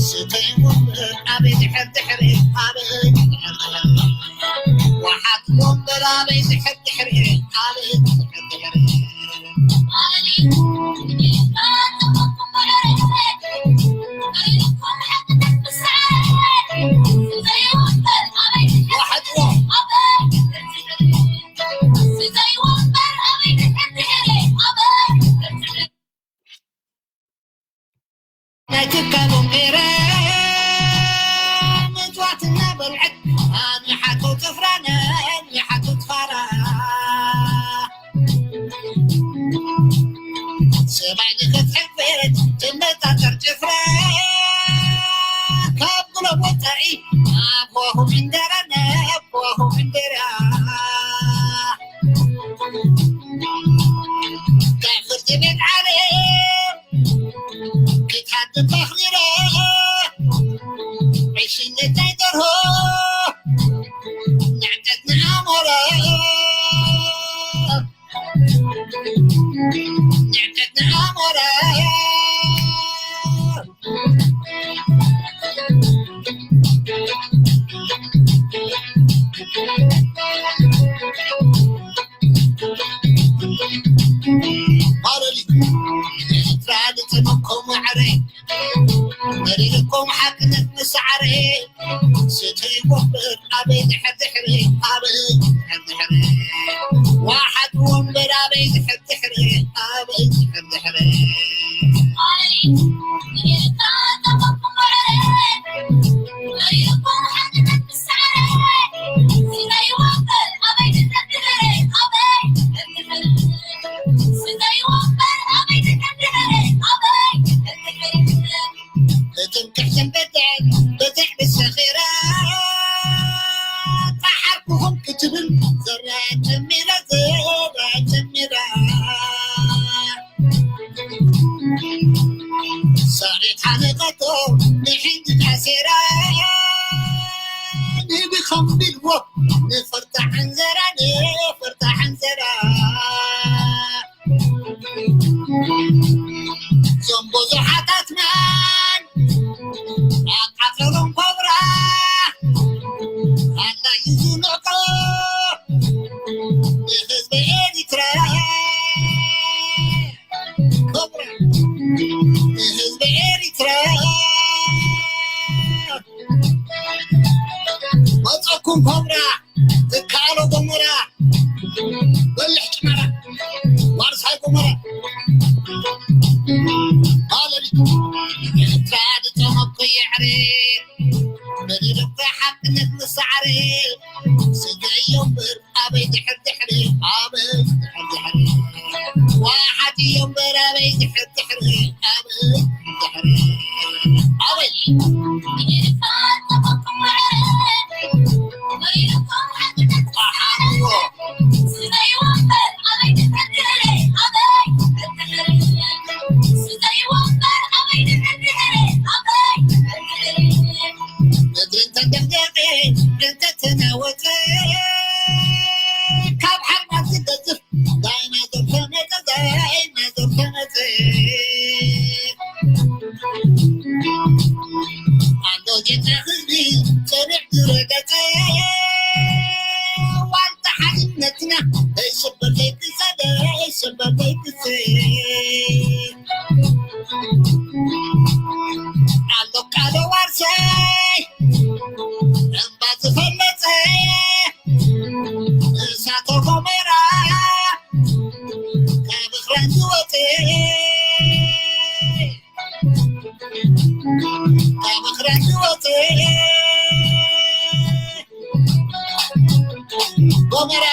ስተይ ወንበር ኣበይ ድሕር ድሕሪ ኣበይ ድሕር ድሕሪ ወሓት ወንበር ኣበይ ድሕር ድሕሪ ኣበይ ድሕር ድሕሪ ወሓት ወንበር ናይ ትካሎም ኤረ ምጽዋት እናበልዐት ኣንሓቶ ጭፍራን ኣንሓቶ ፋራ ሰማይ ንክትሕንፍት ትመጣጠር ጭፍራ ካብ ጉሎ ወፃኢ ኣብ ሆሁ ዕንደራ ናብ ሆሁ ዕንደራ ካብ ፍርዲ ቤት ዓለም ክትሓድም ተኽሊለ ዕሽነት ናይ ደርሆ ንዕቀት ንኣሞራ ንዕቀት ንኣሞራ ማለሊ ኤርትራ ንጽመኮም ማዕረ መሪርኩም ሓቅነት መሳዕረ ስትይ ወንበር ኣበይ ድሕር ድሕሪ ኣበይ ድሕር ድሕሪ ዋሓት ወንበር ኣበይ ድሕር ድሕሪ ኣበይ ድሕር ድሕሪ እትንክሕትን በድዕን በድዕ ብሰኺራ ጣሓርኩኹም ክትብል ዘራ ጀሚራ ዘራ ጀሚራ ሳሬት ሓለቐቶ ንሕንዲ ካሴራ ንብኸም ቢልዎ ንፈርታ ሓንዘራ ንፈርታ ሓንዘራ እዞም ብዙሓታትና ኣቃጸሎም ኮብራ ኣላዩ ዝንዕቆ ንህዝቢ ኤሪትራ ኮብራ ንህዝቢ ኤሪትራ መጸኩም ኮብራ ትካሎ ጎሞራ በልሕ ጭመራ ዋርሳይ ጎሞራ ሃለሊ ኤርትራ ድጠመኩ የዕሪ በሊልኩ ሓቅነት ምሳዕሪ ስገዮ እምበር ኣበይ ድሕር ድሕሪ ኣበይ ድሕር ድሕሪ ዋሓት እዮ እምበር ኣበይ ድሕር ድሕሪ ኣበይ ድሕር ድሕሪ ኣበይ ምድሪ እንተደንገጸ እንተተናወጸ ካብ ሓርማዝ ዝገዝፍ ዳይናዞር ተመጸ ዳይናዞር ተመጸ ኣሎ ጌታ ህዝቢ ጸኒዕ ዝረገጸ ዋልታ ሓድነትና ኣይስበር ዘይቅጸ ኣይስበር ዘይቅጸ ኣሎ ቃሎ ዋርሳይ እምባ ዝፈለጸ እሳተ ጎመራ ካብ እኽራን ዝወፀ ካብ እኽራን ዝወፀ ጎመራ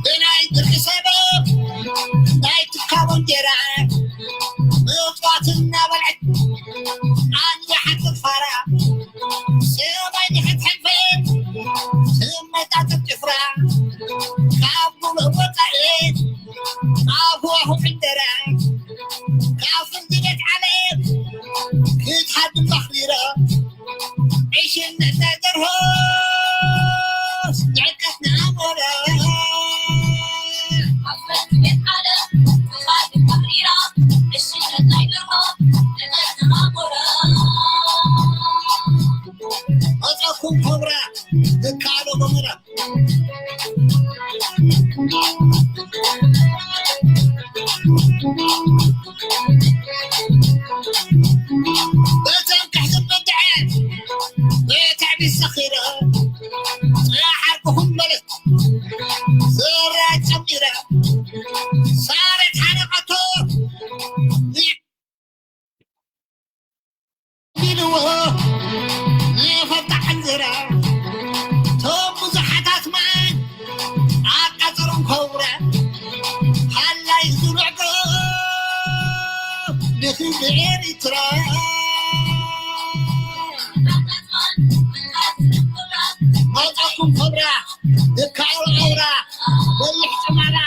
ብናይ ድርቂ ሰበብ ናይ ትካቦ እንጀራ ምጽዋት እናበልዐት ኣንያ ሓንቲ ፋራ ሰማይ ንክትሕንፍጥ ትመጣጥር ጭፍራ ካብ ሙሉእ ወፃኢ ኣብ ዋሁ ዕንደራ ካብ ዝከኣሎ ጎመራ። በተንክሕ ዝበድዐ፣ በትዕቢት ሰኺረ፣ ጽያ ሓርኩኹም በለት፣ ስረ ጨሚረ፣ ሳሬት ሓነቐቶ፣ ኢልዎ ንኸብታ ሕንዝራ፣ ቶም ብዙሓት ኣስማን ኣቃጸሮም ከውራ፣ ሃላይ ዝብዕጎ ንኽብሪ ኤርትራ። መጻኩም ከብራ፣ ድካው ኣውራ፣ በልሕ ጨማራ፣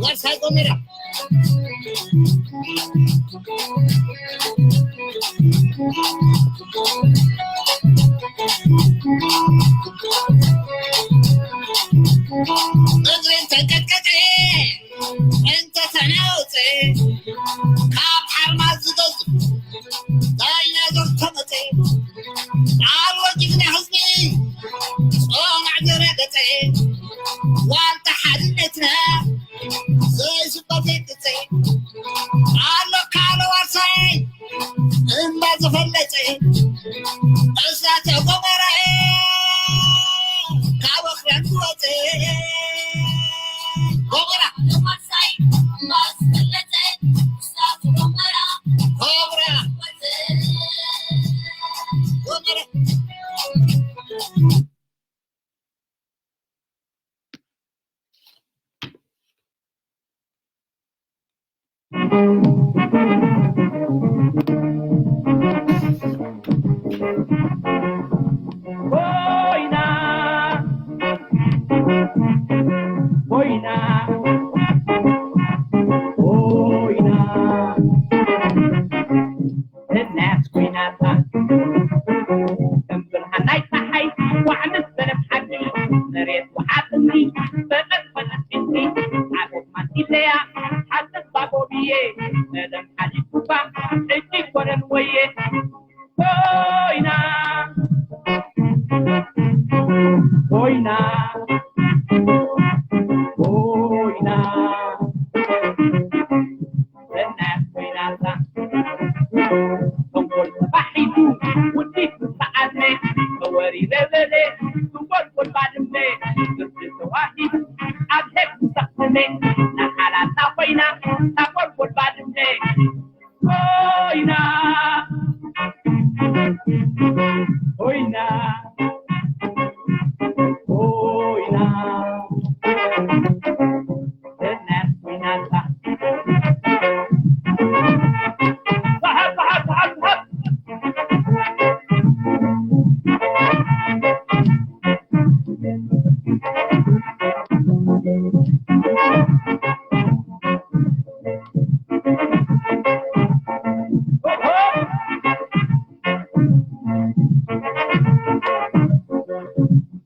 ዋርሳይ ጎመራ። እግሪ እንተንቀጥቀጠ፣ እንተተናወፀ፣ ካብ ሓርማዝ ዝገዝፍ ዳይናዞር ተመፀ። ኣሎ ጅግና ህዝቢ፣ ጾማዕ ዝረገፀ፣ ዋልታ ሓድነትና፣ ዘይስበር ዘይቅጸ፣ ኣሎ ካልእ ዋርሳይ እምባ ዝፈለጸ፣ እሳተ ጎመራ ካብ ኣኽራን ዝወጸ። ጎመራ፣ ዋርሳይ እምባ ዝፈለጸ፣ እሳተ ጎመራ፣ ጎመራ፣ ጎመራ። ኮይና፣ ኮይና፣ ኮይና። እናያት ኮይናታ እምብርሃን ናይ ፀሓይ ዋዕ ምስ በለት ሓቂ መሬት ወሓጥኒ በቐት ፈለስቲ ዓለት ማንቲለያ ሓጥን ባጎብዬ መደም ሓሊፉባ እጅ ኮነን ወየ ኮይና ኮይና ኮይና እናያት ኮይናታ ተንኮል ተፋሒቱ ውዲት ምስ ተዓድመ ተወሪረ በለ ዝንጎልጎል ባድመ ፍርዲ ተዋሂዱ ኣብ ሄድ ምስ ኣኽተመ ናሓላታ ኮይና ታጎልጎል ባድመ ኮይና ኮይና ኮይና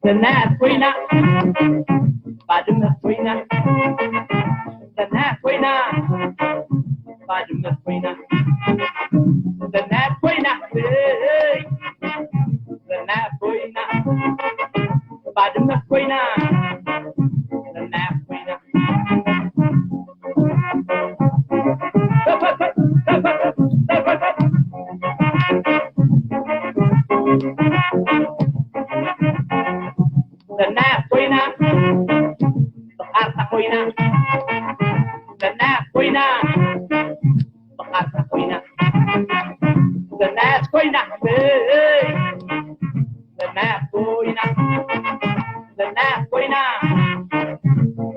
ሰናያት ኮይና ባድመ ኮይና ሰናያት ኮይና ባድመ ኮይና ሰናያት ኮይና ሰናያት ኮይና ባድመ ኮይና ሰናያት ኮይና ሰናያት ኮይና ብኻርታ ኮይና ሰናያት ኮይና ብኻርታ ኮይና ሰናያት ኮይና ሰናያት ኮይና ሰናያት ኮይና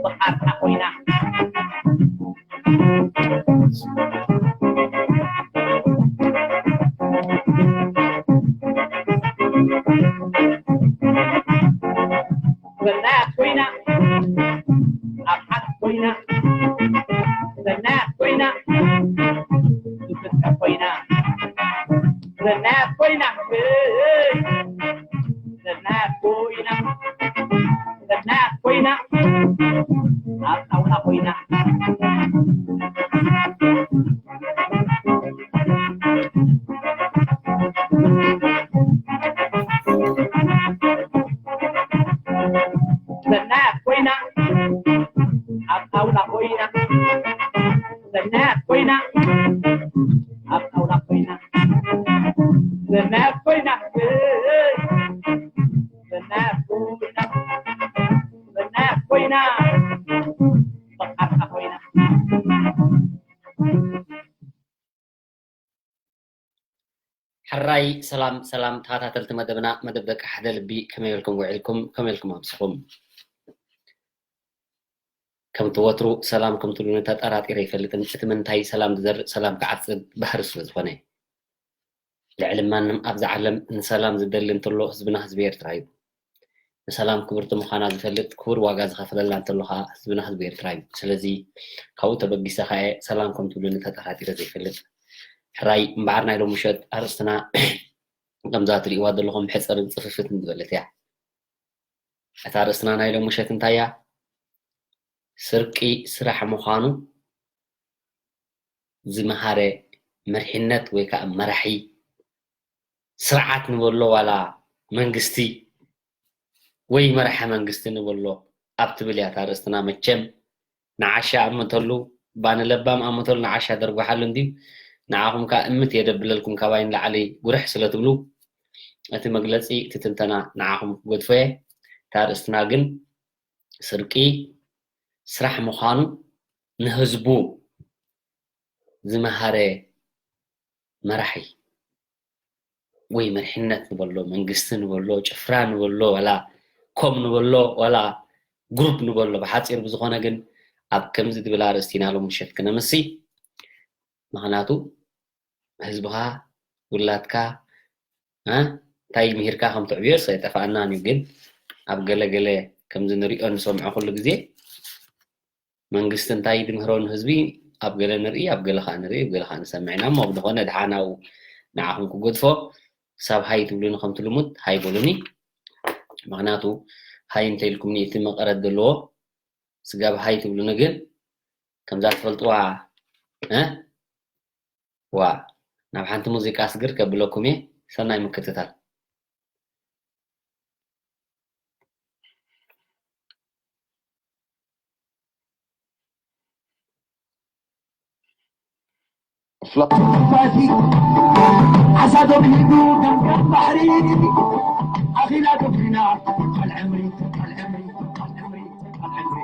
ብኻርታ ኮይና ሰናያት ኮይና ኣብ ሓንቲ ኮይና ሰናያት ኮይና ዝፍትሐ ኮይና ሰናያት ኮይና ሰናያት ኮይና ሰናያት ኮይና ኣብ ጣውላ ኮይና ኮይና ኮይና በቃ ኮይና ሕራይ ሰላም ሰላም ተኸታተልቲ መደብና፣ መደብ ደቂ ሓደ ልቢ፣ ከመይ ኢልኩም ውዒልኩም? ከመይ ኢልኩም ኣምሲኹም? ከምቲ ወትሩ ሰላም ከም ትብሉኒ ተጠራጢረ ኣይፈልጥን። እቲ ምንታይ ሰላም ዝዘርእ ሰላም ክዓጽድ ባህሪ ስለ ዝኾነ። ልዕሊ ማንም ኣብዛ ዓለም ንሰላም ዝደሊ እንተሎ ህዝብና ህዝቢ ኤርትራ እዩ። ንሰላም ክብርቲ ምዃና ዝፈልጥ ክቡር ዋጋ ዝኸፍለላ እንተሎ ኸዓ ህዝብና ህዝቢ ኤርትራ እዩ። ስለዚ ካብኡ ተበጊሰ ኸዓ ሰላም ከም ትብሉኒ ተጠራጢረ ዘይፈልጥ። ሕራይ እምበኣር ናይ ሎሚ ምሸት ኣርእስትና ከምዛ ትርእይዋ ዘለኹም ሕጽርን ጽፍፍትን ዝበለት እያ። እታ ኣርእስትና ናይ ሎሚ ምሸት እንታይ እያ? ስርቂ ስራሕ ምዃኑ ዝመሃረ መሪሕነት ወይ ከዓ መራሒ ስርዓት ንበሎ ዋላ መንግስቲ ወይ መራሒ መንግስቲ ንበሎ ኣብ ትብል እያ እታ ኣርእስትና። መቸም ንዓሻ ኣምተሉ፣ ባኒ ለባም ኣምተሉ ንዓሻ ደርጓሓሉ እንድዩ። ንዓኹም ከኣ እምት የደብለልኩም ካባይ ንላዕሊ ጉርሕ ስለ ትብሉ፣ እቲ መግለጺ፣ እቲ ትንተና ንዓኹም ክገድፎ እየ። እታ ኣርእስትና ግን ስርቂ ስራሕ ምዃኑ ንህዝቡ ዝመሃረ መራሒ ወይ መሪሕነት ንበሎ፣ መንግስቲ ንበሎ፣ ጭፍራ ንበሎ፣ ዋላ ኮም ንበሎ፣ ዋላ ግሩፕ ንበሎ፣ ብሓጺር ብዝኾነ ግን ኣብ ከምዚ ዝብል ኣርእስቲ ኢና ሎም ምሸት ክነምሲ። ምኽንያቱ ህዝብኻ ውላድካ እ እንታይ ምሂርካ ከም ትዕብዮስ ኣይጠፋኣናን እዩ። ግን ኣብ ገለ ገለ ከምዚ ንሪኦ ንሰምዖ ኩሉ ግዜ መንግስቲ እንታይ ድምህሮ ንህዝቢ ኣብ ገለ ንርኢ፣ ኣብ ገለ ከዓ ንርኢ፣ ኣብ ገለ ከዓ ንሰምዕ ኢና። እሞ ብዝኾነ ድሓን ኣብኡ ንዓኹም ክገድፎ ክሳብ ሃይ ትብሉኒ ከምቲ ልሙድ ሃይ በሉኒ። ምኽንያቱ ሃይ እንተኢልኩምኒ እቲ መቐረት ዘለዎ ስጋብ ሃይ ትብሉኒ ግን ከምዛ ትፈልጥዋ እ ዋ ናብ ሓንቲ ሙዚቃ ስግር ከብለኩም እየ። ሰናይ ምክትታል። ዓሳ ተብሂሉ ከም ባሕሪ ኣኺላ ተፍሪና ካልዕምሪ ካልዕምሪ ካልዕምሪ ካልዕምሪ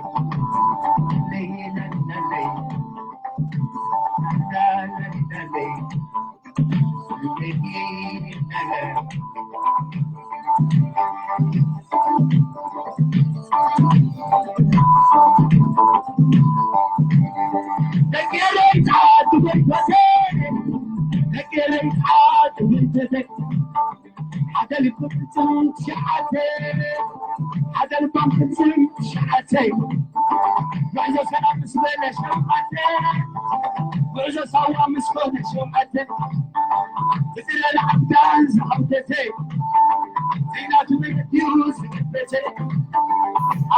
ሓደ ልቢ ፍጹም ትሽዓተ ሓደ ልባም ፍጹም ትሽዓተ ጉዕዞ ሰላም ምስ በለ ሸውዓተ ጉዕዞ ሳዋ ምስ ኮነ ሸውዓተ ብዝለለ ዓብዳን ዝሓውተተ ዘይናቱ መለትዩ ዝገበተ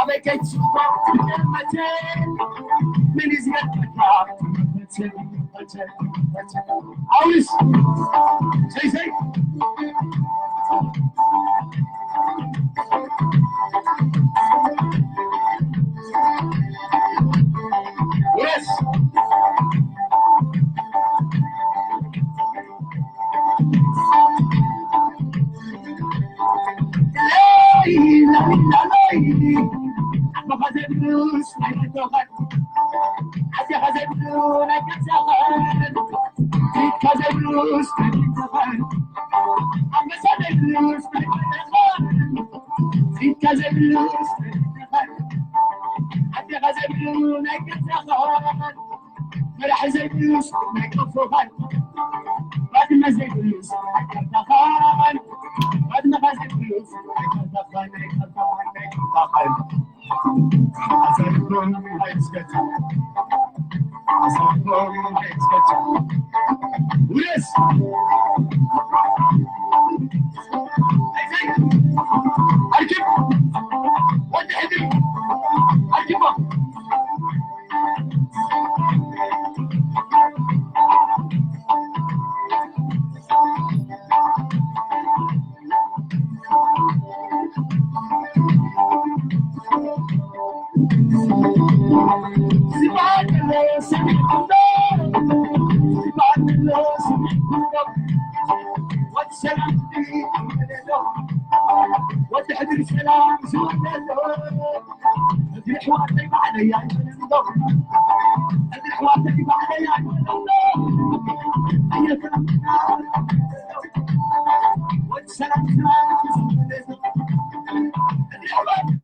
ኣበይ ከይትስቆ ትገመተ ምን ይዝገበታ ኣውስ ሰይ ሰይ ውረስ መራሒ ዘይብሉስ ናይ ቀፎኻን ባድመ ዘይብሉስ ናይ ቀፎኻን ባድመኻ ዘይብሉስ ናይ ቀፎኻን ናይ ቀፎኻን ናይ ቀፎኻን ኣሳልፎም ኣይስከቱ ኣሳልፎም ኣይስከቱ ውረስ ኣይዘይ ኣርኪብ ወዲ ሕድሪ ኣርኪቦም እግሪ ሰላም ዝወደሎ እግሪ ኣሕዋተይ ባዕለይ ኣይፈልጦ እግሪ ኣሕዋተይ ባዕለይ ኣይፈልጦ ኣየተረምና ወድ ሰላም ዝወደሎ እግሪ ኣሕዋተይ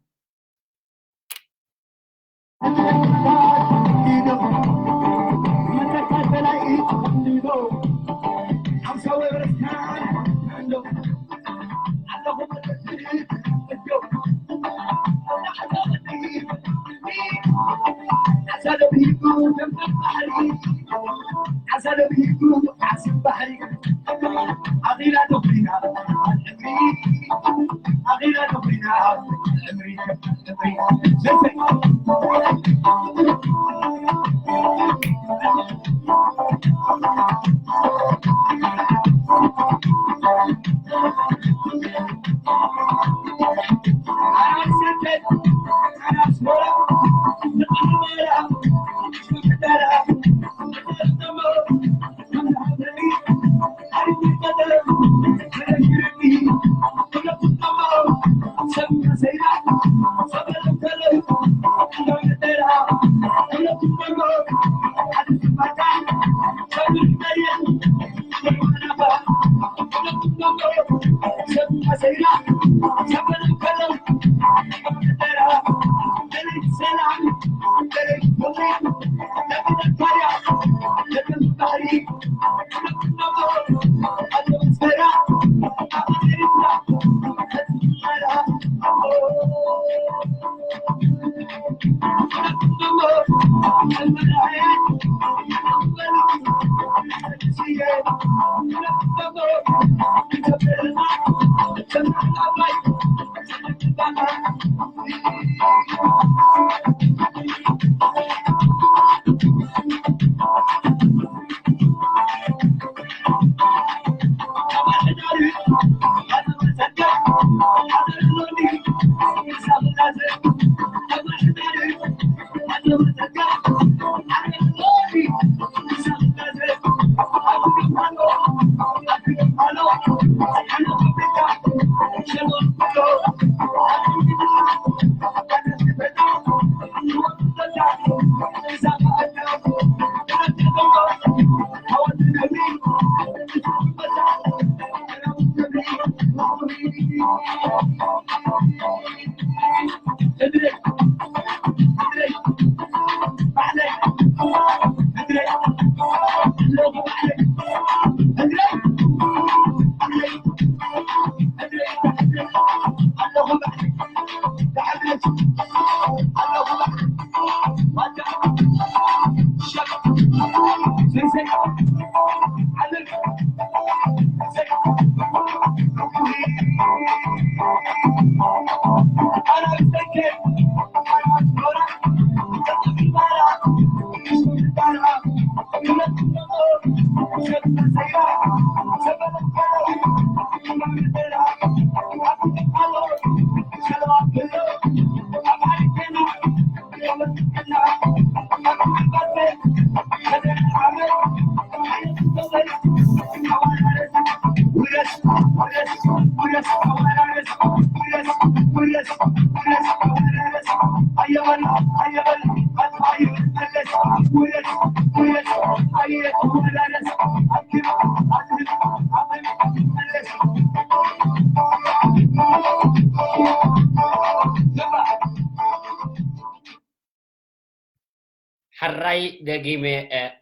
ሕራይ ደጊመ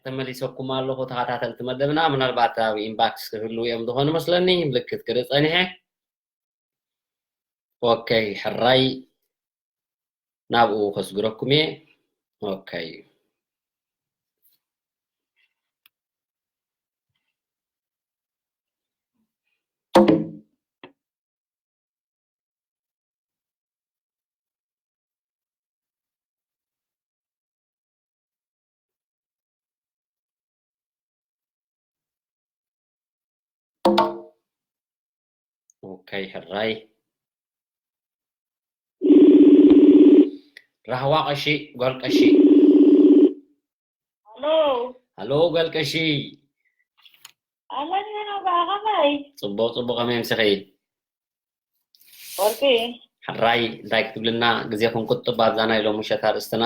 ተመሊሰኩም ኣለኹ ተኸታተልቲ መደብና። ምናልባት ኣብ ኢንባክስ ክህልዉ እዮም ዝኾኑ መስለኒ፣ ምልክት ክርኢ ጸኒሐ። ኦከይ፣ ሕራይ ናብኡ ከስግረኩም እየ። ኦከይ። ኦከይ፣ ሕራይ። ራህዋ ቀሺ፣ ጓል ቀሺ። ሃሎ። ሃሎ፣ ጓል ቀሺ። ኣለኒ፣ ሄኖ፣ ብኣ ከመይ? ጽቡቕ፣ ጽቡቕ፣ ከመይ ኣምሲኺ? ወርቂ። ሕራይ እንታይ ክትብልና ግዜ ክንቁጥብ ኣብዛ ናይ ሎሚ ምሸት ኣርእስትና።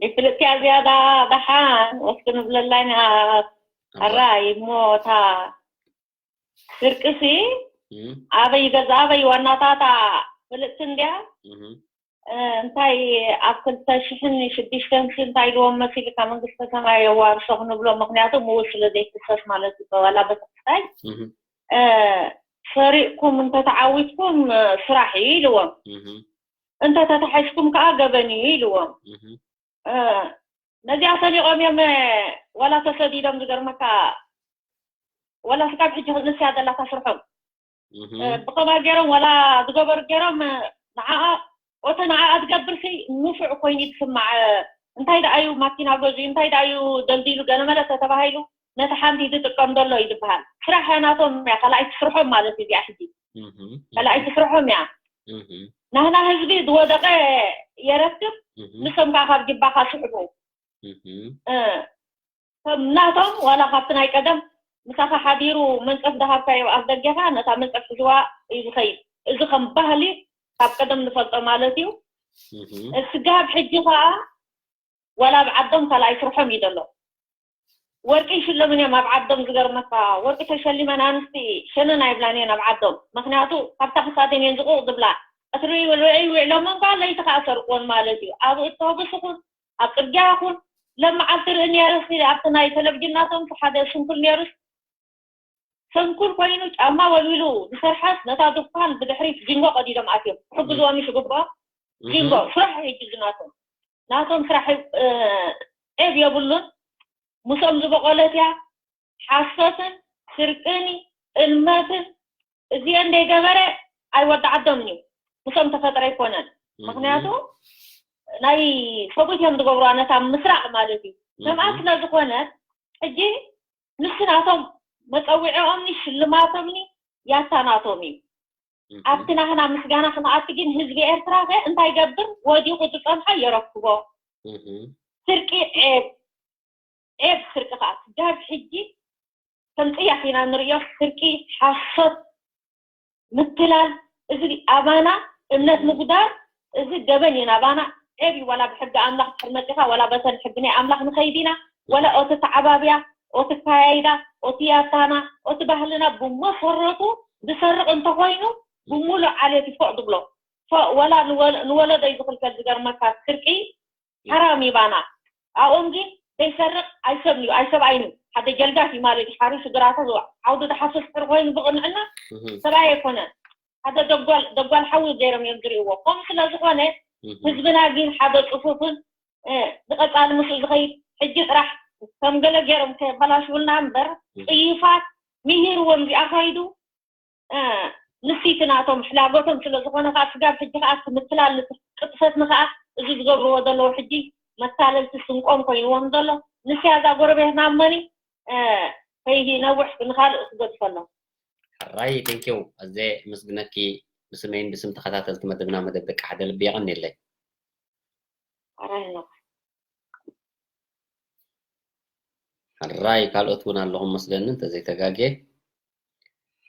ብፍልጥያ ዝያዳ ደሓን ወስኪ ንብለላይና። ሕራይ እሞ እታ ስርቅሲ ኣበይ ገዛ ኣበይ ዋናታታ ፍልጥቲ እንድያ። እንታይ ኣብ ክልተ ሽሕን ሽዱሽተን ሺ እንታይ ኢልዎም መሲልካ መንግስተ ሰማይ የዋርሶ ክንብሎ፣ ምክንያቱ ምውት ስለ ዘይክሰስ ማለት እዩ። ዋላ በተክስታይ ሰሪቕኩም እንተተዓዊትኩም ስራሕ እዩ ኢልዎም፣ እንተተታሒዝኩም ከዓ ገበን እዩ ኢልዎም። ነዚኣ ሰሊቖም እዮም ዋላ ተሰዲዶም ዝገርመካ፣ ዋላ ስካብ ሕጂ ንስያ ዘላ ታስርሖም ብኸማ ገይሮም ዋላ ዝገበሩ ገይሮም ንዓኣ ኦተ ንዓኣ ዝገብር ሲ ንፉዕ ኮይኑ ትስማዕ። እንታይ ደኣ እዩ ማኪና ገዚኡ እንታይ ደኣ እዩ ደልዲሉ ገለመለ ተተባሂሉ ነቲ ሓንቲ ትጥቀም ዘሎ እዩ ዝበሃል። ስራሕ እያ ናቶም እያ ካልኣይ ትስርሖም ማለት እዩ። እዚኣ ሕጂ ካልኣይ ትስርሖም እያ። ናህና ህዝቢ ዝወደቐ የረክብ፣ ንሶም ከዓ ካብ ጅባኻ ስሕቡ። ከም ናቶም ዋላ ካብቲ ናይ ቀደም ምሳኻ ሓዲሩ መንጸፍ ዝሃብካዮ ኣፍ ደገኻ ነታ መንጸፍ ሒዝዋ እዩ ዝኸይድ። እዚ ከም ባህሊ ካብ ቀደም ንፈልጦ ማለት እዩ። ስጋብ ሕጂ ከዓ ዋላ ኣብ ዓዶም ካልኣይ ስርሖም እዩ ዘሎ። ወርቂ ይሽለምን እዮም ኣብ ዓዶም። ዝገርመካ ወርቂ ተሸሊመን ኣንስቲ ሸነን ኣይብላን እየን ኣብ ዓዶም። ምክንያቱ ካብታ ክሳደን እየን ዝቁቕ ዝብላ። ቀትሪ ውዒ ውዒሎሞ እምበኣር ለይቲ ከዓ ሰርቅወን ማለት እዩ። ኣብ እቶብስ ይኹን ኣብ ፅርግያ ይኹን ለመዓልቲ ርኢ ነይረ። እስኪ ኣብቲ ናይ ቴሌቪዥን ናቶም ሓደ ስንኩል ነይሩስ ስንኩል ኮይኑ ጫማ ወልዊሉ ዝሰርሓስ ነታ ድኳን ብድሕሪት ጂንጎ ቀዲዶም ኣትዮም ክሕግዝዎም እዩ ዝግብኦም። ጂንጎ ስራሕ እዩ ሕጂ ናቶም ናቶም ስራሕ ዔብ የብሉን። ምስኦም ዝበቆለት እያ። ሓሶትን ስርቅን ጥልመትን እዚአን እንደይገበረ ኣይወዳዓዶምን እዩ። ምስኦም ተፈጥረ ኣይኮነን። ምክንያቱ ናይ ሰብኡት እዮም ዝገብሩዋ ነታ ምስራቅ ማለት እዩ። ከምኣ ስለ ዝኾነ ሕጂ ንሱ ናቶም መፀዊዕኦምኒ ሽልማቶምኒ ያታ ናቶም እዩ። ኣብቲ ናህና ምስጋና ክንኣቲ ግን ህዝቢ ኤርትራ ከ እንታይ ገብር ወዲቑ ዝፀንሖ የረክቦ። ስርቂ ዔብ ዔብ ስርቂ ከዓ ስጋብ ሕጂ ከም ፅያፍ ኢና ንርእዮ። ስርቂ ሓሶት ምትላል እዚ ኣባና እምነት ምጉዳል እዚ ገበን እዩ ናባና ዔብ እዩ። ዋላ ብሕጊ ኣምላኽ ድሕር መፂኻ ዋላ በተን ሕጊ ናይ ኣምላኽ ንኸይድ ኢና ዋላ ኦቲ ተዓባብያ ኦቲ ካያይዳ ኦቲ ያታና ኦቲ ባህልና ብመሰረቱ ዝሰርቕ እንተኾይኑ ብሙሉእ ዓሌት ይፎቕ ዝብሎ ፎቕ ዋላ ንወለዶ እዩ ዝኽልከል። ዝገርመካ ስርቂ ሓራም ይባና ኣኦም ግን ዘይሰርቕ ኣይሰብን እዩ ኣይሰብኣይን እዩ። ሓደ ጀልጋፍ እዩ ማለት እዩ ሓሪሱ ግራታ ዓውዲ ዝሓፍስ ድሕር ኮይኑ ብቕንዕና ሰብኣይ ኣይኮነን። ሓደ ደጓል ደጓል ሓዊ ገይሮም እዮም ዝርእይዎ። ከምኡ ስለ ዝኾነ ህዝብና ግን ሓደ ፅፉፍን ንቐፃሊ ምስኡ ዝኸይድ ሕጂ ጥራሕ ከም ገለ ገይሮም ከየበላሽውልና እምበር ፅይፋት ምሂርዎም እዚኣ ከይዱ ንስይቲ ናቶም ሕላጎቶም ስለ ዝኾነ ከዓ ስጋብ ሕጂ ከዓ እቲ ምትላል ቅጥፈትኒ ከዓ እዚ ዝገብርዎ ዘለዉ ሕጂ መታለልቲ ስንቆም ኮይንዎም ዘሎ ንስያ እዛ ጎረቤትና እመኒ ከይነውሕ ንካልእ ክገድፈሎም። ሕራይ ቴንኪው ኣዜ ምስግነኪ ብስመይን ብስም ተኸታተልቲ መደብና መደብ ደቂ ሓደ ልቢ የቐንየለይ። ሕራይ ካልኦት እውን ኣለኹም መስለኒ እንተዘይተጋጌ።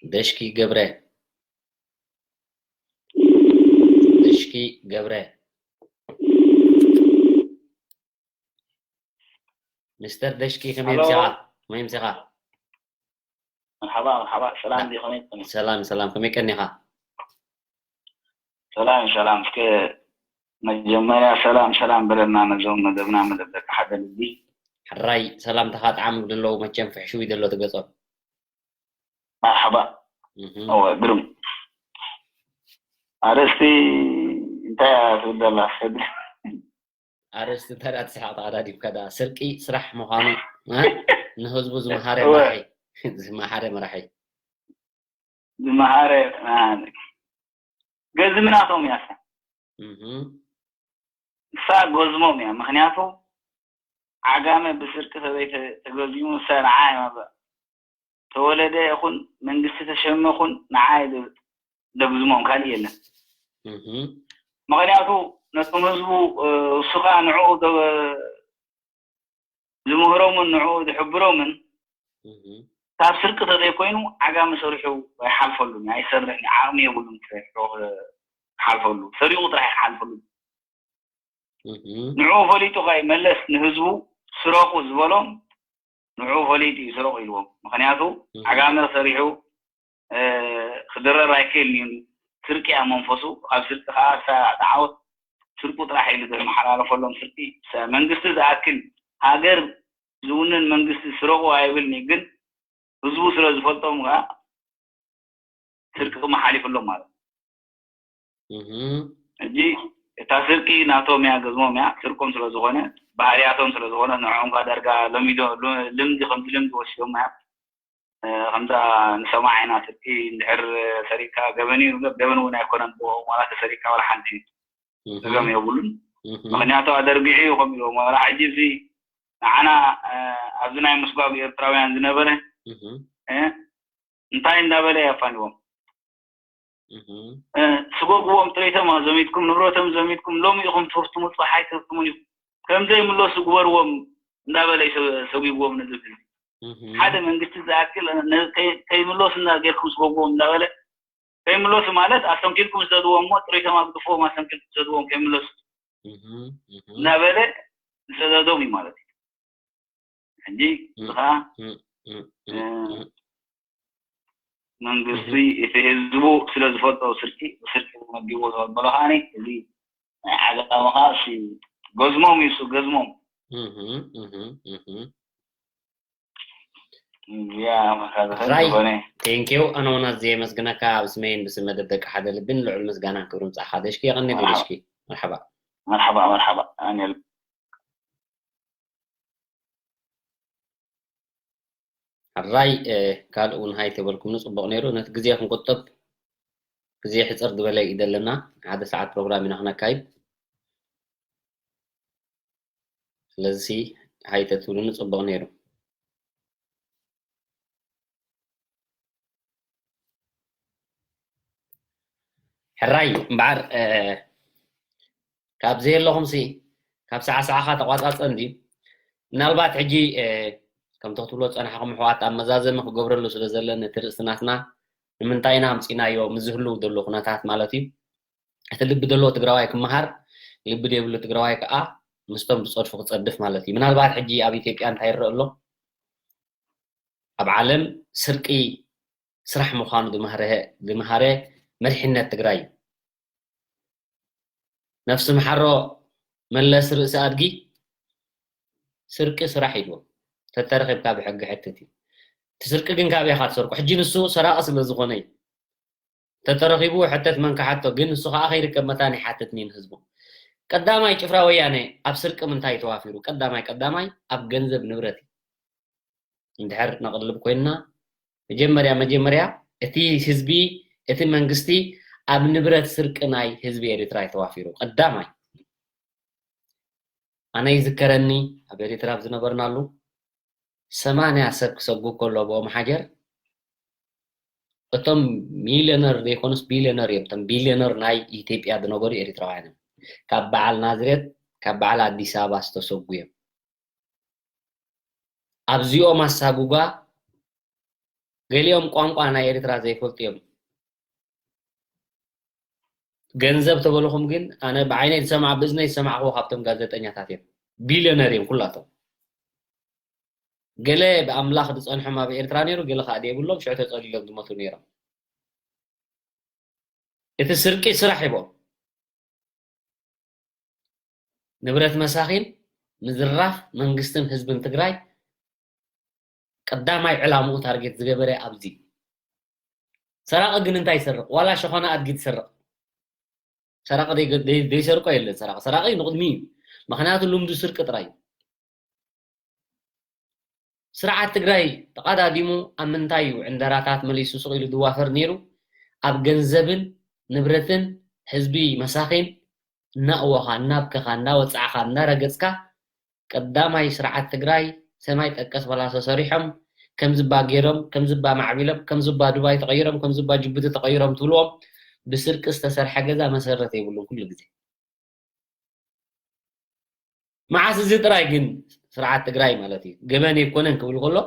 ደሽኪ ገብረ ደሽኪ ገብረ ሚስተር ደሽኪ ከመይ ምሲኻ? ከመይ ምሲኻ? መርሓባ መርሓባ ሰላም ዲኹም? ሰላም ሰላም ከመይ ቀኒኻ? ሰላም ሰላም እስከ መጀመርያ ሰላም ሰላም በለና ነዞም መደብና መደብ ደቂ ሓደ ልቢ። ሕራይ ሰላምታኻ ጣዕሚ ደለዉ መቸም ፍሕሽው እዩ ደሎ ትገጾም። መርሓባ እወ ግርም ኣርእስቲ እንታይ እያ ትብል ዘላ? ኣርእስቲ እንታይ ደኣ ትስሓቕ ተቐዳዲምካ ደኣ ስርቂ ስራሕ ምዃኑ ንህዝቡ ዝመሃረ መራሒ ዝመሃረ መራሒ ዝመሃረ ገዝሚ ናቶም እያ ንሳ ጎዝሞም እያ ምክንያቱ ዓጋመ ብስርቂ ሰበይ ተገዚሙ ንሳ ንዓ እያ ተወለደ ይኹን መንግስቲ ተሸመ ይኹን ንዓ እያ ዘግዝሞም ካልእ የለን ምክንያቱ ነቶም ህዝቡ እሱ ከዓ ንዕኡ ዝምህሮምን ንዕኡ ዝሕብሮምን ካብ ስርቂ ተዘይኮይኑ ዓጋመ ሰሪሑ ኣይሓልፈሉን፣ ኣይሰርሕን፣ ዓቕሚ የብሉን ሰሪሑ ክሓልፈሉ፣ ሰሪቑ ጥራሕ ይሓልፈሉ። እህ፣ ንዕኡ ፈሊጡ ከይ መለስ ንህዝቡ ስረቑ ዝበሎም ንዕኡ ፈሊጡ እዩ ስረቑ ኢልዎም። ምኽንያቱ እህ፣ ዓጋመ ሰሪሑ እ፣ ክድረር ኣይክእልን እዩ። ስርቂ ኣብ መንፈሱ፣ ኣብ ስርቂ ከዓ እሳ ተዓወት ስርቁ ጥራሕ ኢሉ ዘመሓላለፈሎም ስርቂ። ሰ-፣ መንግስቲ ዝኣክል ሃገር ዝውንን መንግስቲ ስረቑ ኣይብልን እዩ፣ ግን ህዝቡ ስለ ዝፈልጦም ከዓ ስርቂ መሓሊፍሎም ማለት እዩ። እህ፣ ሕጂ እታ ስርቂ ናቶም እያ፣ ገዝሞም እያ፣ ስርቆም ስለ ዝኾነ፣ ባህርያቶም ስለ ዝኾነ፣ ንዕኦም ከዓ ዳርጋ ለሚዶ-፣ ሉ-፣ ልምዲ፣ ከምዚ ልምዲ ወሲዶም እያ። እ፣ ከምዛ ንሰማዕ ኢና፣ ስርቂ እንድሕር ሰሪቅካ ገበን እዩ፣ ገበን እውን ኣይኮነን፣ ብኦም ዋላ ተሰሪቅካ ዋላ ሓንቲ እህ፣ ጸገም የብሉን። እህ፣ ምኽንያቱ ኣደርቢዑ እዩ ከምኡ ኢሎም፣ ዋላ ሕጂ እዚ ንዓና፣ እ፣ ኣብዚ ናይ ምስጓግ ኤርትራውያን ዝነበረ፣ እህ፣ እ፣ እንታይ እንዳበለ የፋንዎም። እህ፣ እ፣ ስጎግዎም፣ ጥሪቶም ዘሚትኩም፣ ንብረቶም ዘሚትኩም፣ ሎሚ ኢኹም ትህፍትሙ፣ ጽባሕ ኣይትህፍትሙን ኢኹም። ከም ዘይምለሱ ግበርዎም እንዳበለ እዩ ሰ-፣ ሰጒግዎም ነዚ ህዝቢ። እህ፣ ሓደ መንግስቲ ዝኣክል ነ-፣ ከይ-፣ ከይምለሱ እንዳ ጌርኩም ስጎግዎም እንዳበለ፣ ከይምለሱ ማለት ኣስተንኪልኩም ዝሰድዎም እሞ፣ ጥሪቶም ኣግድፍዎም፣ ኣስተንኪልኩም ዝሰድዎም ከይምለሱ እህ፣ እህ፣ እንዳበለ ዝሰደዶም እዩ ማለት እዩ። ሕጂ እም፣ እዚ ከዓ እም፣ እም፣ እ፣ እም፣ እም። መንግስቲ እቲ ህዝቡ ስለ ዝፈልጦ ስርቂ፣ ብስርቂ መጊቦ ዝበሎ ከዓኒ እዚ ናይ ዓጋመ ከዓ እሲ ገዝሞም እዩ፣ እሱ ገዝሞም። እህ፣ እህ፣ እህ። እዚኣ መካዝኸን ራይ፣ ዝኾነ ቴንኪው። ኣነ እውን ኣዝየ የመስግነካ፣ ኣብ ስመይን ብስም መደብ ደቂ ሓደ ልብን ልዑል ምስጋናን ክብሪ ምጻእካ። ደሽኪ የቐኒ መርሓባ። ደሽኪ። መርሓባ። መርሓባ፣ መርሓባ። ኣንየል ሕራይ፣ እ፣ ካልእ እውን ሃይ ተበልኩምኒ ጽቡቕ ነይሩ። ነቲ ግዜ ክንቁጥብ፣ ግዜ ሕጽር ዝበለ እዩ ዘለና። ሓደ ሰዓት ፕሮግራም ኢና ክነካይድ። ስለዚ ሃይ ተትብሉኒ ጽቡቕ ነይሩ። ሕራይ እምበኣር፣ እ፣ ካብ ዘየለኹምሲ ካብ ሰዓሰዓኻ ተቋጻጸ እንዲ ምናልባት ሕጂ፣ እ፣ ከምቲ ክትብሎ ዝጸናሕኩም ኣሕዋት ኣብ መዛዘሚ ክገብረሉ ስለ ዘለኒ እቲ ርእሲ ናትና ንምንታይ ኢና ኣምጺእናዮ ምስ ዝህልው ዘሎ ኩነታት ማለት እዩ። እቲ ልቢ ዘለዎ ትግራዋይ ክመሃር፣ ልቢ ዘይብሉ ትግራዋይ ከዓ ምስቶም ዝጸድፉ ክጸድፍ ማለት እዩ። ምናልባት ሕጂ ኣብ ኢትዮጵያ እንታይ ይረአ ኣሎ? ኣብ ዓለም ስርቂ ስራሕ ምዃኑ ዝመሃረ፣ ዝመሃረ መሪሕነት ትግራይ እዩ። ነፍሲ መሓሮ መለስ ርእሲ ኣድጊ ስርቂ ስራሕ ኢልዎ። ተተረኺብካ ብሕጊ ሕትት እዩ። እቲ ስርቂ ግን ካብ ኢኻ ትሰርቁ። ሕጂ ንሱ ሰራቂ ስለ ዝኾነ እዩ። ተተረኺቡ ሕተት መን ክሓቶ፣ ግን ንሱ ከዓ ከይርከብ መታን ይሓትት ኒን ህዝቡ። ቀዳማይ ጭፍራ ወያነ ኣብ ስርቂ ምንታይ ተዋፊሩ? ቀዳማይ ቀዳማይ ኣብ ገንዘብ ንብረት እዩ። እንድሕር ነቕልብ ኮይንና፣ መጀመርያ መጀመርያ እቲ ህዝቢ፣ እቲ መንግስቲ ኣብ ንብረት ስርቂ ናይ ህዝቢ ኤርትራ እዩ ተዋፊሩ። ቀዳማይ ኣነ ይዝከረኒ፣ ኣብ ኤርትራ ኣብ ዝነበርናሉ ሰማንያ ሰብ ክሰጉ ከሎ ብኦም ሓጀር፣ እቶም ሚልዮነር ዘይኮኑስ ቢልዮነር እዮም። እቶም ቢልዮነር ናይ ኢትዮጵያ ዝነበሩ ኤርትራውያን እዮም። ካብ በዓል ናዝሬት፣ ካብ በዓል ኣዲስ ኣበባ ዝተሰጉ እዮም። ኣብዚኦም ኣሳጉጓ ገሊኦም ቋንቋ ናይ ኤርትራ ዘይፈልጡ እዮም። ገንዘብ ተበልኹም ግን ኣነ ብዓይነይ ዝሰማዕ ብእዝነይ ዝሰማዕኽዎ ካብቶም ጋዜጠኛታት እዮም። ቢልዮነር እዮም ኩላቶም። ገለ ብኣምላኽ ዝጸንሖም ኣብ ኤርትራ ነይሩ፣ ገለ ከዓ ዘይብሎም ሽዑ ተጸሊሎም ዝሞቱ ነይሮም። እቲ ስርቂ ስራሕ ሂቦም ንብረት መሳኺን ምዝራፍ መንግስትን ህዝብን ትግራይ ቀዳማይ ዕላምኡ ታርጌት ዝገበረ ኣብዚ። ሰራቂ ግን እንታይ ይሰርቕ? ዋላ ሸኾና ኣድጊ ትሰርቕ? ሰራቂ ደይ-፣ ደይ-፣ ዘይሰርቆ የለን። ሰራቂ፣ ሰራቂ ንቕድሚ እዩ። ምኽንያቱ ልምዱ ስርቂ ጥራይ እዩ። ስርዓት ትግራይ ተቓዳዲሙ ኣብ ምንታይ እዩ ዕንደራታት መሊሱ ስቕ ኢሉ ዝዋፈር ነይሩ? ኣብ ገንዘብን ንብረትን ህዝቢ መሳኺን እናእወኻ፣ እናብከኻ፣ እናወጻዕኻ፣ እናረገጽካ ቀዳማይ ስርዓት ትግራይ ሰማይ ጠቀስ በላሶ ሰሪሖም ከምዝባ ገይሮም፣ ከምዝባ ማዕቢሎም፣ ከምዝባ ዱባይ ተቐይሮም፣ ከምዝባ ጅቡቲ ተቐይሮም ትብልዎም ብስርቂ ዝተሰርሐ ገዛ መሰረት የብሉን ኩሉ ግዜ። መዓስ እዚ ጥራይ ግን ስርዓት ትግራይ ማለት እዩ። ገበን ኣይኮነን ክብል ከሎ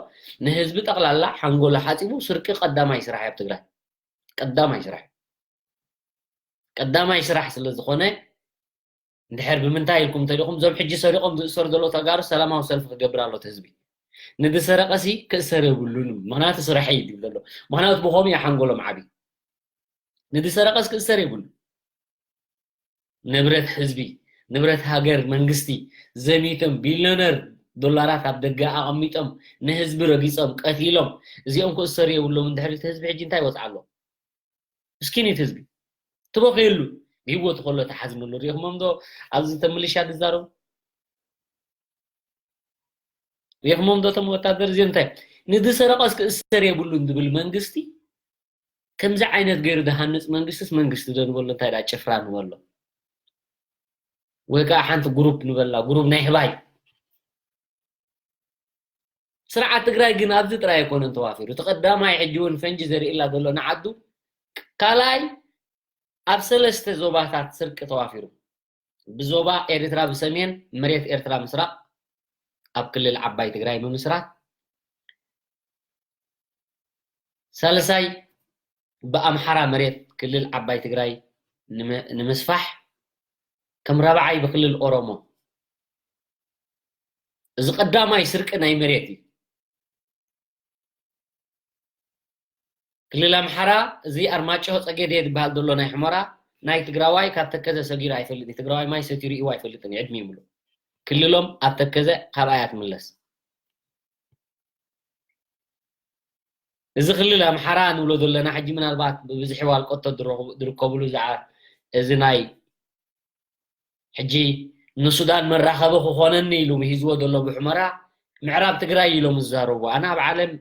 ንህዝቢ ጠቕላላ ሓንጎሎ ሓፂቡ ስርቂ ቀዳማይ ስራሕ እዩ ኣብ ትግራይ። ቀዳማይ ስራሕ ቀዳማይ ስራሕ ስለ ዝኾነ እንድሕር ብምንታይ ኢልኩም እንተዲኹም እዞም ሕጂ ሰሪቖም ዝእሰሩ ዘለዉ ተጋሩ ሰላማዊ ሰልፊ ክገብር ኣሎ እቲ ህዝቢ። ንዝሰረቐሲ ክእሰር የብሉን፣ ምኽንያቱ ስራሐይ እዩ ዝብል ዘሎ። ምኽንያቱ ብኸምኡ እዩ ሓንጎሎም ዓብዩ። ንዝሰረቐስ ክእሰር የብሉን። ንብረት ህዝቢ፣ ንብረት ሃገር መንግስቲ ዘሚቶም ቢልዮነር ዶላራት ኣብ ደገ ኣቐሚጦም ንህዝቢ ረጊጾም ቀቲሎም እዚኦም ክእሰሩ የብሎም። እንድሕር እቲ ህዝቢ ሕጂ እንታይ ይወፅዓ ኣሎ? ምስኪን እቲ ህዝቢ ትበኽየሉ ብህይወቱ ከሎ ተሓዝነሉ ሪኢኹሞም ዶ? ኣብዚ ተምልሻ ዝዛረቡ ሪኢኹሞም ዶ? እቶም ወታደር እዚኦም እንታይ ንዝሰረቐስ ክእሰር የብሉን ዝብል መንግስቲ ከምዚ ዓይነት ገይሩ ዝሃንፅ መንግስትስ መንግስቲ ዶ ንበሎ እንታይ ዳ ጭፍራ ንበሎ ወይ ከዓ ሓንቲ ግሩፕ ንበላ ግሩፕ ናይ ህባይ ስርዓት ትግራይ ግን ኣብዚ ጥራይ ኣይኮነን ተዋፊሩ። እቲ ቀዳማይ ሕጂ እውን ፈንጂ ዘርእላ ዘሎ ንዓዱ ካልኣይ ኣብ ሰለስተ ዞባታት ስርቂ ተዋፊሩ። ብዞባ ኤርትራ ብሰሜን መሬት ኤርትራ ምስራቕ ኣብ ክልል ዓባይ ትግራይ ምምስራት፣ ሳልሳይ ብኣምሓራ መሬት ክልል ዓባይ ትግራይ ንምስፋሕ፣ ከም ራብዓይ ብክልል ኦሮሞ። እዚ ቀዳማይ ስርቂ ናይ መሬት እዩ። ክልል ኣምሓራ እዚ ኣርማጭሆ ፀገዴ ዝበሃል ዘሎ ናይ ሕመራ ናይ ትግራዋይ ካብ ተከዘ ሰጊሩ ኣይፈልጥ። ትግራዋይ ማይ ሰትዩ ርእይዎ ኣይፈልጥን ዕድሚኡ ሙሉእ። ክልሎም ኣብ ተከዘ ካብኣ እያ ትምለስ። እዚ ክልል ኣምሓራ ንብሎ ዘለና ሕጂ ምናልባት ብብዝሒ ዋልቆቶ ዝረኸቡ- ዝርከብሉ ዝዓ- እዚ ናይ ሕጂ ንሱዳን መራኸቢ ክኾነኒ ኢሉ ሂዝዎ ዘሎ ብሑመራ ምዕራብ ትግራይ ኢሎም ዝዛረቡ ኣነ ኣብ ዓለም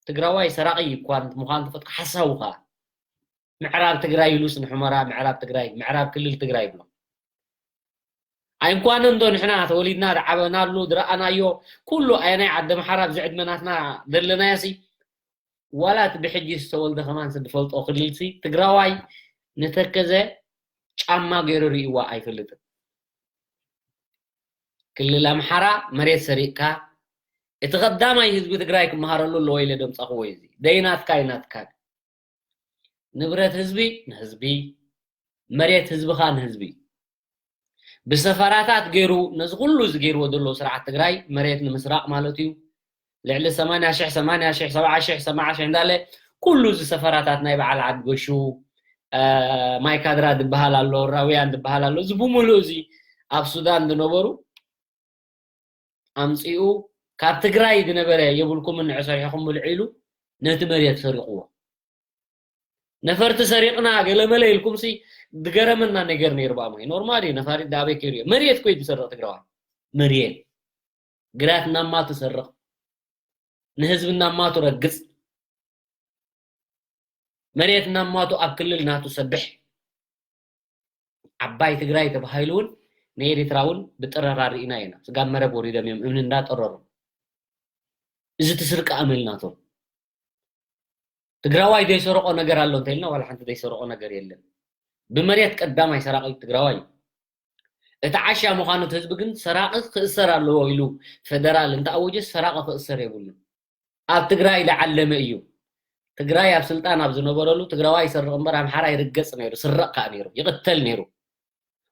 ትግራዋይ ሰራቂ እኳ ምዃን ተፈጥሮ ሓሳቡ ከዓ ምዕራብ ትግራይ ኢሉስ ንሑመራ ምዕራብ ትግራይ ምዕራብ ክልል ትግራይ ይብሎ ኣይንኳነ እንዶ ንሕና ተወሊድና ዝዓበናሉ ዝረኣናዮ ኩሉ ኣየናይ ዓዲ ኣምሓራ ኣብዚ ዕድመ ናትና ዘለናዮ ሲ ዋላ እቲ ብሕጂ ዝተወልደ ከማን ዝፈልጦ ክልል ሲ ትግራዋይ ንተከዘ ጫማ ገይሩ ርእይዋ ኣይፈልጥን። ክልል ኣምሓራ መሬት ሰሪቕካ እቲ ቀዳማይ ህዝቢ ትግራይ ክመሃረሉ ኣለዎ ኢለ ደምፃኽዎ እዩ። እዚ ደይናትካ ይናትካ ንብረት ህዝቢ ንህዝቢ መሬት ህዝብኻ ንህዝቢ ብሰፈራታት ገይሩ ነዚ ኩሉ እዚ ገይርዎ ዘሎ ስርዓት ትግራይ መሬት ንምስራቕ ማለት እዩ። ልዕሊ ሰማንያ ሽሕ ሰማንያ ሽሕ ሰብዓ ሽሕ ሰብዓ ሽሕ እንዳለ ኩሉ እዚ ሰፈራታት ናይ በዓል ዓዲ ጎሹ ማይካድራ ዝበሃል ኣሎ ራውያን ዝበሃል ኣሎ እዚ ብምሉእ እዚ ኣብ ሱዳን ዝነበሩ ኣምፂኡ ካብ ትግራይ ዝነበረ የብልኩምን ንዕ ሰሪሕኹም ብልዑ ኢሉ ነቲ መሬት ሰሪቕዎ። ነፈርቲ ሰሪቕና ገለመለ ኢልኩም ሲ ዝገረመና ነገር ነይሩ ብኣማይ ኖርማል እዩ። ነፋሪት ዳበይ ከይሩ መሬት ኮይ ዝሰርቕ ትግራዋይ መሬት ግራት እናማቱ ሰርቕ ንህዝቢ እናማቱ ረግፅ መሬት እናማቱ ኣብ ክልል ናቱ ሰብሕ ዓባይ ትግራይ ተባሂሉ እውን ንኤሪትራ እውን ብጥረራ ርኢና ኢና። ስጋብ መረብ ወሪዶም እዮም እምኒ እንዳጠረሩ እዚ ትስርቂ ኣመል ናቶም ትግራዋይ ዘይሰረቆ ነገር ኣሎ እንተኢልና ዋላ ሓንቲ ዘይሰረቆ ነገር የለን። ብመሬት ቀዳማይ ሰራቂ ትግራዋይ እዩ። እቲ ዓሻ ምዃኑ እቲ ህዝቢ ግን ሰራቂ ክእሰር ኣለዎ ኢሉ ፌደራል እንተኣወጀ ሰራቂ ክእሰር የብሉን። ኣብ ትግራይ ዝዓለመ እዩ። ትግራይ ኣብ ስልጣን ኣብ ዝነበረሉ ትግራዋይ ይሰርቕ እምበር ኣምሓራ ይርገፅ ነይሩ፣ ስረቕ ከዓ ነይሩ፣ ይቕተል ነይሩ።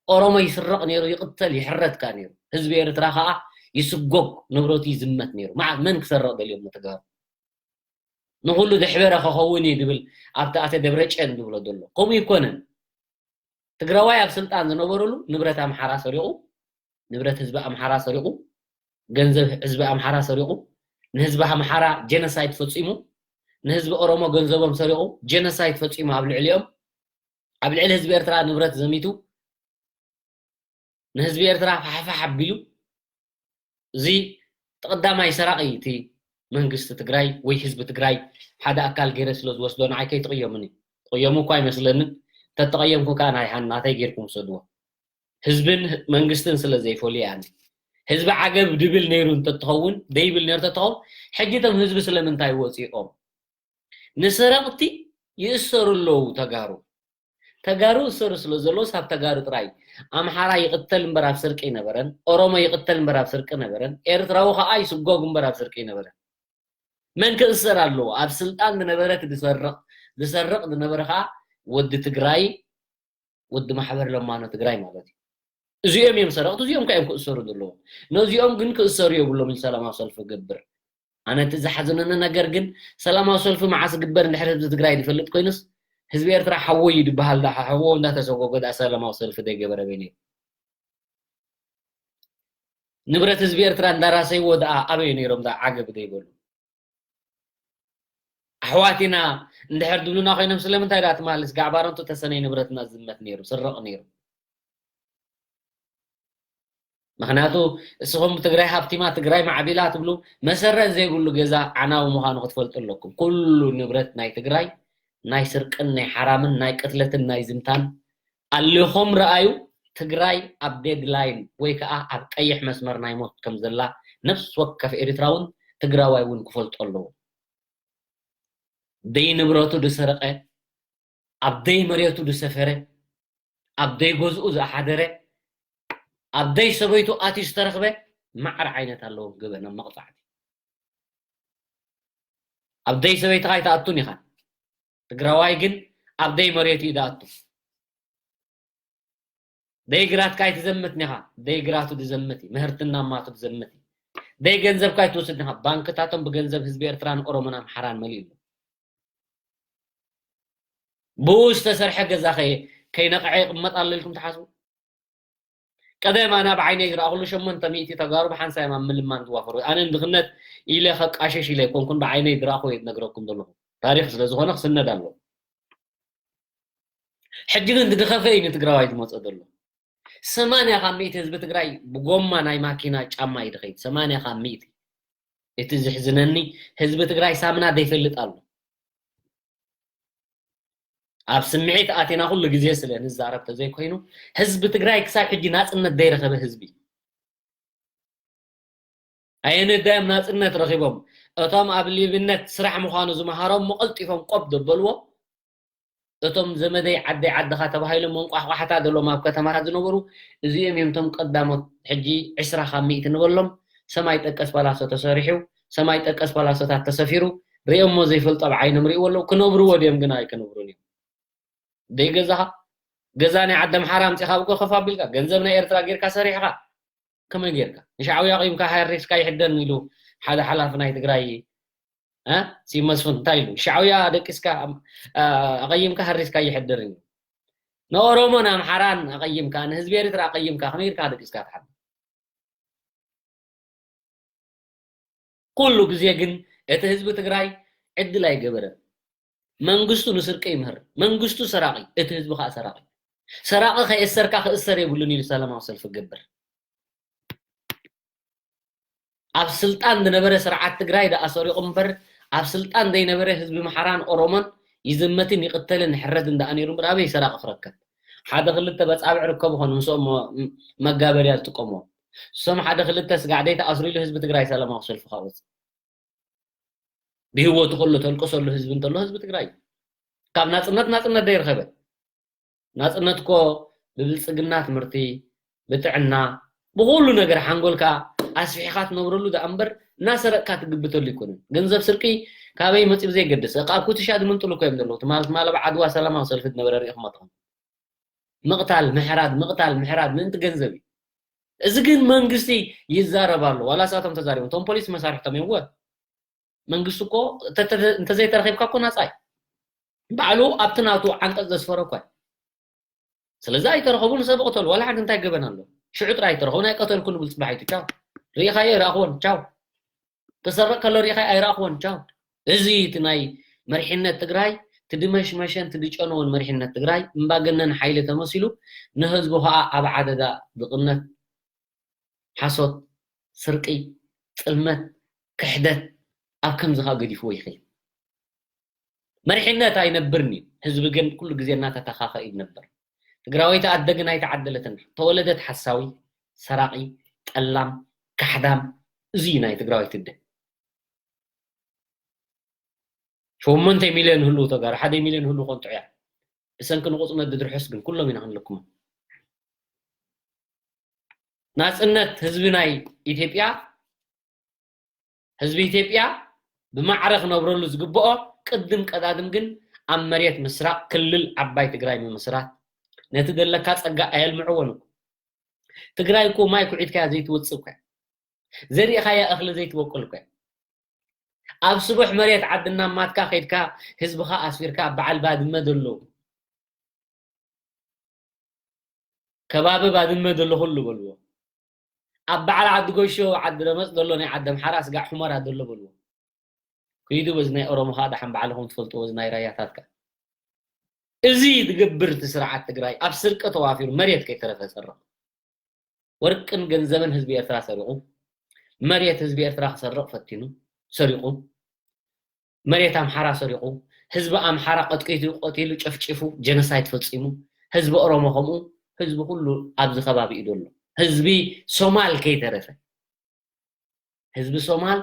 ኦሮሞ ይስረቕ ነይሩ፣ ይቕተል ይሕረት ከዓ ነይሩ። ህዝቢ ኤርትራ ከዓ ይስጎግ፣ ንብረቱ ይዝመት ነይሩ። መዓት መን ክሰርቕ ደልዮም ንትግራዊ ንኹሉ ዘሕበረ ክኸውን እዩ ዝብል ኣብቲ ኣተ ደብረጨን ዝብሎ ዘሎ ከምኡ ይኮነን። ትግራዋይ ኣብ ስልጣን ዝነበረሉ ንብረት ኣምሓራ ሰሪቑ፣ ንብረት ህዝቢ ኣምሓራ ሰሪቑ፣ ገንዘብ ህዝቢ ኣምሓራ ሰሪቑ፣ ንህዝቢ ኣምሓራ ጀነሳይድ ፈፂሙ፣ ንህዝቢ ኦሮሞ ገንዘቦም ሰሪቑ ጀነሳይድ ፈፂሙ ኣብ ልዕሊኦም ኣብ ልዕሊ ህዝቢ ኤርትራ ንብረት ዘሚቱ ንህዝቢ ኤርትራ ፋሕፋሕ ኣቢሉ እዚ ተቐዳማይ ሰራቒ እቲ መንግስቲ ትግራይ ወይ ህዝቢ ትግራይ ሓደ ኣካል ገይረ ስለ ዝወስዶ ንዓይ ከይትቕየሙኒ። ትቕየሙ እኳ ኣይመስለንን። እንተተቐየምኩ ከዓ ናይ ሃናተይ ገይርኩም ውሰድዎ። ህዝብን መንግስትን ስለ ዘይፈልዩ ኣነ ህዝቢ ዓገብ ድብል ነይሩ እንተትኸውን ደይብል ነይሩ ተትኸውን ሕጂ እቶም ህዝቢ ስለምንታይ ወፂኦም ንሰረቕቲ ይእሰሩ ኣለዉ ተጋሩ። ተጋሩ እሰሩ ስለ ዘለውስ ኣብ ተጋሩ ጥራይ። ኣምሓራ ይቕተል እምበር ኣብ ስርቂ ኣይነበረን። ኦሮሞ ይቕተል እምበር ኣብ ስርቂ ኣይነበረን። ኤርትራዊ ከኣ ይስጎግ እምበር ኣብ ስርቂ ኣይነበረን። መን ክእሰር ኣለዎ? ኣብ ስልጣን ዝነበረ እቲ ዝሰርቕ፣ ዝሰርቕ ዝነበረ ከኣ ወዲ ትግራይ፣ ወዲ ማሕበር ለማኖ ትግራይ ማለት እዩ። እዚኦም እዮም ሰረቕቲ፣ እዚኦም ከ እዮም ክእሰሩ ዘለዎም። ነዚኦም ግን ክእሰሩ የብሎም እዩ ሰላማዊ ሰልፊ ገብር። ኣነ እቲ ዝሓዘነኒ ነገር ግን ሰላማዊ ሰልፊ መዓስ ግበር እንድሕር ህዝቢ ትግራይ ዝፈልጥ ኮይኑስ ህዝቢ ኤርትራ ሓወይ እዩ ዝበሃል ደኣ ሓዎ እንዳተሰጎጎ ደኣ ሰላማዊ ሰልፊ ዘይገበረ በይ ነይሩ። ንብረት ህዝቢ ኤርትራ እንዳራሰይዎ ደኣ ኣበይ ነይሮም ደኣ ዓገብ ዘይበሉ። ኣሕዋት ኢና እንድሕር ዝብሉና ኮይኖም ስለምንታይ ደኣ ትማልስ ጋዕ ባረንቱ ተሰነይ ንብረትና ዝዝመት ነይሩ፣ ስረቕ ነይሩ። ምኽንያቱ እስኹም ትግራይ ሃብቲማ ትግራይ ማዕቢላ ትብሉ መሰረት ዘይብሉ ገዛ ዓናዊ ምዃኑ ክትፈልጡ ኣለኩም። ኩሉ ንብረት ናይ ትግራይ ናይ ስርቅን ናይ ሓራምን ናይ ቅትለትን ናይ ዝምታን ኣሊኹም ረኣዩ። ትግራይ ኣብ ዴድላይን ወይ ከዓ ኣብ ቀይሕ መስመር ናይ ሞት ከም ዘላ ነፍሲ ወከፍ ኤርትራውን ትግራዋይ እውን ክፈልጦ ኣለዎ። ደይ ንብረቱ ዝሰረቐ፣ ኣብ ደይ መሬቱ ዝሰፈረ፣ ኣብ ደይ ገዝኡ ዝሓደረ፣ ኣብ ደይ ሰበይቱ ኣትዩ ዝተረኽበ ማዕረ ዓይነት ኣለዎ ገበን መቕፃዕቲ። ኣብ ደይ ሰበይትኻ ኣይትኣቱን ኢኻ። ትግራዋይ ግን ኣብ ደይ መሬቱ እዩ ዝኣቱ። ደይ ግራትካ ኣይትዘምትን ኢኻ። ደይ ግራቱ ዝዘምት እዩ። ምህርትና ማቱ ዝዘምት እዩ። ደይ ገንዘብካ ኣይትወስድን ኢኻ። ባንክታቶም ብገንዘብ ህዝቢ ኤርትራን ኦሮሞን ኣምሓራን መሊኡ ኣሎ። ብኡ ዝተሰርሐ ገዛ ከ ከይነቕዐ ይቕመጥ ኣሎ ኢልኩም ትሓስቡ? ቀደም ኣነ ኣብ ዓይነይ ዝረኣኹሉ ሸሞንተ ሚእቲ ተጋሩ ብሓንሳዮም ኣብ ምልማን ዝዋፈሩ። ኣነ ንድኽነት ኢለ ከቃሽሽ ኢለ ኣይኮንኩን፣ ብዓይነይ ዝረኣኹ እየ ዝነግረኩም ዘለኹ። ታሪኽ ስለ ዝኾነ ክስነድ ኣለዎ። ሕጂ ግን ዝድኸፈ እዩ ንትግራዋይ ዝመፅእ ዘሎ። ሰማንያ ካብ ሚእቲ ህዝቢ ትግራይ ብጎማ ናይ ማኪና ጫማ እዩ ዝኸይድ። ሰማንያ ካብ ሚእቲ። እቲ ዝሕዝነኒ ህዝቢ ትግራይ ሳምና ዘይፈልጥ ኣሎ። ኣብ ስምዒት ኣቲና ኩሉ ግዜ ስለ ንዛረብ ተዘይኮይኑ ህዝቢ ትግራይ ክሳብ ሕጂ ናፅነት ዘይረኸበ ህዝቢ። ኣየነዳዮም ናፅነት ረኺቦም? እቶም ኣብ ሊብነት ስራሕ ምዃኑ ዝመሃሮም መቐልጢፎም ቆብ ዘበልዎ እቶም ዘመደይ ዓደይ ዓድኻ ተባሂሎም መንቋሕቋሕታ ዘለዎም ኣብ ከተማታት ዝነበሩ እዚኦም እዮም እቶም ቀዳሞት። ሕጂ ዕስራ ካብ ሚእቲ ንበሎም ሰማይ ጠቀስ ፓላሶ ተሰሪሑ፣ ሰማይ ጠቀስ ፓላሶታት ተሰፊሩ ርእዮሞ ዘይፈልጡ ኣብ ዓይኖም ርእይዎ ኣለዉ። ክነብርዎ ድዮም ግን ኣይክነብሩን እዮም። ደይ ገዛኻ ገዛ ናይ ዓዲ ኣምሓራ ኣምፂኻ ኣብኮ ከፍ ኣቢልካ ገንዘብ ናይ ኤርትራ ጌርካ ሰሪሕኻ ከመይ ጌርካ ንሻዕብያ ኣቐይምካ ሃሪስካ ይሕደን ኢሉ ሓደ ሓላፊ ናይ ትግራይ እ? ስዩም መስፍን እንታይ ኢሉ? ሻዕብያ ደቂስካ ኣቐይምካ ሃሪስካ ይሕደር እዩ። ንኦሮሞን ኣምሓራን ኣቐይምካ ንህዝቢ ኤርትራ ኣቐይምካ ከመይ ኢልካ ደቂስካ ትሓድር? ኩሉ ግዜ ግን እቲ ህዝቢ ትግራይ ዕድል ኣይገበረን። መንግስቱ ንስርቂ ይምህር። መንግስቱ ሰራቒ፣ እቲ ህዝቢ ከዓ ሰራቒ። ሰራቒ ከየሰርካ ክእሰር የብሉን ኢሉ ሰላማዊ ሰልፊ ገብር። ኣብ ስልጣን ዝነበረ ስርዓት ትግራይ ደኣ ሰሪቑ እምበር ኣብ ስልጣን ዘይነበረ ህዝቢ ምሓራን ኦሮሞን ይዝመትን ይቕተልን ይሕረድን ደኣ ነይሩ እምበር ኣበይ ሰራቒ ክረከብ? ሓደ ክልተ በፃብዕ ርከቡ ኾኑ ምስኦም መጋበርያ ዝጥቀምዎ። እሶም ሓደ ክልተ ስጋዕ ደይተኣስሩ ኢሉ ህዝቢ ትግራይ ሰላማዊ ሰልፊ ክወፅእ ብህይወቱ ከሎ ተልቅሰሉ ህዝቢ እንተሎ ህዝቢ ትግራይ እዩ። ካብ ናፅነት ናፅነት ዘይረኸበ ናፅነት እኮ ብብልፅግና ትምህርቲ ብጥዕና ብኩሉ ነገር ሓንጎልካ ኣስፊሕካ ትነብረሉ ደኣ እምበር እናሰረቅካ ትግብተሉ ኣይኮነን። ገንዘብ ስርቂ ካበይ መፂኡ ብዘይገድስ እቃ ኣብ ኩትሻ ዝምንጥሉ እኮ እዮም ዘለዉ። ትማል ትማል ኣብ ዓድዋ ሰላማዊ ሰልፊ ዝነበረ ርኢኹም ኣትኹም። ምቕታል ምሕራድ ምቕታል ምሕራድ ምእንቲ ገንዘብ እዩ። እዚ ግን መንግስቲ ይዛረብ ኣሎ። ዋላ ሳቶም ተዛሪቦም እቶም ፖሊስ መሳርሕቶም እዮም። ወ መንግስቲ እኮ እንተዘይተረኺብካ እኮ ናፃ እዩ። ባዕሉ ኣብቲ ናቱ ዓንቀፅ ዘስፈረ እኳ እዩ። ስለዚ ኣይተረኸቡን ሰብ እቕተሉ ዋላ ሓንቲ እንታይ ገበን ኣሎ? ሽዑ ጥራይ ኣይተረኸቡን ኣይቀተልኩን ዝብል ፅባሕ ይቱ ቻው። ርኢኻዮ ኣይረኣኽዎን ቻው። ክሰርቕ ከሎ ርኢኻዮ ኣይረኣኽዎን ቻው። እዚ እቲ ናይ መሪሕነት ትግራይ ትድመሽመሸን ትድጨነዎን መሪሕነት ትግራይ እምባገነን ሓይሊ ተመሲሉ ንህዝቡ ከዓ ኣብ ዓደዳ ድቕነት ሓሶት፣ ስርቂ፣ ጥልመት፣ ክሕደት ኣብ ከምዚ ከኣ ገዲፍዎ ይኸይድ። መሪሕነት ኣይነብርን እዩ። ህዝቢ ግን ኩሉ ግዜ እናተተኻኸ እዩ ዝነብር። ትግራወይቲ ኣደ ግን ኣይተዓደለትን። ተወለደት ሓሳዊ፣ ሰራቒ፣ ጠላም፣ ካሕዳም። እዚ እዩ ናይ ትግራወይቲ ኣደ። ሸሞንተ ሚልዮን ህሉ ተጋሩ ሓደ ሚልዮን ህሉ ኮን ጥዑያ ብሰንኪ ንቑጽ መዲ ድርሑስ ግን ኩሎም ኢና ክንልክሞም። ናጽነት ህዝቢ ናይ ኢትዮጵያ፣ ህዝቢ ኢትዮጵያ ብማዕረ ክነብረሉ ዝግብኦ ቅድም ቀዳድም ግን ኣብ መሬት ምስራቕ ክልል ዓባይ ትግራይ ምምስራት፣ ነቲ ዘለካ ጸጋ ኣየልምዕዎን እኮ። ትግራይ እኮ ማይ ኩዒትካያ ዘይትወጽእ እኮ እያ። ዘሪእኻያ እኽሊ ዘይትበቁል እኮ እያ። ኣብ ስቡሕ መሬት ዓድና ማትካ ከይድካ ህዝብኻ ኣስፊርካ በዓል ባድመ ዘሎ ከባቢ ባድመ ዘሎ ኩሉ በልዎ። ኣብ በዓል ዓዲ ጎሾ ዓዲ ረመፅ ዘሎ ናይ ዓዲ ኣምሓራ ስጋዕ ሑመራ ዘሎ በልዎ። ክይዱ በዚ ናይ ኦሮሞ ከዓ ደሓን ባዕልኹም ትፈልጥዎ በዚ ናይ ራያታት ከዓ። እዚ ዝገብር እቲ ስርዓት ትግራይ ኣብ ስርቂ ተዋፊሩ መሬት ከይተረፈ ሰርቕ። ወርቅን ገንዘብን ህዝቢ ኤርትራ ሰሪቑ፣ መሬት ህዝቢ ኤርትራ ክሰርቕ ፈቲኑ፣ ሰሪቑ፣ መሬት ኣምሓራ ሰሪቑ፣ ህዝቢ ኣምሓራ ቀጥቂጡ፣ ቀቲሉ፣ ጨፍጪፉ፣ ጀኖሳይድ ፈጺሙ፣ ህዝቢ ኦሮሞ ከምኡ፣ ህዝቢ ኩሉ ኣብዚ ከባቢ እዩ ዘሎ። ህዝቢ ሶማል ከይተረፈ። ህዝቢ ሶማል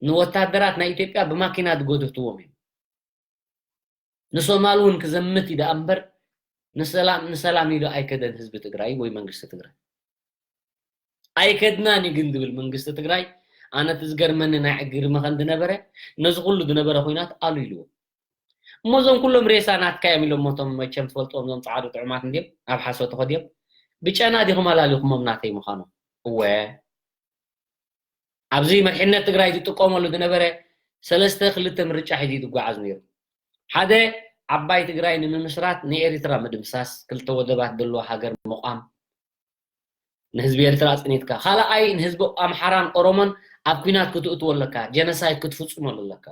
ንወታደራት ናይ ኢትዮጵያ ብማኪና ዝጎተትዎም እዮም። ንሶማል እውን ክዘምት እዩ ደኣ እምበር ንሰላም፣ ንሰላም ኢሉ ኣይከደን ህዝቢ ትግራይ ወይ መንግስቲ ትግራይ። ኣይከድናን እዩ ግን ዝብል መንግስቲ ትግራይ፣ ኣነ እቲ ዝገርመኒ ናይ ዕግሪ መኸን ዝነበረ፣ ነዚ ኩሉ ዝነበረ ኹናት ኣሉ ኢልዎ። እሞ እዞም ኩሎም ሬሳ ናትካ እዮም ኢሎም፣ እቶም መቸም ትፈልጥዎም እዞም ጻዕዱ ጥዑማት እንድዮም፣ ኣብ ሓሶት ተኸድዮም። ብጨና ዲኹም ኣላሊኹሞም ናተይ ምዃኖም? እወ። ኣብዚ መሪሕነት ትግራይ ዝጥቀመሉ ዝነበረ ሰለስተ ክልተ ምርጫ ሒዙ እዩ ዝጓዓዝ ነይሩ። ሓደ፣ ዓባይ ትግራይ ንምምስራት ንኤሪትራ ምድምሳስ፣ ክልተ ወደባት ዘለዎ ሃገር ምቋም፣ ንህዝቢ ኤርትራ ኣጽኒትካ። ካልኣይ፣ ንህዝቢ ኣምሓራን ኦሮሞን ኣብ ኲናት ክትእትዎ ኣለካ፣ ጀኖሳይድ ክትፍጽመሉ ኣለካ።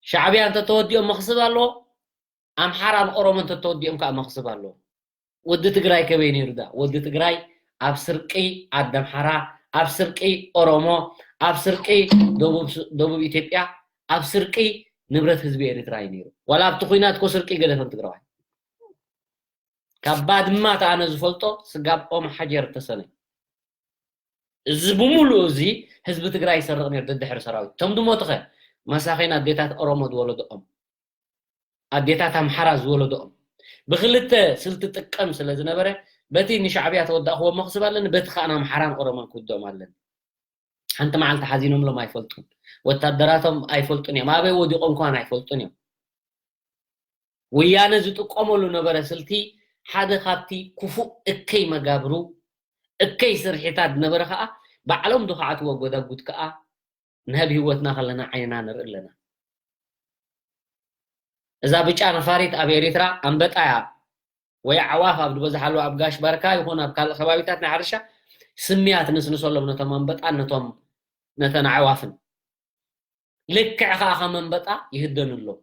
ሻዕብያ እንተተወዲኦም መኽስብ ኣለዎ፣ ኣምሓራን ኦሮሞን እንተተወዲኦም ከዓ መኽስብ ኣለዎ። ወዲ ትግራይ ከበይ ነይሩ ዳ? ወዲ ትግራይ ኣብ ስርቂ ዓዲ ኣምሓራ፣ ኣብ ስርቂ ኦሮሞ፣ ኣብ ስርቂ ደቡብ ሱ-፣ ደቡብ ኢትዮጵያ፣ ኣብ ስርቂ ንብረት ህዝቢ ኤርትራ እዩ ነይሩ። ዋላ ኣብቲ ኹናት እኮ ስርቂ ገደፈም ትግራዋይ። ካብ ባድማ እቲ ኣነ ዝፈልጦ ስጋብ ኦም ሓጀር ተሰነ። እዚ ብምሉእ እዚ ህዝቢ ትግራይ ይሰርቕ ነይሩ ደድሕሪ ሰራዊት። እቶም ዝሞቱ ኸ? መሳኺን ኣዴታት ኦሮሞ ዝወለድኦም፣ ኣዴታት ኣምሓራ ዝወለድኦም። ብክልተ ስልቲ ጥቀም ስለ ዝነበረ፣ በቲ ንሻዕብያ ተወዳእኽዎ መኽስብ ኣለኒ፣ በቲ ኸኣ ንኣምሓራን ኦሮሞን ክውድኦም ኣለኒ። ሓንቲ መዓልቲ ሓዚኖምሎም ኣይፈልጡን። ወታደራቶም ኣይፈልጡን እዮም። ኣበይ ወዲቖም ከዋን ኣይፈልጡን እዮም። ወያነ ዝጥቀመሉ ነበረ ስልቲ ሓደ ካብቲ ክፉእ እከይ መጋብሩ፣ እከይ ስርሒታት ዝነበረ ከኣ፣ ባዕሎም ዝኸዓትዎ ጎዳጉድ ከኣ ንህብ ህይወትና ከለና ዓይንና ንርኢ ኣለና። እዛ ብጫ ነፋሪት ኣብ ኤሪትራ ኣንበጣ እያ ወይ ኣዕዋፍ ኣብ ዝበዝሓሉ ኣብ ጋሽ ባርካ ይኹን ኣብ ካልእ ከባቢታት ናይ ሕርሻ ስምያ ትንስንሰሎም ነቶም ኣንበጣን ነቶም፣ ነተን ኣዕዋፍን። ልክዕ ከኣ ከም ኣንበጣ ይህደኑ ኣለዉ።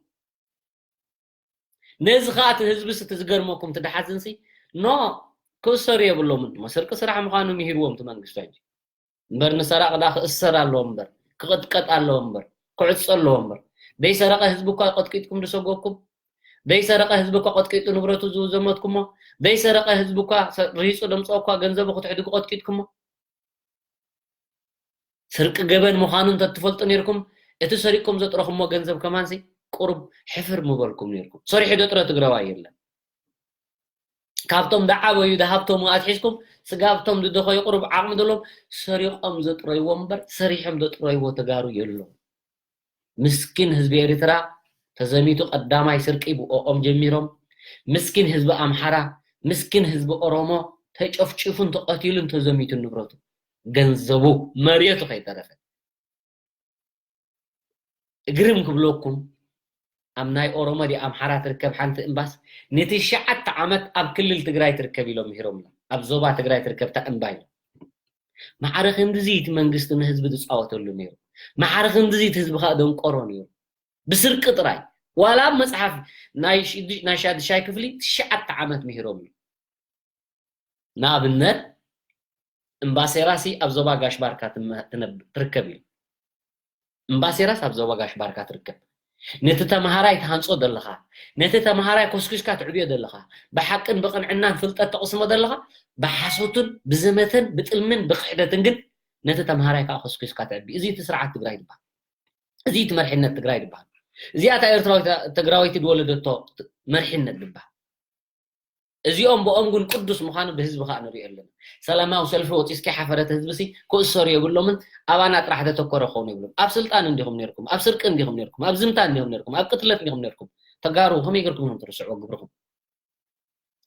ነዚ ከኣ እቲ ህዝቢ እቲ ዝገርመኩም እቲ ደሓዝንሲ ኖ ክእሰሩ የብሎምን። እሞ ስርቂ ስራሕ ምዃኑ ምሂርዎም እቲ መንግስቲ ሕጂ። እምበር ንሰራቂ ደኣ ክእሰር ኣለዎ እምበር፣ ክቕጥቀጥ ኣለዎ እምበር፣ ክዕጾ ኣለዎ እምበር። ዘይሰረቐ ህዝቢ እኳ ቀጥቂጥኩም ዝሰጎኩም፣ ዘይሰረቐ ህዝቢ እኳ ቀጥቂጡ ንብረቱ ዝዘመትኩሞ፣ ዘይሰረቐ ህዝቢ እኳ ሰ-፣ ርሂጹ ደምጽኦ እኳ ገንዘቡ ክትሕድጉ ቀጥቂጥኩሞ። ስርቂ ገበን ምዃኑ እንተትፈልጡ ነይርኩም፣ እቲ ሰሪቅኩም ዘጥረኹሞ ገንዘብ ከማንሲ ቁሩብ ሕፍር ምበልኩም ነይርኩም። ሰሪሑ ዘጥረ ትግራዋይ የለን። ካብቶም ዝዓበዩ ዝሃብተሙ ኣትሒዝኩም፣ ስጋብቶም ዝደኸዩ ቁሩብ ዓቕሚ ዘለዎም ሰሪቖም ዘጥረይዎ እምበር፣ ሰሪሖም ዘጥረይዎ ተጋሩ የለውን። ምስኪን ህዝቢ ኤርትራ ተዘሚቱ ቀዳማይ ስርቂ ብኦኦም ጀሚሮም። ምስኪን ህዝቢ ኣምሓራ፣ ምስኪን ህዝቢ ኦሮሞ ተጨፍጭፉን ተቐቲሉን ተዘሚቱን ንብረቱ፣ ገንዘቡ፣ መሬቱ ከይተረፈ። እግርም ክብለኩም፣ ኣብ ናይ ኦሮሞ ድያ ኣምሓራ ትርከብ ሓንቲ እምባስ ንትሽዓተ ዓመት ኣብ ክልል ትግራይ ትርከብ ኢሎም ምሂሮምና። ኣብ ዞባ ትግራይ ትርከብ እታ እምባ ኢሎም። ማዕረ ክንድዚ እቲ መንግስቲ ንህዝቢ ዝፃወተሉ ነይሩ። ማዕረ ክንድዚ እቲ ህዝቢ ከዓ ደንቆሮ ነይሩ። ብስርቂ ጥራይ። ዋላ ኣብ መፅሓፍ ናይ ሽዱ-፣ ናይ ሻድሻይ ክፍሊ ትሽዓተ ዓመት ምሂሮምና። ንኣብነት እምባሴራሲ ኣብ ዞባ ጋሽ ባርካ ትመ-፣ ትነብ-፣ ትርከብ እዩ። እምባሴራስ ኣብ ዞባ ጋሽ ባርካ ትርከብ። ነቲ ተምሃራይ ትሃንጾ ዘለኻ፣ ነቲ ተምሃራይ ኮስኪስካ ትዕብዮ ዘለኻ፣ ብሓቅን ብቕንዕናን ፍልጠት ተቕስሞ ዘለኻ፣ ብሓሶትን ብዘመተን ብጥልምን ብክሕደትን ግን ነቲ ተምሃራይ ከዓ ኮስኪስካ ትዕቢ። እዚ እቲ ስርዓት ትግራይ ይበሃል። እዚ እቲ መርሕነት ትግራይ ይበሃል። እዚኣ እታ ኤርትራዊት ትግራወይቲ ዝወለደቶ መርሒነት ዝበሃል። እዚኦም ብኦም ግን ቅዱስ ምዃኑ ብህዝቢ ከዓ ንሪኦ ኣለና። ሰላማዊ ሰልፊ ወፂኡ እስኪ ሓፈረት ህዝቢ ሲ ክእሰሩ የብሎምን። ኣባና ጥራሕ ዘተኮረ ክኾኑ የብሎም። ኣብ ስልጣን እንዲኹም ነርኩም፣ ኣብ ስርቂ እንዲኹም ነርኩም፣ ኣብ ዝምታ እንዲኹም ነርኩም፣ ኣብ ቅትለት እንዲኹም ነርኩም። ተጋሩ ከመይ ገርኩም ኢኹም ትርስዕዎ ግብርኹም?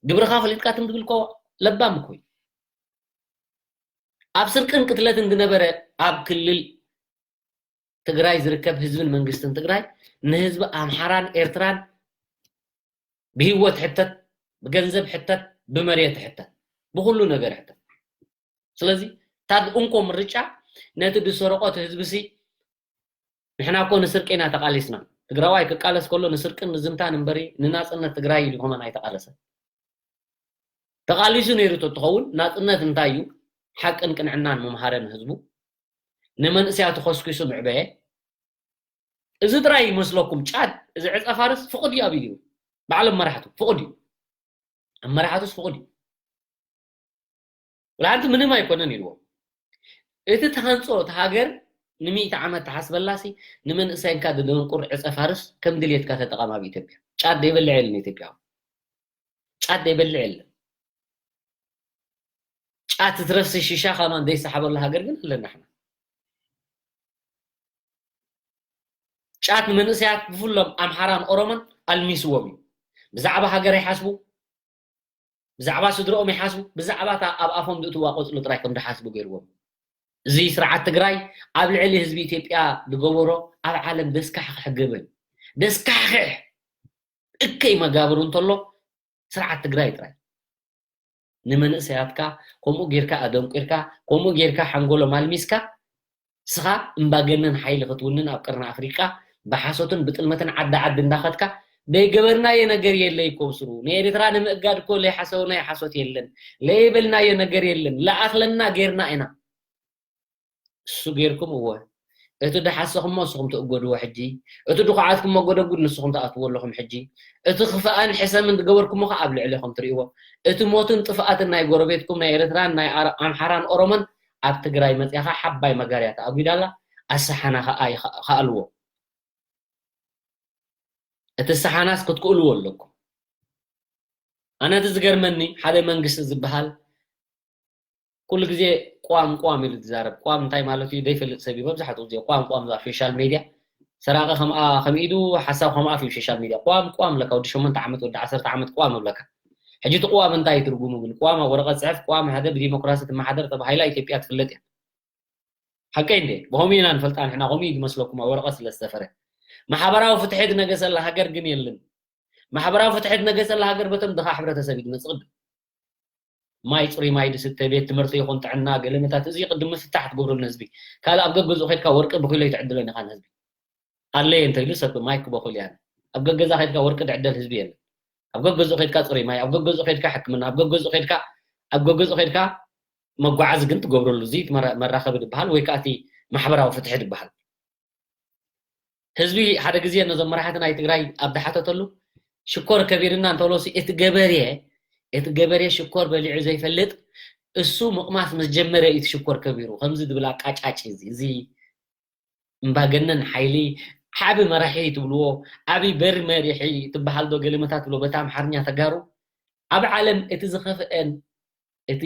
ግብርኻ ፈሊጥካ ትም ትብል እኮ ለባም እኮ እዩ። ኣብ ስርቅን ቅትለትን ዝነበረ ኣብ ክልል ትግራይ ዝርከብ ህዝብን መንግስትን ትግራይ ንህዝቢ ኣምሓራን ኤርትራን ብህይወት ሕተት፣ ብገንዘብ ሕተት፣ ብመሬት ሕተት፣ ብኩሉ ነገር ሕተት። ስለዚ እታ እንኮ ምርጫ ነቲ ዝሰረቆ እቲ ህዝቢ ሲ ንሕና እኮ ንስርቂ ኢና ተቃሊስና። ትግራዋይ ክቃለስ ከሎ ንስርቅን ንዝምታን እምበሪ ንናጽነት ትግራይ ኢሉ ኮመን ኣይተቃለሰን። ተቃሊሱ ነይሩ ተትኸውን ናጽነት እንታይ እዩ? ሓቅን ቅንዕናን ምምሃረ ንህዝቡ፣ ንመንእሰያቱ ኮስኪሱ ምዕበየ። እዚ ጥራይ ይመስለኩም? ጫት፣ እዚ ዕፀ ፋርስ ፍቁድ እዩ ኣብ ኢሉ ባዕሎም መራሕቱ ፍቁድ እዩ። ኣብ መራሕቱስ ፍቁድ እዩ። ወላ ሓንቲ ምንም ኣይኮነን ኢልዎም። እቲ ተሃንጾ እቲ ሃገር ንሚእቲ ዓመት ተሓስበላሲ ንመንእሰይንካ ድደንቁር ዕፀ ፋርስ ከም ድልየትካ ተጠቐም ኣብ ኢትዮጵያ። ጫት ዘይበልዕ የለን ኢትዮጵያ። ጫት ዘይበልዕ የለን። ጫት ትረፍሲ ሽሻ ከማን ዘይሰሓበሉ ሃገር ግን ኣለና ሕና። ጫት ንመንእሰያት ብፍሎም ኣምሓራን ኦሮሞን ኣልሚስዎም እዩ። ብዛዕባ ሃገር ይሓስቡ፣ ብዛዕባ ስድረኦም ይሓስቡ፣ ብዛዕባ እታ ኣብ ኣፎም ዝእትዋ ቆፅሊ ጥራይ ከም ዝሓስቡ ገይርዎም። እዚ ስርዓት ትግራይ ኣብ ልዕሊ ህዝቢ ኢትዮጵያ ዝገበሮ ኣብ ዓለም ደስካሕክሕ ገበን፣ ደስካሕክሕ እከይ መጋብሩ እንተሎ ስርዓት ትግራይ ጥራይ። ንመንእሰያትካ ከምኡ ጌርካ ኣደንቂርካ፣ ከምኡ ጌርካ ሓንጎሎም ኣልሚስካ፣ ስኻ እምባገነን ሓይሊ ክትውንን ኣብ ቀርኒ ኣፍሪቃ ብሓሶትን ብጥልመትን ዓዲ ዓዲ እንዳኸድካ፣ ዘይገበርናዮ ነገር የለ ይኮብስሩ። ንኤርትራ ንምእጋድ እኮ ለይሓሰብናዮ ሓሶት የለን፣ ለይበልናዮ ነገር የለን፣ ለኣኽለና ጌርና ኢና። እሱ ጌርኩም እወ፣ እቲ ድሓሰኹሞ ንስኹም ትእገድዎ ሕጂ፣ እቲ ድኹዓትኩሞ ጎደጉድ ንስኹም ትኣትዎ ኣለኹም ሕጂ፣ እቲ ክፍኣን ሕሰምን ዝገበርኩሞ ኸዓ ኣብ ልዕሌኹም ትርእይዎ። እቲ ሞትን ጥፍኣትን ናይ ጎረቤትኩም ናይ ኤርትራን ናይ ኣር-፣ ኣምሓራን ኦሮሞን ኣብ ትግራይ መጺኻ ሓባይ መጋርያ ተኣጒዳ ኣላ፣ ኣሰሓና ኸኣ ይኸ-፣ ከኣልዎ። እቲ ሰሓናስ ክትክእልዎ ኣለኩም። ኣነ እቲ ዝገርመኒ ሓደ መንግስቲ ዝበሃል ኩሉ ግዜ ቋም ቋም ኢሉ ዝዛረብ። ቋም እንታይ ማለት እዩ ዘይፈልጥ ሰብ እዩ መብዛሕትኡ ግዜ ቋም ቋም ኣብ ሶሻል ሜድያ። ሰራቂ ከምኣ ከም ኢዱ ሓሳብ ከምኣ ኣብ ሶሻል ሜድያ ቋም ቋም ለካ ወዲ ሸሞንተ ዓመት ወዲ ዓሰርተ ዓመት ቋም እብለካ። ሕጂ እቲ ቋም እንታይ እዩ ትርጉሙ ግን? ቋም ኣብ ወረቐት ጽሕፍ፣ ቋም ሓደ ብዲሞክራሲ ትመሓደር ተባሂላ ኢትዮጵያ ትፍለጥ እያ። ሓቀይ እንዴ? ብኸምኡ ኢና ንፈልጣ ንሕና፣ ከምኡ እዩ ዝመስለኩም ኣብ ወረቐት ስለ ዝሰፈረ። ማሕበራዊ ፍትሒ ዝነገሰላ ሃገር ግን የለን። ማሕበራዊ ፍትሒ ዝነገሰላ ሃገር በቶም ድኻ ሕብረተሰብ እዩ ዝመጽእ ቅድም። ማይ፣ ጽሩይ ማይ ዝስተ፣ ቤት ትምህርቲ ይኹን ጥዕና፣ ገለመታት፣ እዚ ቅድም ምፍታሕ ትገብረሉ ንህዝቢ። ካልእ ኣብ ገገዝኡ ኸድካ ወርቂ ብኪሎ ይትዕድለን ኢኻ ንህዝቢ። ኣለየ እንተኢሉ ሰብ ማይ ክበኹል እያ። ኣብ ገገዛ ኸድካ ወርቂ ድዕደል ህዝቢ የለን። ኣብ ገገዝኡ ኸድካ ጽሩይ ማይ፣ ኣብ ገገዝኡ ኸድካ ሕክምና፣ ኣብ ገገዝኡ ኸድካ፣ ኣብ ገገዝኡ ኸድካ መጓዓዚ ግን ትገብረሉ። እዚ እቲ መራ-፣ መራኸቢ ዝበሃል ወይ ከዓ እቲ ማሕበራዊ ፍትሒ ዝበሃል። ህዝቢ ሓደ ግዜ ነዞም መራሕቲ ናይ ትግራይ ኣብ ዝሓተተሉ፣ ሽኮር ከቢርና እንተብሎሲ፣ እቲ ገበሬ፣ እቲ ገበሬ ሽኮር በሊዑ ዘይፈልጥ፣ እሱ ምቕማስ ምስ ጀመረ እዩ እቲ ሽኮር ከቢሩ። ከምዚ ዝብል ኣቃጫጭ እዚ፣ እዚ እምባገነን ሓይሊ፣ ዓቢ መራሒ ትብልዎ፣ ዓቢ በሪ መሪሒ ትበሃል ዶ ገለመታት ትብሎ በታ ኣምሓርኛ ተጋሩ፣ ኣብ ዓለም እቲ ዝኸፍአን እቲ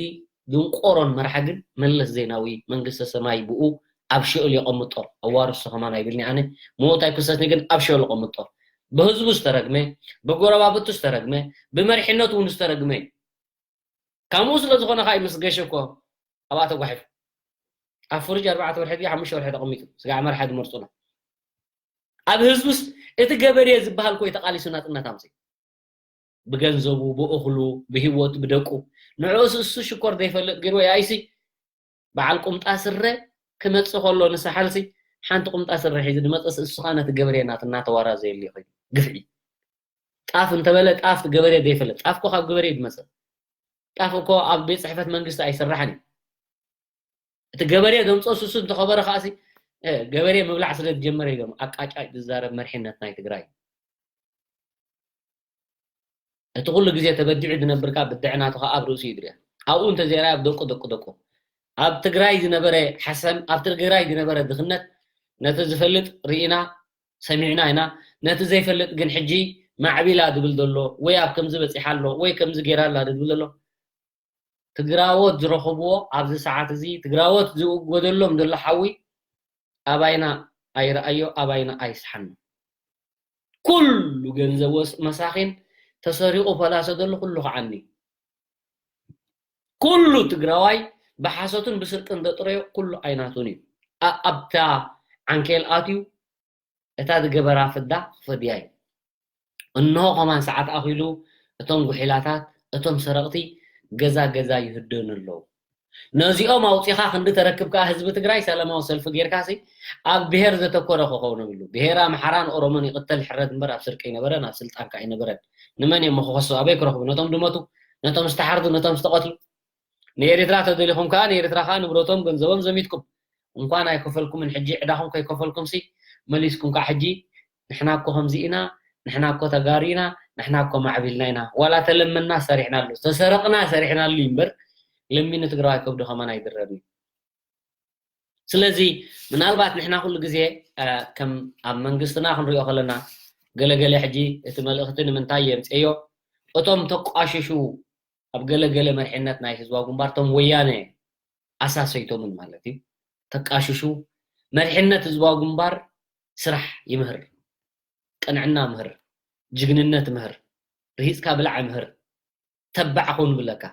ድንቆሮን መርሓ ግን መለስ ዜናዊ መንግስተ ሰማይ ብኡ ኣብ ሽኦል የቐምጦ። ኣዋርሶ ከማን ኣይብልኒ ኣነ፣ ሞት ኣይክሰስኒ ግን ኣብ ሽኦል የቐምጦ። ብህዝቡ ዝተረግመ፣ ብጎረባብቱ ዝተረግመ፣ ብመሪሕነቱ እውን ዝተረግመ እዩ። ከምኡ ስለ ዝኾነ ከዓ እዩ ምስ ገሸ እኮ ኣብኣ ተጓሒፉ። ኣብ ፍርጅ ኣርባዕተ ወርሒ ድዩ ሓሙሽተ ወርሒ ተቐሚጡ፣ ስጋዕ መርሓ ዝመርጹና። ኣብ ህዝቡስ እቲ ገበሬ ዝበሃል እኮ እዩ ተቓሊሱ ናጽነት ኣምጺኡ። ብገንዘቡ፣ ብእኽሉ፣ ብህይወቱ፣ ብደቁ። ንዕኡስ እሱ ሽኮር ዘይፈልጥ ገይርዎ እዩ። ኣይሲ በዓል ቁምጣ ስረ ክመጽእ ከሎ ንሳሕልሲ ሓንቲ ቁምጣ ስረ ሒዙ ዝመጽእስ እሱ ኸኣ ነቲ ገበሬ ናትና ተዋራዘየሉ እዩ ኮይኑ። ግፍዒ። ጣፍ እንተበለ ጣፍ ገበሬ ዘይፈልጥ። ጣፍ እኮ ካብ ገበሬ እዩ ዝመጽእ። ጣፍ እኮ ኣብ ቤት ጽሕፈት መንግስቲ ኣይስራሕን እዩ። እቲ ገበሬ ዘምጽኦ ስሱ እንተኸበረ ከኣሲ፣ እ፣ ገበሬ ምብላዕ ስለ ዝጀመረ እዮም ኣቃጫጭ ዝዛረብ መሪሕነት ናይ ትግራይ። እቲ ኩሉ ግዜ ተበዲዑ ዝነብር ከኣ ብድዕ ናቱ ከኣ ኣብ ርእሱ እዩ ዝርኣ። ኣብኡ እንተዘይርኣ ኣብ ደቁ፣ ደቁ፣ ደቁ። ኣብ ትግራይ ዝነበረ ሓሰም፣ ኣብ ትግራይ ዝነበረ ድኽነት ነቲ ዝፈልጥ ርኢና፣ ሰሚዕና ኢና። ነቲ ዘይፈልጥ ግን ሕጂ ማዕቢላ ድብል ዘሎ ወይ ኣብ ከምዚ በጺሓ ኣሎ ወይ ከምዚ ገይራ ኣላ ድብል ዘሎ ትግራዎት ዝረኽብዎ ኣብዚ ሰዓት እዚ ትግራዎት ዝእጎደሎም ዘሎ ሓዊ ኣባይና ኣይረኣዮ ኣባይና ኣይስሓኖ። ኩሉ ገንዘብ ወስ- መሳኺን ተሰሪቑ ፈላሰ ዘሎ ኩሉ ከዓኒ ኩሉ ትግራዋይ ብሓሶትን ብስርቅን ዘጥረዮ ኩሉ ኣይናቱን እዩ። ኣ- ኣብታ ዓንኬል ኣትዩ እታ ዝገበራ ፍዳ ክፈድያ እዩ። እንሆ ከማን ሰዓት ኣኺሉ እቶም ጉሒላታት እቶም ሰረቕቲ ገዛ ገዛ ይህደኑ ኣለዉ። ነዚኦም ኣውፂኻ ክንዲ ተረክብ ከዓ ህዝቢ ትግራይ ሰላማዊ ሰልፊ ጌርካ ሲ ኣብ ብሄር ዘተኮረ ክኸውን ኣብሉ። ብሄር ኣምሓራን ኦሮሞን ይቕተል ይሕረድ እምበር ኣብ ስርቂ ኣይነበረን፣ ኣብ ስልጣን ከዓ ኣይነበረን። ንመን እዮም ክኸሱ? ኣበይ ክረኽቡ? ነቶም ድመቱ፣ ነቶም ዝተሓርዱ፣ ነቶም ዝተቐትሉ። ንኤርትራ ተደሊኹም ከዓ ንኤርትራ ከዓ ንብረቶም ገንዘቦም ዘሚትኩም። እንኳን ኣይከፈልኩምን ሕጂ ዕዳኹም ከይከፈልኩም ሲ መሊስኩም ከዓ ሕጂ ንሕና እኮ ከምዚ ኢና፣ ንሕና እኮ ተጋሩ ኢና፣ ንሕና እኮ ማዕቢልና ኢና። ዋላ ተለመና ሰሪሕናሉ፣ ተሰረቕና ሰሪሕናሉ እዩ እምበር ለሚኑ ትግራዋይ ከብዱ ከማን ኣይድረብን እዩ። ስለዚ ምናልባት ንሕና ኩሉ ግዜ አ፣ ከም ኣብ መንግስትና ክንሪኦ ከለና ገለገለ ሕጂ እቲ መልእኽቲ ንምንታይ የምፅዮ እቶም ተቋሽሹ ኣብ ገለገለ መርሕነት ናይ ህዝባዊ ግንባር እቶም ወያነ ኣሳሰይቶምን ማለት እዩ ተቃሽሹ መርሕነት ህዝባዊ ግንባር ስራሕ ይምህር ቅንዕና ምህር ጅግንነት ምህር ርሂፅካ ብላዕ ምህር ተባዕ ኹን ብለካ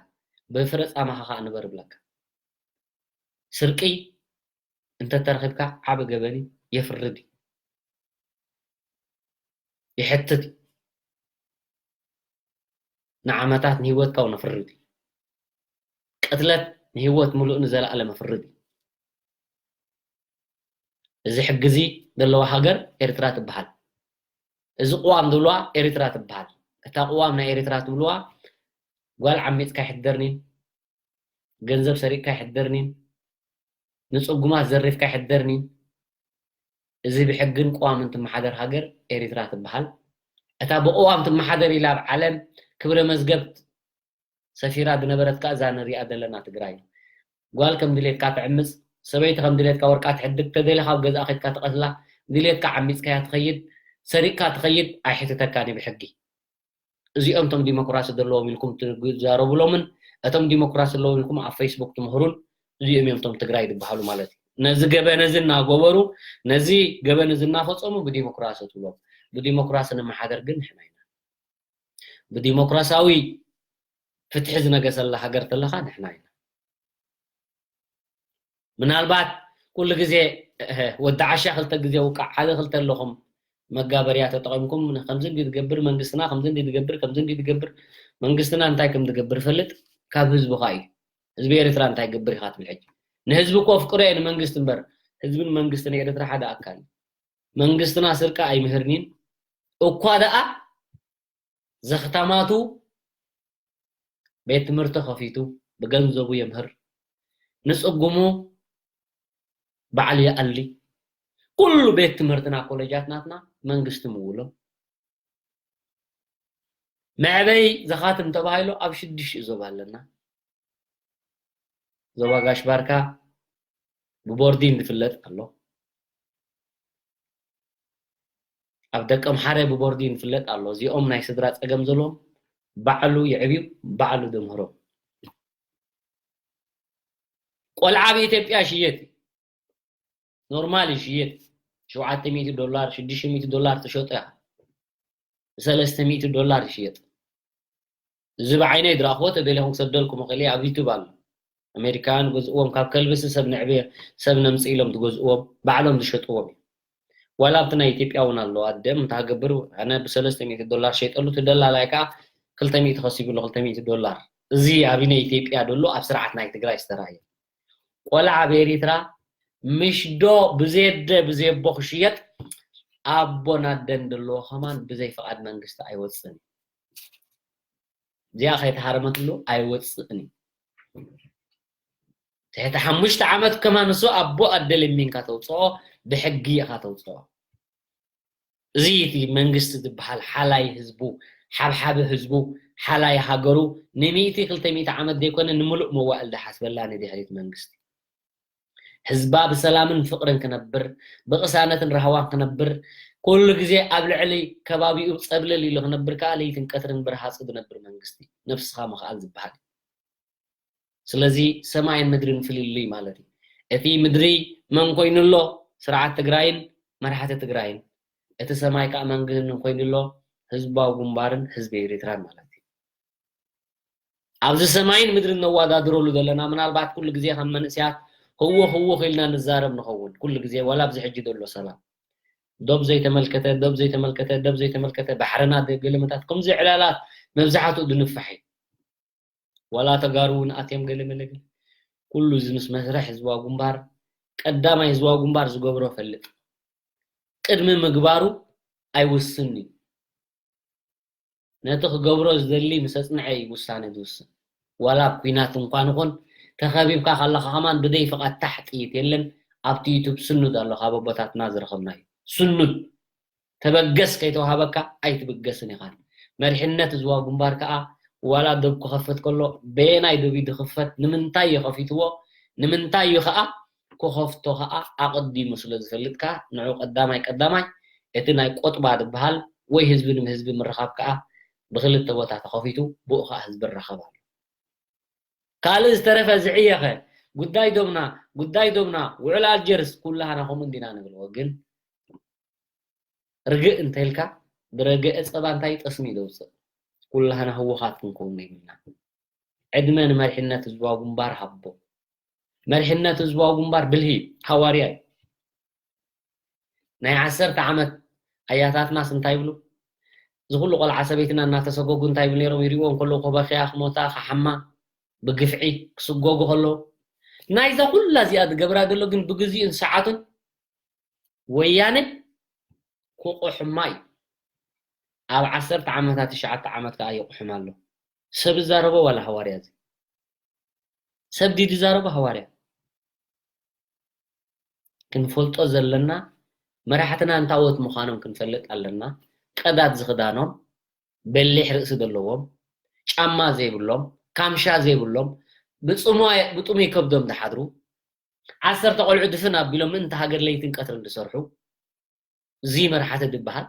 ብፍረ ፃማኻ ከዓ ንበር ብለካ ስርቂ እንተተረኺብካ ዓብ ገበን የፍርድ ይሕትት ንዓመታት ንህይወትካ እውን ፍርድ እዩ። ቅትለት ንህይወት ምሉእ ንዘለኣለም ፍርድ እዩ። እዚ ሕጊ እዚ ዘለዋ ሃገር ኤርትራ ትበሃል። እዚ ቅዋም ዝብልዋ ኤርትራ ትበሃል። እታ ቅዋም ናይ ኤርትራ ትብልዋ ጓል ዓሚፅካ ይሕደርኒን ገንዘብ ሰሪቅካ ይሕደርኒን ንፅጉማት ዘሪፍካ ይሕደርኒን እዚ ብሕግን ቅዋምን ትመሓደር ሃገር ኤርትራ ትበሃል። እታ ብቅዋም ትመሓደር ኢላ ኣብ ዓለም ክብረ መዝገብ ሰፊራ ዝነበረት ከዓ እዛ ንሪኣ ዘለና ትግራይ ጓል ከም ድሌትካ ትዕምፅ ሰበይቲ ከም ድሌትካ ወርቃ ትሕድግ ተደሊኻ ኣብ ገዛኣ ከድካ ትቐትላ ድሌትካ ዓሚፅካያ ትኸይድ ሰሪቅካ ትኸይድ ኣይሕትተካን እዩ ብሕጊ እዚኦም ቶም ዲሞክራሲ ዘለዎም ኢልኩም ትዛረቡሎምን እቶም ዲሞክራሲ ኣለዎም ኢልኩም ኣብ ፌስቡክ ትምህሩን እዚኦም እዮም ቶም ትግራይ ዝበሃሉ ማለት እዩ ነዚ ገበን እዚ እናገበሩ ነዚ ገበን እዚ እናፈፀሙ ብዲሞክራሲ ትብሎም ብዲሞክራሲ ንመሓደር ግን ንሕና ኢና ብዲሞክራሲያዊ ፍትሒ ዝነገሰላ ሃገር ተለካ ንሕና ኢና ምናልባት ኩሉ ግዜ ወዲ ዓሻ ክልተ ግዜ ውቃዕ ሓደ ክልተ ኣለኹም መጋበርያ ተጠቒምኩም ከምዚ እንዲ ትገብር መንግስትና ከምዚ እንዲ ትገብር ከምዚ እንዲ ትገብር መንግስትና እንታይ ከም ትገብር ፈልጥ ካብ ህዝብኻ እዩ ህዝቢ ኤርትራ እንታይ ገብር ኢኻ ትብል ሕጂ ንህዝቢ እኮ ፍቅረ ንመንግስቲ እምበር ህዝብን መንግስትን ኤርትራ ሓደ ኣካል እዩ መንግስትና ስርቂ ኣይምህርኒን እኳ ደኣ ዘኽታማቱ ቤት ትምህርቲ ከፊቱ ብገንዘቡ የምህር ንፅጉሙ ባዕሉ ይኣሊ ኩሉ ቤት ትምህርትና ኮሌጃት ናትና መንግስቲ ምውሎ መዕበይ ዘኻትም ተባሂሉ ኣብ ሽዱሽተ ዞባ ኣለና ዞባ ጋሽ ባርካ ብቦርዲን ዝፍለጥ ኣሎ ኣብ ደቀምሓረ ብቦርዲን ዝፍለጥ ኣሎ እዚኦም ናይ ስድራ ፀገም ዘለዎም ባዕሉ ይዕብዩ ባዕሉ ደምህሮም ቆልዓ ኣብ ኢትዮጵያ ሽየጥ ኖርማል ይሽየጥ ሸውዓተ ሚእቲ ዶላር ሽዱሽተ ሚእቲ ዶላር ትሸጦ ኢኻ ብሰለስተ ሚእቲ ዶላር ይሽየጥ እዚ ብዓይነይ ዝረኣኽዎ ተደሊኹም ክሰደልኩም እኽእል እየ ኣብ ዩቱብ ኣሎ ኣሜሪካውያን ገዝእዎም ካብ ከልብሲ ሰብ ንዕብየ ሰብ ነምፅእ ኢሎም ዝገዝእዎም ባዕሎም ዝሸጥዎም እዩ ዋላ ኣብቲ ናይ ኢትዮጵያ እውን ኣለዋ ደም እንታይ ገብር ኣነ ብሰለስተ ሚእቲ ዶላር ሸይጠሉ እቲ ደላላይ ከዓ ክልተ ሚእቲ ከሲብሉ ክልተ ሚእቲ ዶላር እዚ ኣብ ናይ ኢትዮጵያ ደሎ ኣብ ስርዓት ናይ ትግራይ ዝተራእየ ቆልዓ ኣብ ኤሪትራ ምሽ ዶ ብዘየደ ብዘየቦ ክሽየጥ ኣቦን ኣደን ዘለዎ ከማን ብዘይ ፍቓድ መንግስቲ ኣይወፅእን እዩ እዚኣ ከይተሃረመትሉ ኣይወፅእን እዩ ትሕቲ ሓሙሽተ ዓመት ከማን እሱ ኣቦ ኣደ ለሚንካ ተውፅኦ ብሕጊ ኢኻ ተውፅኦ እዚ እቲ መንግስቲ ዝበሃል ሓላይ ህዝቡ ሓብሓቢ ህዝቡ ሓላይ ሃገሩ ንሚእቲ ክልተ ሚእቲ ዓመት ዘይኮነ ንምሉእ መዋእል ዝሓስበላ ንድሕሪት መንግስቲ ህዝባ ብሰላምን ፍቕርን ክነብር ብቕሳነትን ራህዋን ክነብር ኩሉ ግዜ ኣብ ልዕሊ ከባቢኡ ጸብለል ኢሉ ክነብር ከኣ ለይትን ቀትርን ብርሃጹ ዝነብር መንግስቲ፣ ነብስኻ ምኽኣል ዝበሃል። ስለዚ ሰማይን ምድርን ፍልልይ ማለት እዩ። እቲ ምድሪ መን ኮይኑ ኣሎ? ስርዓት ትግራይን መራሕቲ ትግራይን። እቲ ሰማይ ከኣ መን ግን ኮይኑ ኣሎ? ህዝባዊ ግንባርን ህዝቢ ኤሪትራን ማለት እዩ። ኣብዚ ሰማይን ምድርን ነዋዳድረሉ ዘለና፣ ምናልባት ኩሉ ግዜ ከም መንእስያት ህውኽ ህውኽ ኢልና ንዛረብ ንኸውን። ኩሉ ግዜ ዋላ ኣብዚ ሕጂ ዘሎ ሰላም፣ ዶብ ዘይተመልከተ፣ ዶብ ዘይተመልከተ፣ ዶብ ዘይተመልከተ፣ ባሕርና ገለመታት፣ ከምዚ ዕላላት መብዛሕትኡ ዝንፋሕ እዩ። ዋላ ተጋሩ እውን ኣትዮም ገለ መለ ገለ። ኩሉ እዚ ምስ መስርሕ ህዝባዊ ግንባር፣ ቀዳማይ ህዝባዊ ግንባር ዝገብሮ ፈልጥ። ቅድሚ ምግባሩ ኣይውስን እዩ። ነቲ ክገብሮ ዝደሊ ምስ ኣጽንዐ እዩ ውሳነ ዝውስን። ዋላ ኣብ ኲናት እንኳን ይኹን፣ ተኸቢብካ ከለኻ ከማን ብደይ ፍቓድ ታሕ ጥይት የለን። ኣብቲ ዩቱብ ስኑድ ኣሎ፣ ካብ ኣቦታትና ዝረኸብናዮ ስኑድ። ተበገስ ከይተዋሃበካ ኣይትብገስን ኢኻን። መሪሕነት ህዝባዊ ግንባር ከኣ ዋላ ዶብ ክኸፍት ከሎ በየናይ ዶብ እዩ ዝኽፈት፣ ንምንታይ እዩ ከፊትዎ፣ ንምንታይ እዩ ከኣ ክኸፍቶ ከኣ ኣቐዲሙ ስለ ዝፈልጥ ከኣ ንዑ ቀዳማይ ቀዳማይ እቲ ናይ ቆጥባ ዝበሃል ወይ ህዝቢ ንህዝቢ ምርኻብ ከኣ ብክልተ ቦታ ተኸፊቱ ብኡ ከኣ ህዝቢ ይራኸብ ኣሎ። ካልእ ዝተረፈ ዝዕየኸ ጉዳይ ዶብና፣ ጉዳይ ዶብና፣ ውዕል ኣልጀርስ ኩላህና ከምኡ እንዲና ንብልዎ፣ ግን ርግእ እንተልካ ብረገ እጸባ እንታይ ጠስሚ ደውፅእ? ኩላህና ህወኻት ክንከውን የብልና። ዕድመ ንመሪሕነት ህዝባዊ ግንባር ሃቦ። መሪሕነት ህዝባዊ ግንባር ብልሂ እዩ፣ ሃዋርያ እዩ። ናይ ዓሰርተ ዓመት ኣያታትናስ እንታይ ይብሉ? እዚ ኩሉ ቆልዓ ሰበይትና እናተሰጎጉ እንታይ ይብሉ ነይሮም? ይሪእዎም ከለዉ፣ ከበኽያ፣ ክሞታ፣ ክሓማ፣ ብግፍዒ ክስጎጉ ከለዉ። ናይዛ ኩላ እዚኣ ዝገብራ ዘሎ ግን ብግዚኡን ሰዓቱን ወያነ ክቑሕማ እዩ። ኣብ ዓሰርተ ዓመታት፣ ትሽዓተ ዓመት ከኣ ይቑሕም ኣሎ። ሰብ ዝዛረቦ ዋላ ሃዋርያ እዚ? ሰብ ድዩ ዝዛረቦ ሃዋርያ? ክንፈልጦ ዘለና መራሕትና እንታዎት ምዃኖም ክንፈልጥ ኣለና። ቀዳድ ዝኽዳኖም፣ በሊሕ ርእሲ ዘለዎም፣ ጫማ ዘይብሎም፣ ካምሻ ዘይብሎም፣ ብጽሙዋ-፣ ብጥሙይ ከብዶም ዝሓድሩ፣ ዓሰርተ ቆልዑ ድፍን ኣቢሎም ምእንቲ ሃገር ለይትን ቀትርን ዝሰርሑ፣ እዚ መራሕቲ ዝበሃል።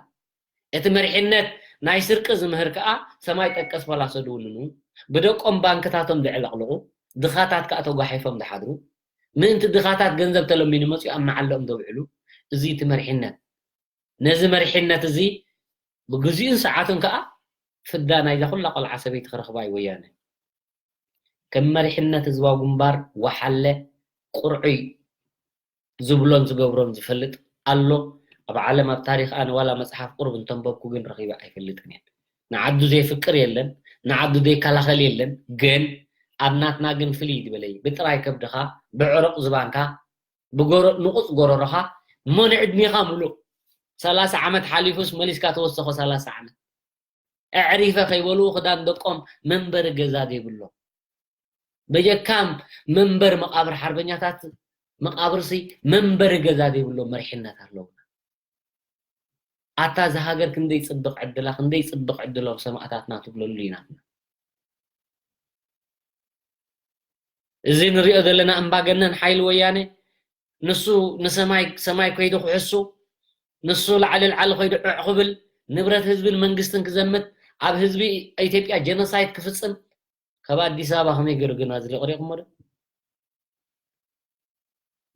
እቲ መሪሕነት ናይ ስርቂ ዝምህር ከኣ ሰማይ ጠቀስ ፓላሶ ዝውንኑ፣ ብደቆም ባንክታቶም ዘዕለቕልቑ፣ ድኻታት ከኣ ተጓሒፎም ዝሓድሩ፣ ምእንቲ ድኻታት ገንዘብ ተለሚኑ መጺኡ ኣብ መዓልኦም ዘውዕሉ፣ እዚ እቲ መሪሕነት። ነዚ መሪሕነት እዚ ብግዚኡን ሰዓቱን ከኣ ፍዳ ናይዛ ኩላ ቆልዓ ሰበይቲ ክረኽባ እዩ ወያነ። ከም መሪሕነት ህዝባዊ ግንባር ወሓለ ቁርዑይ ዝብሎን ዝገብሮን ዝፈልጥ ኣሎ። ኣብ ዓለም ኣብ ታሪኽ ኣነ ዋላ መጽሓፍ ቁሩብ እንተንበብኩ ግን ረኺበ ኣይፈልጥን እየ። ንዓዱ ዘይፍቅር የለን፣ ንዓዱ ዘይከላኸል የለን። ግን ኣብ ናትና ግን ፍልይ ዝበለ እዩ። ብጥራይ ከብድኻ፣ ብዕሩቕ ዝባንካ፣ ብጎሮ-፣ ንቑጽ ጎረሮኻ እሞ ንዕድሜኻ ምሉእ ሰላሳ ዓመት ሓሊፉስ መሊስካ ተወሰኾ ሰላሳ ዓመት። ኣዕሪፈ ከይበልኡ ክዳን ደቆም መንበሪ ገዛ ዘይብሎም። በጀካም መንበር መቓብር ሓርበኛታት መቓብርሲ መንበሪ ገዛ ዘይብሎም መሪሕነት ኣለውና። ኣታ እዛ ሃገር ክንደይ ጽብቕ ዕድላ፣ ክንደይ ጽብቕ ዕድሎም ሰማእታትና ትብለሉ ኢና። እዚ ንሪኦ ዘለና ኣምባገነን ሓይሊ ወያነ ንሱ ንሰማይ፣ ሰማይ ከይዱ ክሕሱ፣ ንሱ ላዕሊ ላዕሊ ከይዱ ዕዕ ክብል፣ ንብረት ህዝብን መንግስትን ክዘምት፣ ኣብ ህዝቢ ኢትዮጵያ ጀኖሳይድ ክፍጽም፣ ካብ ኣዲስ ኣበባ ከመይ ገይሩ ግን ኣዝሊቑ ሪኢኹሞ ዶ?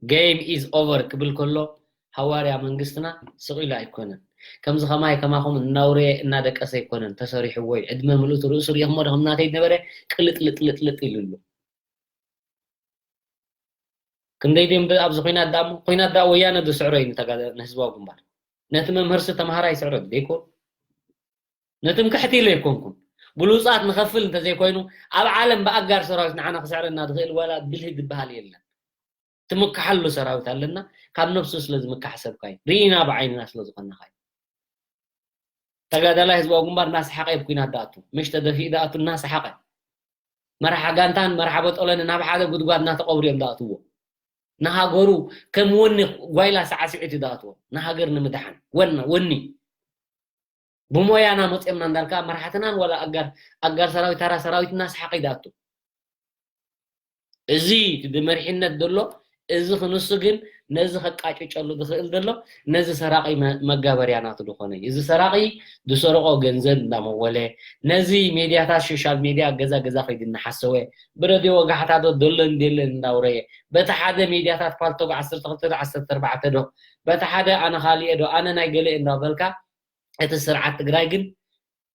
Game is over ክብል ከሎ ሃዋርያ መንግስትና ስቕ ኢሉ ኣይኮነን። ከምዚ ከማይ ከማኹም እናውረየ እናደቀሰ ኣይኮነን ተሰሪሑ ወይ ዕድመ ምልእቱ ርእሱ ሪኢኹሞ ዶ? ከም ናተይ ዝነበረ ቅልጥልጥልጥልጥ ኢሉ ኣሎ። ክንደይ ድዮም ደ-፣ ኣብዚ ኲናት ደኣ እሞ፣ ኲናት ደኣ ወያነ ዝስዕሮ እዩ ንተጋደ-፣ ንህዝባዊ ግንባር። ነቲ መምህርሲ ተምሃራይ ይስዕሮ ድዩ? ዘይኮን። ነቲ ምክሕቲ ኢለ ኣይኮንኩን። ብሉጻት ንኸፍል እንተዘይኮይኑ፣ ኣብ ዓለም ብኣጋር ሰራዊት ንዓና ክስዕረና ዝኽእል ዋላ ብልሂ ዝበሃል የለን። ትምክሓሉ ሰራዊት ኣለና፣ ካብ ነብሱ ስለ ዝምካሕ ሰብካ እዩ። ርኢና ብዓይንና ስለ ዝኾንናኻ እዩ። ተጋዳላይ ህዝባዊ ግንባር እናሰሓቐ ኣብ ኲናት ዝኣቱ፣ ምሽ ተደፊኡ ዝኣቱ እናሰሓቐ። መርሓ ጋንታን መርሓ በጦሎንን ናብ ሓደ ጉድጓድ እናተቐብሩ እዮም ዝኣትዎ። ንሃገሩ ከም ወኒ ጓይላ ሳዕሲዒት እዩ ዝኣትዎ። ንሃገር ንምድሓን። ወና-፣ ወኒ። ብሞያና መፅኦምና እንዳልካ መራሕትናን ዋላ ኣጋር፣ ኣጋር ሰራዊት፣ ተራ ሰራዊት እናሰሓቐ እዩ ዝኣቱ። እዚ እቲ ብመሪሕነት ዘሎ፣ እዚ ክንሱ ግን ነዚ ከቃጭጨሉ ዝኽእል ዘሎ ነዚ ሰራቒ መጋበርያ ናቱ ዝኾነ እዩ። እዚ ሰራቒ ዝሰረቆ ገንዘብ እንዳመወለ ነዚ ሜድያታት ሶሻል ሜድያ ገዛ ገዛ ከይዱ እናሓሰወ ብረድዮ ወጋሕታ ዶ ደሎ እንዴለን እንዳውረየ በቲ ሓደ ሜድያታት ፓልቶግ ዓሰርተ ክልተ ዶ ዓሰርተ ኣርባዕተ ዶ በቲ ሓደ ኣነ ካሊኤ ዶ ኣነ ናይ ገለ እንዳበልካ እቲ ስርዓት ትግራይ ግን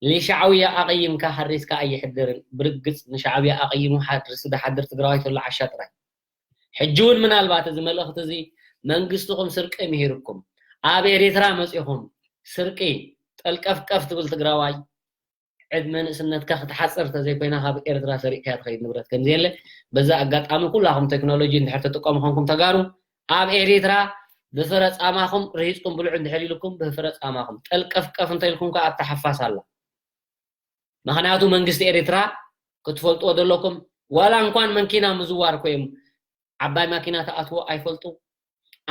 ንሻዕብያ ኣቐይምካ ሓሪስካ ኣይሕድርን። ብርግጽ ንሻዕብያ ኣቐይሙ ሓድርሲ ዝሓድር ትግራዋይ ተሎ ዓሻ ጥራይ። ሕጂ እውን ምናልባት እዚ መልእኽቲ እዚ መንግስትኹም ስርቂ ምሂርኩም ኣብ ኤሪትራ መጺኹም ስርቂ ጠልቀፍቀፍ ትብል ትግራዋይ ዕድመ ንእስነትካ ክትሓጽር ተዘይኮይና ካብ ኤርትራ ሰሪቅካ ትኸይድ ንብረት ከምዘየለ በዛ ኣጋጣሚ ኩላኹም ቴክኖሎጂ እንድሕር ትጥቀሙ ኮንኩም ተጋሩ ኣብ ኤሪትራ ብፍረ ጻማኹም ርሂጽኩም ብልዑ እንድሕር ኢልኩም ብፍረ ጻማኹም ጠልቀፍቀፍ እንተኢልኩም ከኣ ኣብታ ሓፋስ ኣላ። ምኽንያቱ መንግስቲ ኤሪትራ ክትፈልጥዎ ዘለኩም ዋላ እንኳን መንኪና ምዝዋር ኮይም ዓባይ ማኪና ተኣትዎ ኣይፈልጡ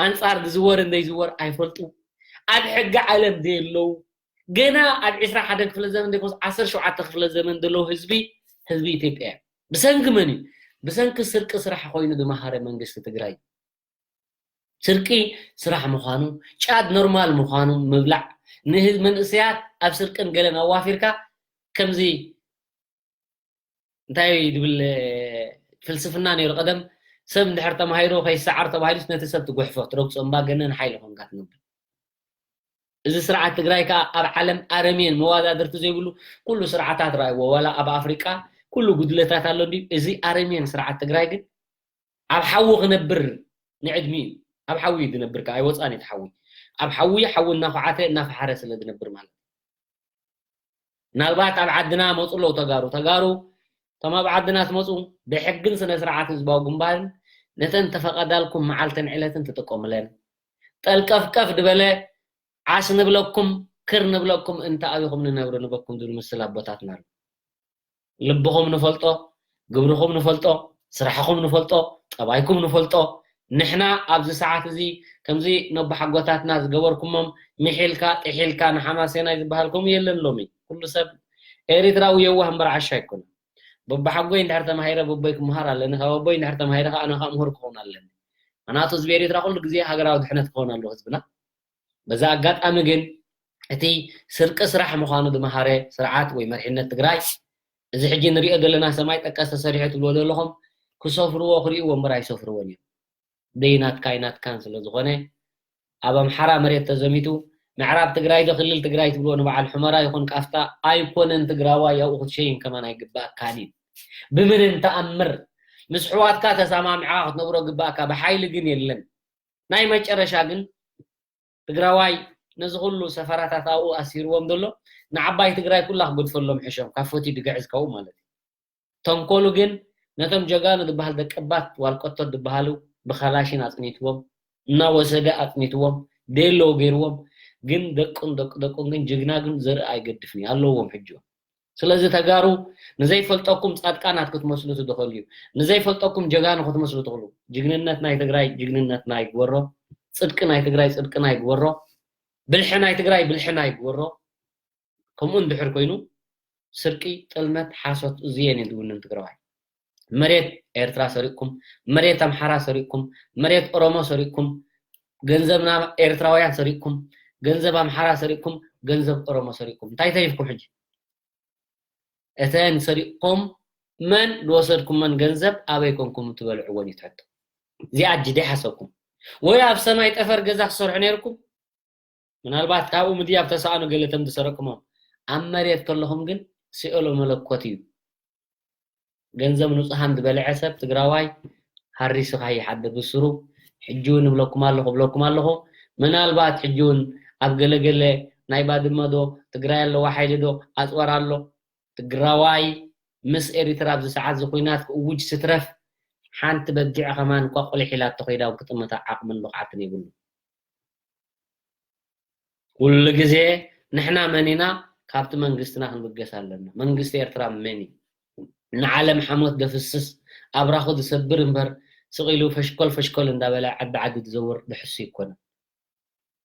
ኣንጻር ዝዝወር እንደይዝወር ኣይፈልጡ ኣብ ሕጊ ዓለም ዘየለዉ ገና ኣብ ዕስራ ሓደ ክፍለ ዘመን ዘይኮስ ዓሰርተ ሸውዓተ ክፍለ ዘመን ዘለዉ ህዝቢ ህዝቢ ኢትዮጵያ እዩ። ብሰንኪ መን እዩ? ብሰንኪ ስርቂ ስራሕ ኮይኑ ዝመሃረ መንግስቲ ትግራይ ስርቂ ስራሕ ምዃኑ ጫት ኖርማል ምዃኑ ምብላዕ ንህዝቢ መንእሰያት ኣብ ስርቅን ገለን ኣዋፊርካ ከምዚ እንታይ ድብል ፍልስፍና ነይሩ ቀደም ሰብ እንድሕር ተማሂሩ ከይሰዓር ተባሂሉስ ነቲ ሰብ ትጉሕፎ ትረግፆ እምባ ገነን ሓይሊ ኮንካ ትነብር እዚ ስርዓት ትግራይ ከዓ ኣብ ዓለም ኣረሜን መዋዳድርቲ ዘይብሉ ኩሉ ስርዓታት ረኣይዎ ዋላ ኣብ ኣፍሪቃ ኩሉ ጉድለታት ኣሎ እንዲ እዚ ኣረሜን ስርዓት ትግራይ ግን ኣብ ሓዊ ክነብር ንዕድሚ ኣብ ሓዊ እዩ ዝነብር ከዓ ኣይወፃን እቲ ሓዊ ኣብ ሓዊ ሓዊ እናኳዓተ እናፈሓረ ስለ ዝነብር ማለት ምናልባት ኣብ ዓድና መፁ ኣለዉ ተጋሩ ተጋሩ እቶም ኣብ ዓድና ትመፁ ብሕግን ስነ ስርዓት ህዝባዊ ግንባርን ነተን ተፈቐዳልኩም መዓልትን ዕለትን ትጥቀሙለን ጠልቀፍቀፍ ዝበለ ዓስ ንብለኩም ክር ንብለኩም እንተ ኣቢኹም ንነብር ንበኩም ዝብል ምስል ኣቦታትና ኣሎ ልብኹም ንፈልጦ ግብርኹም ንፈልጦ ስራሕኹም ንፈልጦ ጠባይኩም ንፈልጦ ንሕና ኣብዚ ሰዓት እዚ ከምዚ ነቦሓጎታትና ዝገበርኩሞም ምሒልካ ጥሒልካ ንሓማሴናይ ዝበሃል ከምኡ የለን ሎሚ ኩሉ ሰብ ኤሪትራዊ የዋህ እምበር ዓሻ ኣይኮነ በቦሓጎይ እንድሕር ተማሂረ በቦይ ክመሃር ኣለኒ ካብ ኣቦይ እንድሕር ተማሂረ ከዓ ኣነ ከዓ ምሁር ክኸውን ኣለኒ ምክንያቱ ህዝቢ ኤሪትራ ኩሉ ግዜ ሃገራዊ ድሕነት ክኸውን ኣለዎ ህዝብና በዚ ኣጋጣሚ ግን እቲ ስርቂ ስራሕ ምዃኑ ዝመሃረ ስርዓት ወይ መሪሕነት ትግራይ እዚ ሕጂ ንሪኦ ዘለና ሰማይ ጠቀስ ተሰሪሑ ትብልዎ ዘለኹም ክሰፍርዎ ክርእይዎ እምበር ኣይሰፍርዎን እዮም ደይ ናትካ ኣይናትካን ስለ ዝኾነ ኣብ ኣምሓራ መሬት ተዘሚቱ ምዕራብ ትግራይ ዶ ክልል ትግራይ ትብልዎ ንበዓል ሑመራ ይኹን ቃፍታ ኣይኮነን ትግራዋይ ኣብኡ ክትሸይን ከማን ኣይግባእካን እዩ ብምንም ተኣምር ምስ ሕዋትካ ተሰማሚዕካ ክትነብሮ ግባእካ ብሓይሊ ግን የለን ናይ መጨረሻ ግን ትግራዋይ ነዚ ኩሉ ሰፈራታት ኣብኡ ኣሲርዎም ዘሎ ንዓባይ ትግራይ ኩላ ክገድፈሎም ሕሾም ካብ ፈትዩ ድግዕዝ ካብኡ ማለት እዩ ተንኮሉ ግን ነቶም ጀጋኑ ዝበሃል ደቀባት ዋልቀቶት ዝበሃሉ ብካላሽን ኣፅኒትዎም እናወሰደ ኣፅኒትዎም ደየለዉ ገይርዎም ግን ደቁን ደቂ ደቁን ግን ጅግና ግን ዘርኢ ኣይገድፍን እዩ ኣለዎም ሕጂ ስለዚ ተጋሩ ንዘይፈልጠኩም ፃድቃናት ክትመስሉ ትደኸሉ እዩ ንዘይፈልጠኩም ጀጋኑ ክትመስሉ ትኽእሉ ጅግንነት ናይ ትግራይ ጅግንነትና ይግበሮ ፅድቂ ናይ ትግራይ ፅድቅና ይግበሮ ብልሒ ናይ ትግራይ ብልሕና ይግበሮ ከምኡ እንድሕር ኮይኑ ስርቂ ጥልመት ሓሶት እዚየን እየን ዝውንን ትግራዋይ መሬት ኤርትራ ሰሪቅኩም መሬት ኣምሓራ ሰሪቅኩም መሬት ኦሮሞ ሰሪቅኩም ገንዘብና ኤርትራውያን ሰሪቅኩም ገንዘብ ኣምሓራ ሰሪቅኩም ገንዘብ ኦሮሞ ሰሪቅኩም እንታይ ተሪፍኩም ሕጂ እተን ሰሪቅኩም መን ዝወሰድኩመን ገንዘብ ኣበይ ኮንኩም ትበልዕወን እዩ ትሕቶ እዚኣ ጅደ ሓሰብኩም ወይ ኣብ ሰማይ ጠፈር ገዛ ክሰርሑ ነይርኩም ምናልባት ካብኡ ምድያብ ተሰኣኑ ገለ ተም ዝሰረቅሞም ኣብ መሬት ከለኹም ግን ሲኦሎ መለኮት እዩ ገንዘብ ንጹሃን ዝበልዐ ሰብ ትግራዋይ ሃሪስኻ ይሓድር ብስሩ ሕጂ እውን እብለኩም ኣለኹ እብለኩም ኣለኹ ምናልባት ሕጂ እውን ኣብ ገለገለ ናይ ባድመ ዶ ትግራይ ኣለዋ ሓይሊ ዶ ኣፅዋር ኣሎ ትግራዋይ ምስ ኤሪትራ ኣብዚ ሰዓት እዚ ኩናት ክእውጅ ስትረፍ ሓንቲ በጊዕ ከማን እኳ ቁሊሕ ኢላቶ ከይዳ እውን ክጥምታ ዓቕምን ብቕዓትን የብሉ ኩሉ ግዜ ንሕና መን ኢና ካብቲ መንግስትና ክንብገስ ኣለና መንግስቲ ኤርትራ መን እዩ ንዓለም ሓሞት ደፍስስ ኣብራኹ ዝሰብር እምበር ስቕ ኢሉ ፈሽኮል ፈሽኮል እንዳበለ ዓዲ ዓዲ ዝዘውር ድሕሱ ይኮነ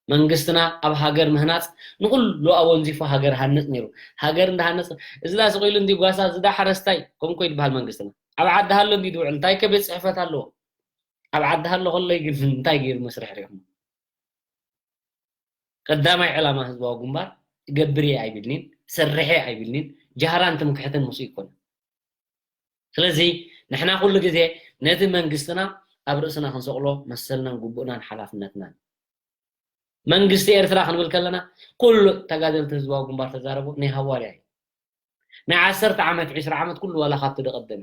መንግስትና ኣብ ሃገር ምህናፅ ንኩሉ ኣወንዚፉ ሃገር ሃንፅ ነይሩ ሃገር እንዳሃነፅ እዝዳ ስቕ ኢሉ እንዲ ጓሳ እዝዳ ሓረስታይ ከምኮ ይድበሃል መንግስትና ኣብ ዓዲ ሃሎ እንዲ ዝውዕል እንታይ ከቤት ፅሕፈት ኣለዎ ኣብ ዓዲ ሃሎ ከሎይ ግን እንታይ ገይሩ መስርሕ ሪኢኹም? ቀዳማይ ዕላማ ህዝባዊ ግንባር እገብር እየ ኣይብልኒን፣ ሰርሕ እየ ኣይብልኒን፣ ጃህራን ትምክሕትን ምስኡ ይኮነ። ስለዚ ንሕና ኩሉ ግዜ ነቲ መንግስትና ኣብ ርእስና ክንሰቕሎ መሰልናን ግቡእናን ሓላፍነትናን። መንግስቲ ኤርትራ ክንብል ከለና ኩሉ ተጋደልቲ ህዝባዊ ግንባር ተዛረቡ ናይ ሃዋርያ እዩ። ናይ ዓሰርተ ዓመት፣ ዕስራ ዓመት ኩሉ ዋላ ካብቲ ደቐደመ፣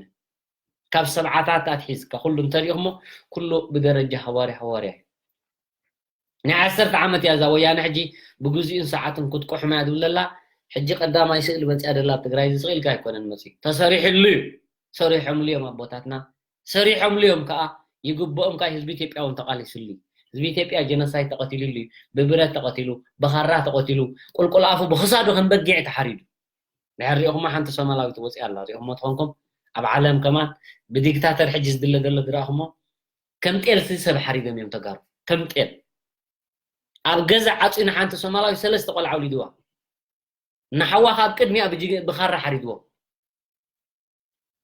ካብ ሰብዓታት ኣትሒዝካ ኩሉ እንተሪእኹሞ ኩሉ ብደረጃ ሃዋርያ ሃዋርያ እዩ። ናይ ዓሰርተ ዓመት እያ እዛ ወያነ ሕጂ ብግዚኡን ሰዓትን ክትቁሕም እያ ትብል ዘላ። ሕጂ ቀዳማይ ስእሊ መፅያ ደላ ኣብ ትግራይ እዚ ስቕ ኢልካ ኣይኮነን መፅዩ። ተሰሪሕሉ እዩ። ሰሪሖምሉ እዮም ኣቦታትና። ሰሪሖምሉ እዮም ከዓ። ይግብኦም ከዓ ህዝቢ ኢትዮጵያ እውን ተቓሊስሉ እዩ። ህዝቢ ኢትዮጵያ ጀኖሳይድ ተቐቲሉሉ እዩ። ብብረት ተቐቲሉ፣ ብኻራ ተቐቲሉ፣ ቁልቁል ኣፉ ብኽሳዱ ከም በጊዕ ተሓሪዱ። ድሕር ሪእኹሞ ሓንቲ ሶማላዊት ወፂኣ ኣላ። ሪእኹሞ ትኾንኩም ኣብ ዓለም ከማን ብዲክታተር ሕጂ ዝድለ ዘሎ ዝረእኹሞ ከም ጤል ሲ ሰብ ሓሪዶም እዮም ተጋሩ። ከም ጤል ኣብ ገዛ ዓፂዩ ንሓንቲ ሶማላዊት ሰለስተ ቆልዓ ውሊድዋ። ንሓዋ ካብ ቅድሚያ ብጅግ-፣ ብኻራ ሓሪድዎ።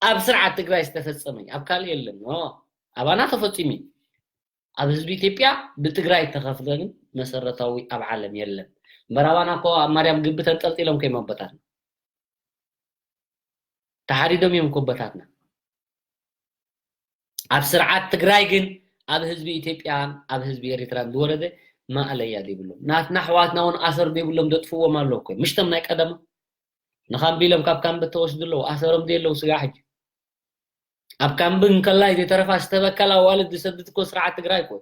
ኣብ ስርዓት ትግራይ ዝተፈጸመ እዩ። ኣብ ካልእ የለን። ኖ፣ ኣባና ተፈጺሙ እዩ። ኣብ ህዝቢ ኢትዮጵያ ብትግራይ ተኸፍለ ግን መሰረታዊ ኣብ ዓለም የለን። እምበር ኣባና እኮ ኣብ ማርያም ግቢ ተንጠልጢሎም ከይመበታትና። ተሓሪዶም እዮም ኮቦታትና። ኣብ ስርዓት ትግራይ ግን ኣብ ህዝቢ ኢትዮጵያን ኣብ ህዝቢ ኤሪትራን ዝወረደ ማእለያ ዘይብሎም። ናትና ኣሕዋትና እውን ኣሰር ዘይብሎም ዘጥፍዎም ኣለዉ እኮ። ምሽቶም ናይ ቀደም ንኻምቢ ኢሎም ካብ ካምቢ እተወስዱ ኣለዉ። ኣሰሮም ዘየለዉ ስጋዕ ሕጂ። ኣብ ካምቢ እንከላይ ዘይተረፋ ዝተበከላ ኣዋልድ ዝሰድድ እኮ ስርዓት ትግራይ እኮ።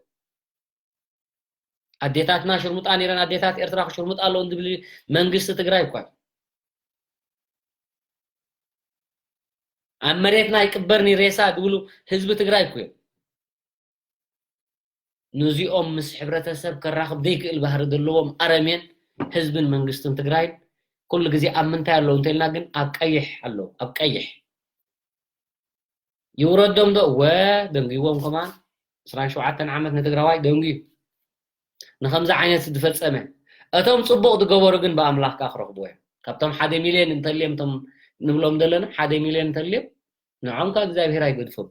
ኣዴታትና ሽርሙጣ ነይረን፣ ኣዴታት ኤርትራ ክሽርሙጣ ኣለዎ ዝብል መንግስቲ ትግራይ እኳ እዩ። ኣብ መሬትና ይቅበርኒ ሬሳ ዝብሉ ህዝቢ ትግራይ እኮ እዮም። ነዚኦም ምስ ሕብረተሰብ ከራኽብ ዘይክእል ባህሪ ዘለዎም ኣረሜን ህዝብን መንግስትን ትግራይን ኩሉ ግዜ ኣብ ምንታይ ኣለዉ እንተልና ግን ኣብ ቀይሕ ኣለዉ፣ ኣብ ቀይሕ። ይውረዶም ዶ? ወ፣ ደንጊዎም ከማን። ዕስራን ሸውዓተን ዓመት ንትግራዋይ ደንጊዩ። ንኸምዚ ዓይነት ዝፈጸመ። እቶም ጽቡቕ ዝገበሩ ግን ብኣምላኽ ከኣ ክረኽብዎ እዮም። ካብቶም ሓደ ሚልዮን እንተልዮም እቶም ንብሎም ዘለና፣ ሓደ ሚልዮን እንተልዮም፣ ንዖም ከኣ እግዚኣብሔር ኣይገድፎም።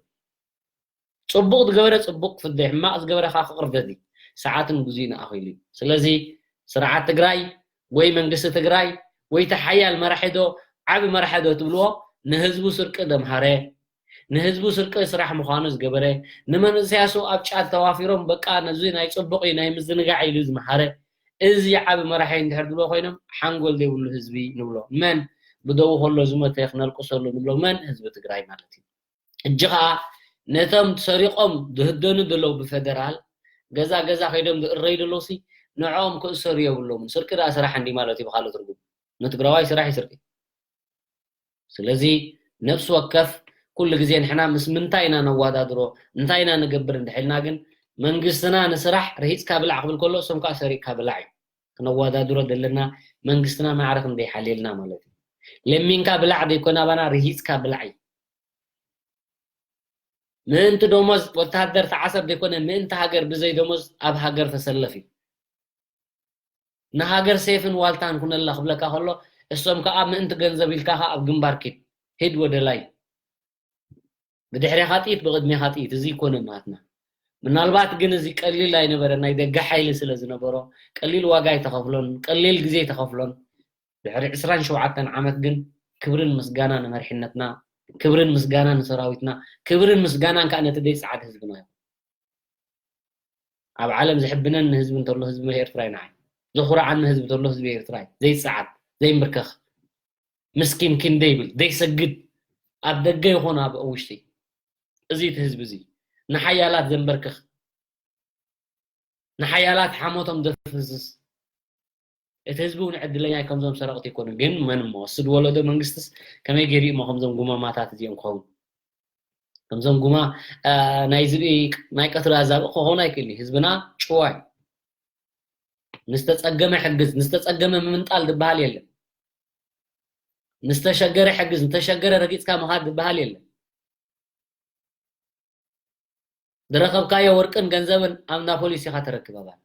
ጽቡቕ ዝገበረ ጽቡቕ ክፍደ፣ ሕማቕ ዝገበረ ከኣ ክቕርደድ እዩ። ሰዓትን ግዜኡን ኣኺሉ እዩ። ስለዚ ስርዓት ትግራይ ወይ መንግስቲ ትግራይ ወይ እቲ ሓያል መራሒ ዶ ዓቢ መራሒ ዶ ትብልዎ ንህዝቡ ስርቂ ዘምሃረ፣ ንህዝቡ ስርቂ ስራሕ ምዃኑ ዝገበረ፣ ንመንእሰያቱ ኣብ ጫት ተዋፊሮም በቃ ነዚ ናይ ጽቡቕ እዩ ናይ ምዝንጋዕ ኢሉ ዝመሃረ፣ እዚ ዓቢ መራሒ እንድሕር ዝብሎ ኮይኖም ሓንጎል ዘይብሉ ህዝቢ ንብሎ። መን ብደዉ ከሎ ዝሞተ ክነልቅሰሉ ንብሎ መን? ህዝቢ ትግራይ ማለት እዩ። ሕጂ ኸኣ ነቶም ሰሪቖም ዝህደኑ ዘለዉ ብፌደራል ገዛ ገዛ ከይዶም ዝእረዩ ዘለዉ ሲ ንዕኦም ክእሰሩ የብሎምን። ስርቂ ደኣ ስራሕ እንዲ ማለት እዩ ብኻልእ ትርጉም። ንትግራዋይ ስራሕ እዩ ስርቂ። ስለዚ ነፍሲ ወከፍ ኩሉ ግዜ ንሕና ምስ ምንታይ ኢና ነዋዳድሮ፣ እንታይ ኢና ንገብር እንድሕልና ግን መንግስትና ንስራሕ ርሂጽካ ብላዕ ክብል ከሎ እሶም ከኣ ሰሪቕካ ብላዕ እዩ። ክነዋዳድሮ ዘለና መንግስትና ማዕረ ክንደይ ሓልየልና ማለት እዩ። ለሚንካ ብላዕ ዘይኮነ ኣባና ርሂጽካ ብላዕ እዩ። ምእንቲ ደሞዝ ወተሃደር ተዓሰብ ዘይኮነ ምእንቲ ሃገር ብዘይ ደሞዝ ኣብ ሃገር ተሰለፍ እዩ። ንሃገር ሴፍን ዋልታን ኩነላ ክብለካ ከሎ እሶም ከኣ ምእንቲ ገንዘብ ኢልካ ከኣ ኣብ ግንባር ኪድ ሂድ ወደላይ። ብድሕሬኻ ጥይት ብቕድሜኻ ጥይት እዚ ይኮነ ናትና። ምናልባት ግን እዚ ቀሊል ኣይነበረ ናይ ደገ ሓይሊ ስለ ዝነበሮ ቀሊል ዋጋ ኣይተኸፍሎን ቀሊል ግዜ ኣይተኸፍሎን። ድሕሪ ዕስራን ሸውዓተን ዓመት ግን ክብርን ምስጋና ንመሪሕነትና፣ ክብርን ምስጋና ንሰራዊትና፣ ክብርን ምስጋናን ከዓ ነቲ ዘይጸዓድ ህዝብና ይኹን። ኣብ ዓለም ዝሕብነኒ ህዝቢ እንተሎ ህዝቢ ኤርትራ እዩ ንዓይ። ዘኹርዓኒ ህዝቢ እንተሎ ህዝቢ ኤርትራ እዩ። ዘይጸዓድ፣ ዘይምብርከኽ፣ ምስኪን ክንደይ ይብል፣ ዘይሰግድ፣ ኣብ ደገ ይኹን ኣብ ውሽጢ። እዚ እቲ ህዝቢ እዚ ንሓያላት ዘንበርክኽ፣ ንሓያላት ሓሞቶም ዘፍስስ፣ እቲ ህዝቢ እውን ዕድለኛ እዩ፣ ከምዞም ሰረቕቲ ይኮኑ። ግን መን እሞ፣ ስድ ወለዶ መንግስትስ ከመይ ገይሩ እሞ ከምዞም ጉማማታት እዚኦም ክኸውን? ከምዞም ጉማ፣ አ፣ ናይ ዝብኢ ናይ ቀትሪ ኣዛብእ ክኸውን ኣይክእል እዩ። ህዝብና ጭዋ እዩ። ንዝተጸገመ ሕግዝ፣ ንዝተጸገመ ምምንጣል ዝበሃል የለን። ንዝተሸገረ ሕግዝ፣ ንዝተሸገረ ረጊጽካ ምኻድ ዝበሃል የለን። ዝረኸብካዮ ወርቅን ገንዘብን ኣብ እንዳ ፖሊስ ኢኻ ተረክብ ኣባል።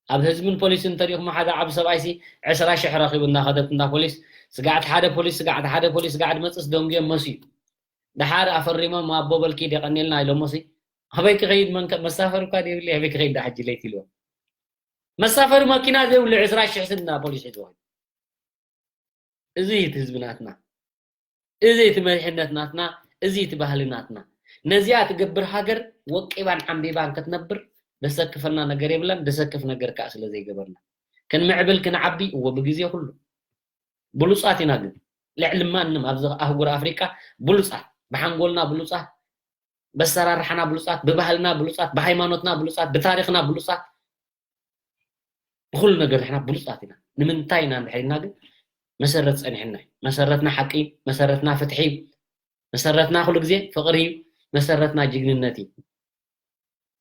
ኣብ ህዝብን ፖሊስን እንተሪእኹሞ ሓደ ዓቢ ሰብኣይሲ ዕስራ ሽሕ ረኺቡ እንዳኸደት እንዳ ፖሊስ፣ ስጋዕቲ ሓደ ፖሊስ፣ ስጋዕቲ ሓደ ፖሊስ፣ ስጋዕቲ መጽስ ደንጉዮም መስዩ። ደሓር ኣፈሪሞም ኣቦ በልኪ ደቀኒልና ኢሎሞሲ ኣበይ ክኸይድ መንከ መሳፈሪ እኳ ዘይብለይ ኣበይ ክኸይድ ዳ ሕጂ ለይቲ ኢልዎም። መሳፈሪ መኪና ዘይብሉ ዕስራ ሽሕ ስድና ፖሊስ ሒዝዎ። እዚ እዩ እቲ ህዝቢ ናትና፣ እዚ እቲ መሪሕነት ናትና፣ እዚ እቲ ባህሊ ናትና። ነዚኣ ትገብር ሃገር ወቂባን ዓምቢባን ክትነብር ደሰክፈና ነገር የብላን። ደሰክፍ ነገር ከዓ ስለ ዘይገበርና ክንምዕብል ክንዓቢ እዎ ብግዜ ኩሉ ብሉፃት ኢና። ግን ልዕሊ ማንም ኣብዚ ኣህጉር ኣፍሪቃ ብሉፃት፣ ብሓንጎልና ብሉፃት፣ በሰራርሓና ብሉፃት፣ ብባህልና ብሉፃት፣ ብሃይማኖትና ብሉፃት፣ ብታሪኽና ብሉፃት፣ ብኩሉ ነገር ንሕና ብሉፃት ኢና። ንምንታይ ኢና እንድሕር ኢልና ግን መሰረት ፀኒሕና እዩ። መሰረትና ሓቂ እዩ። መሰረትና ፍትሒ እዩ። መሰረትና ኩሉ ግዜ ፍቕሪ እዩ። መሰረትና ጅግንነት እዩ።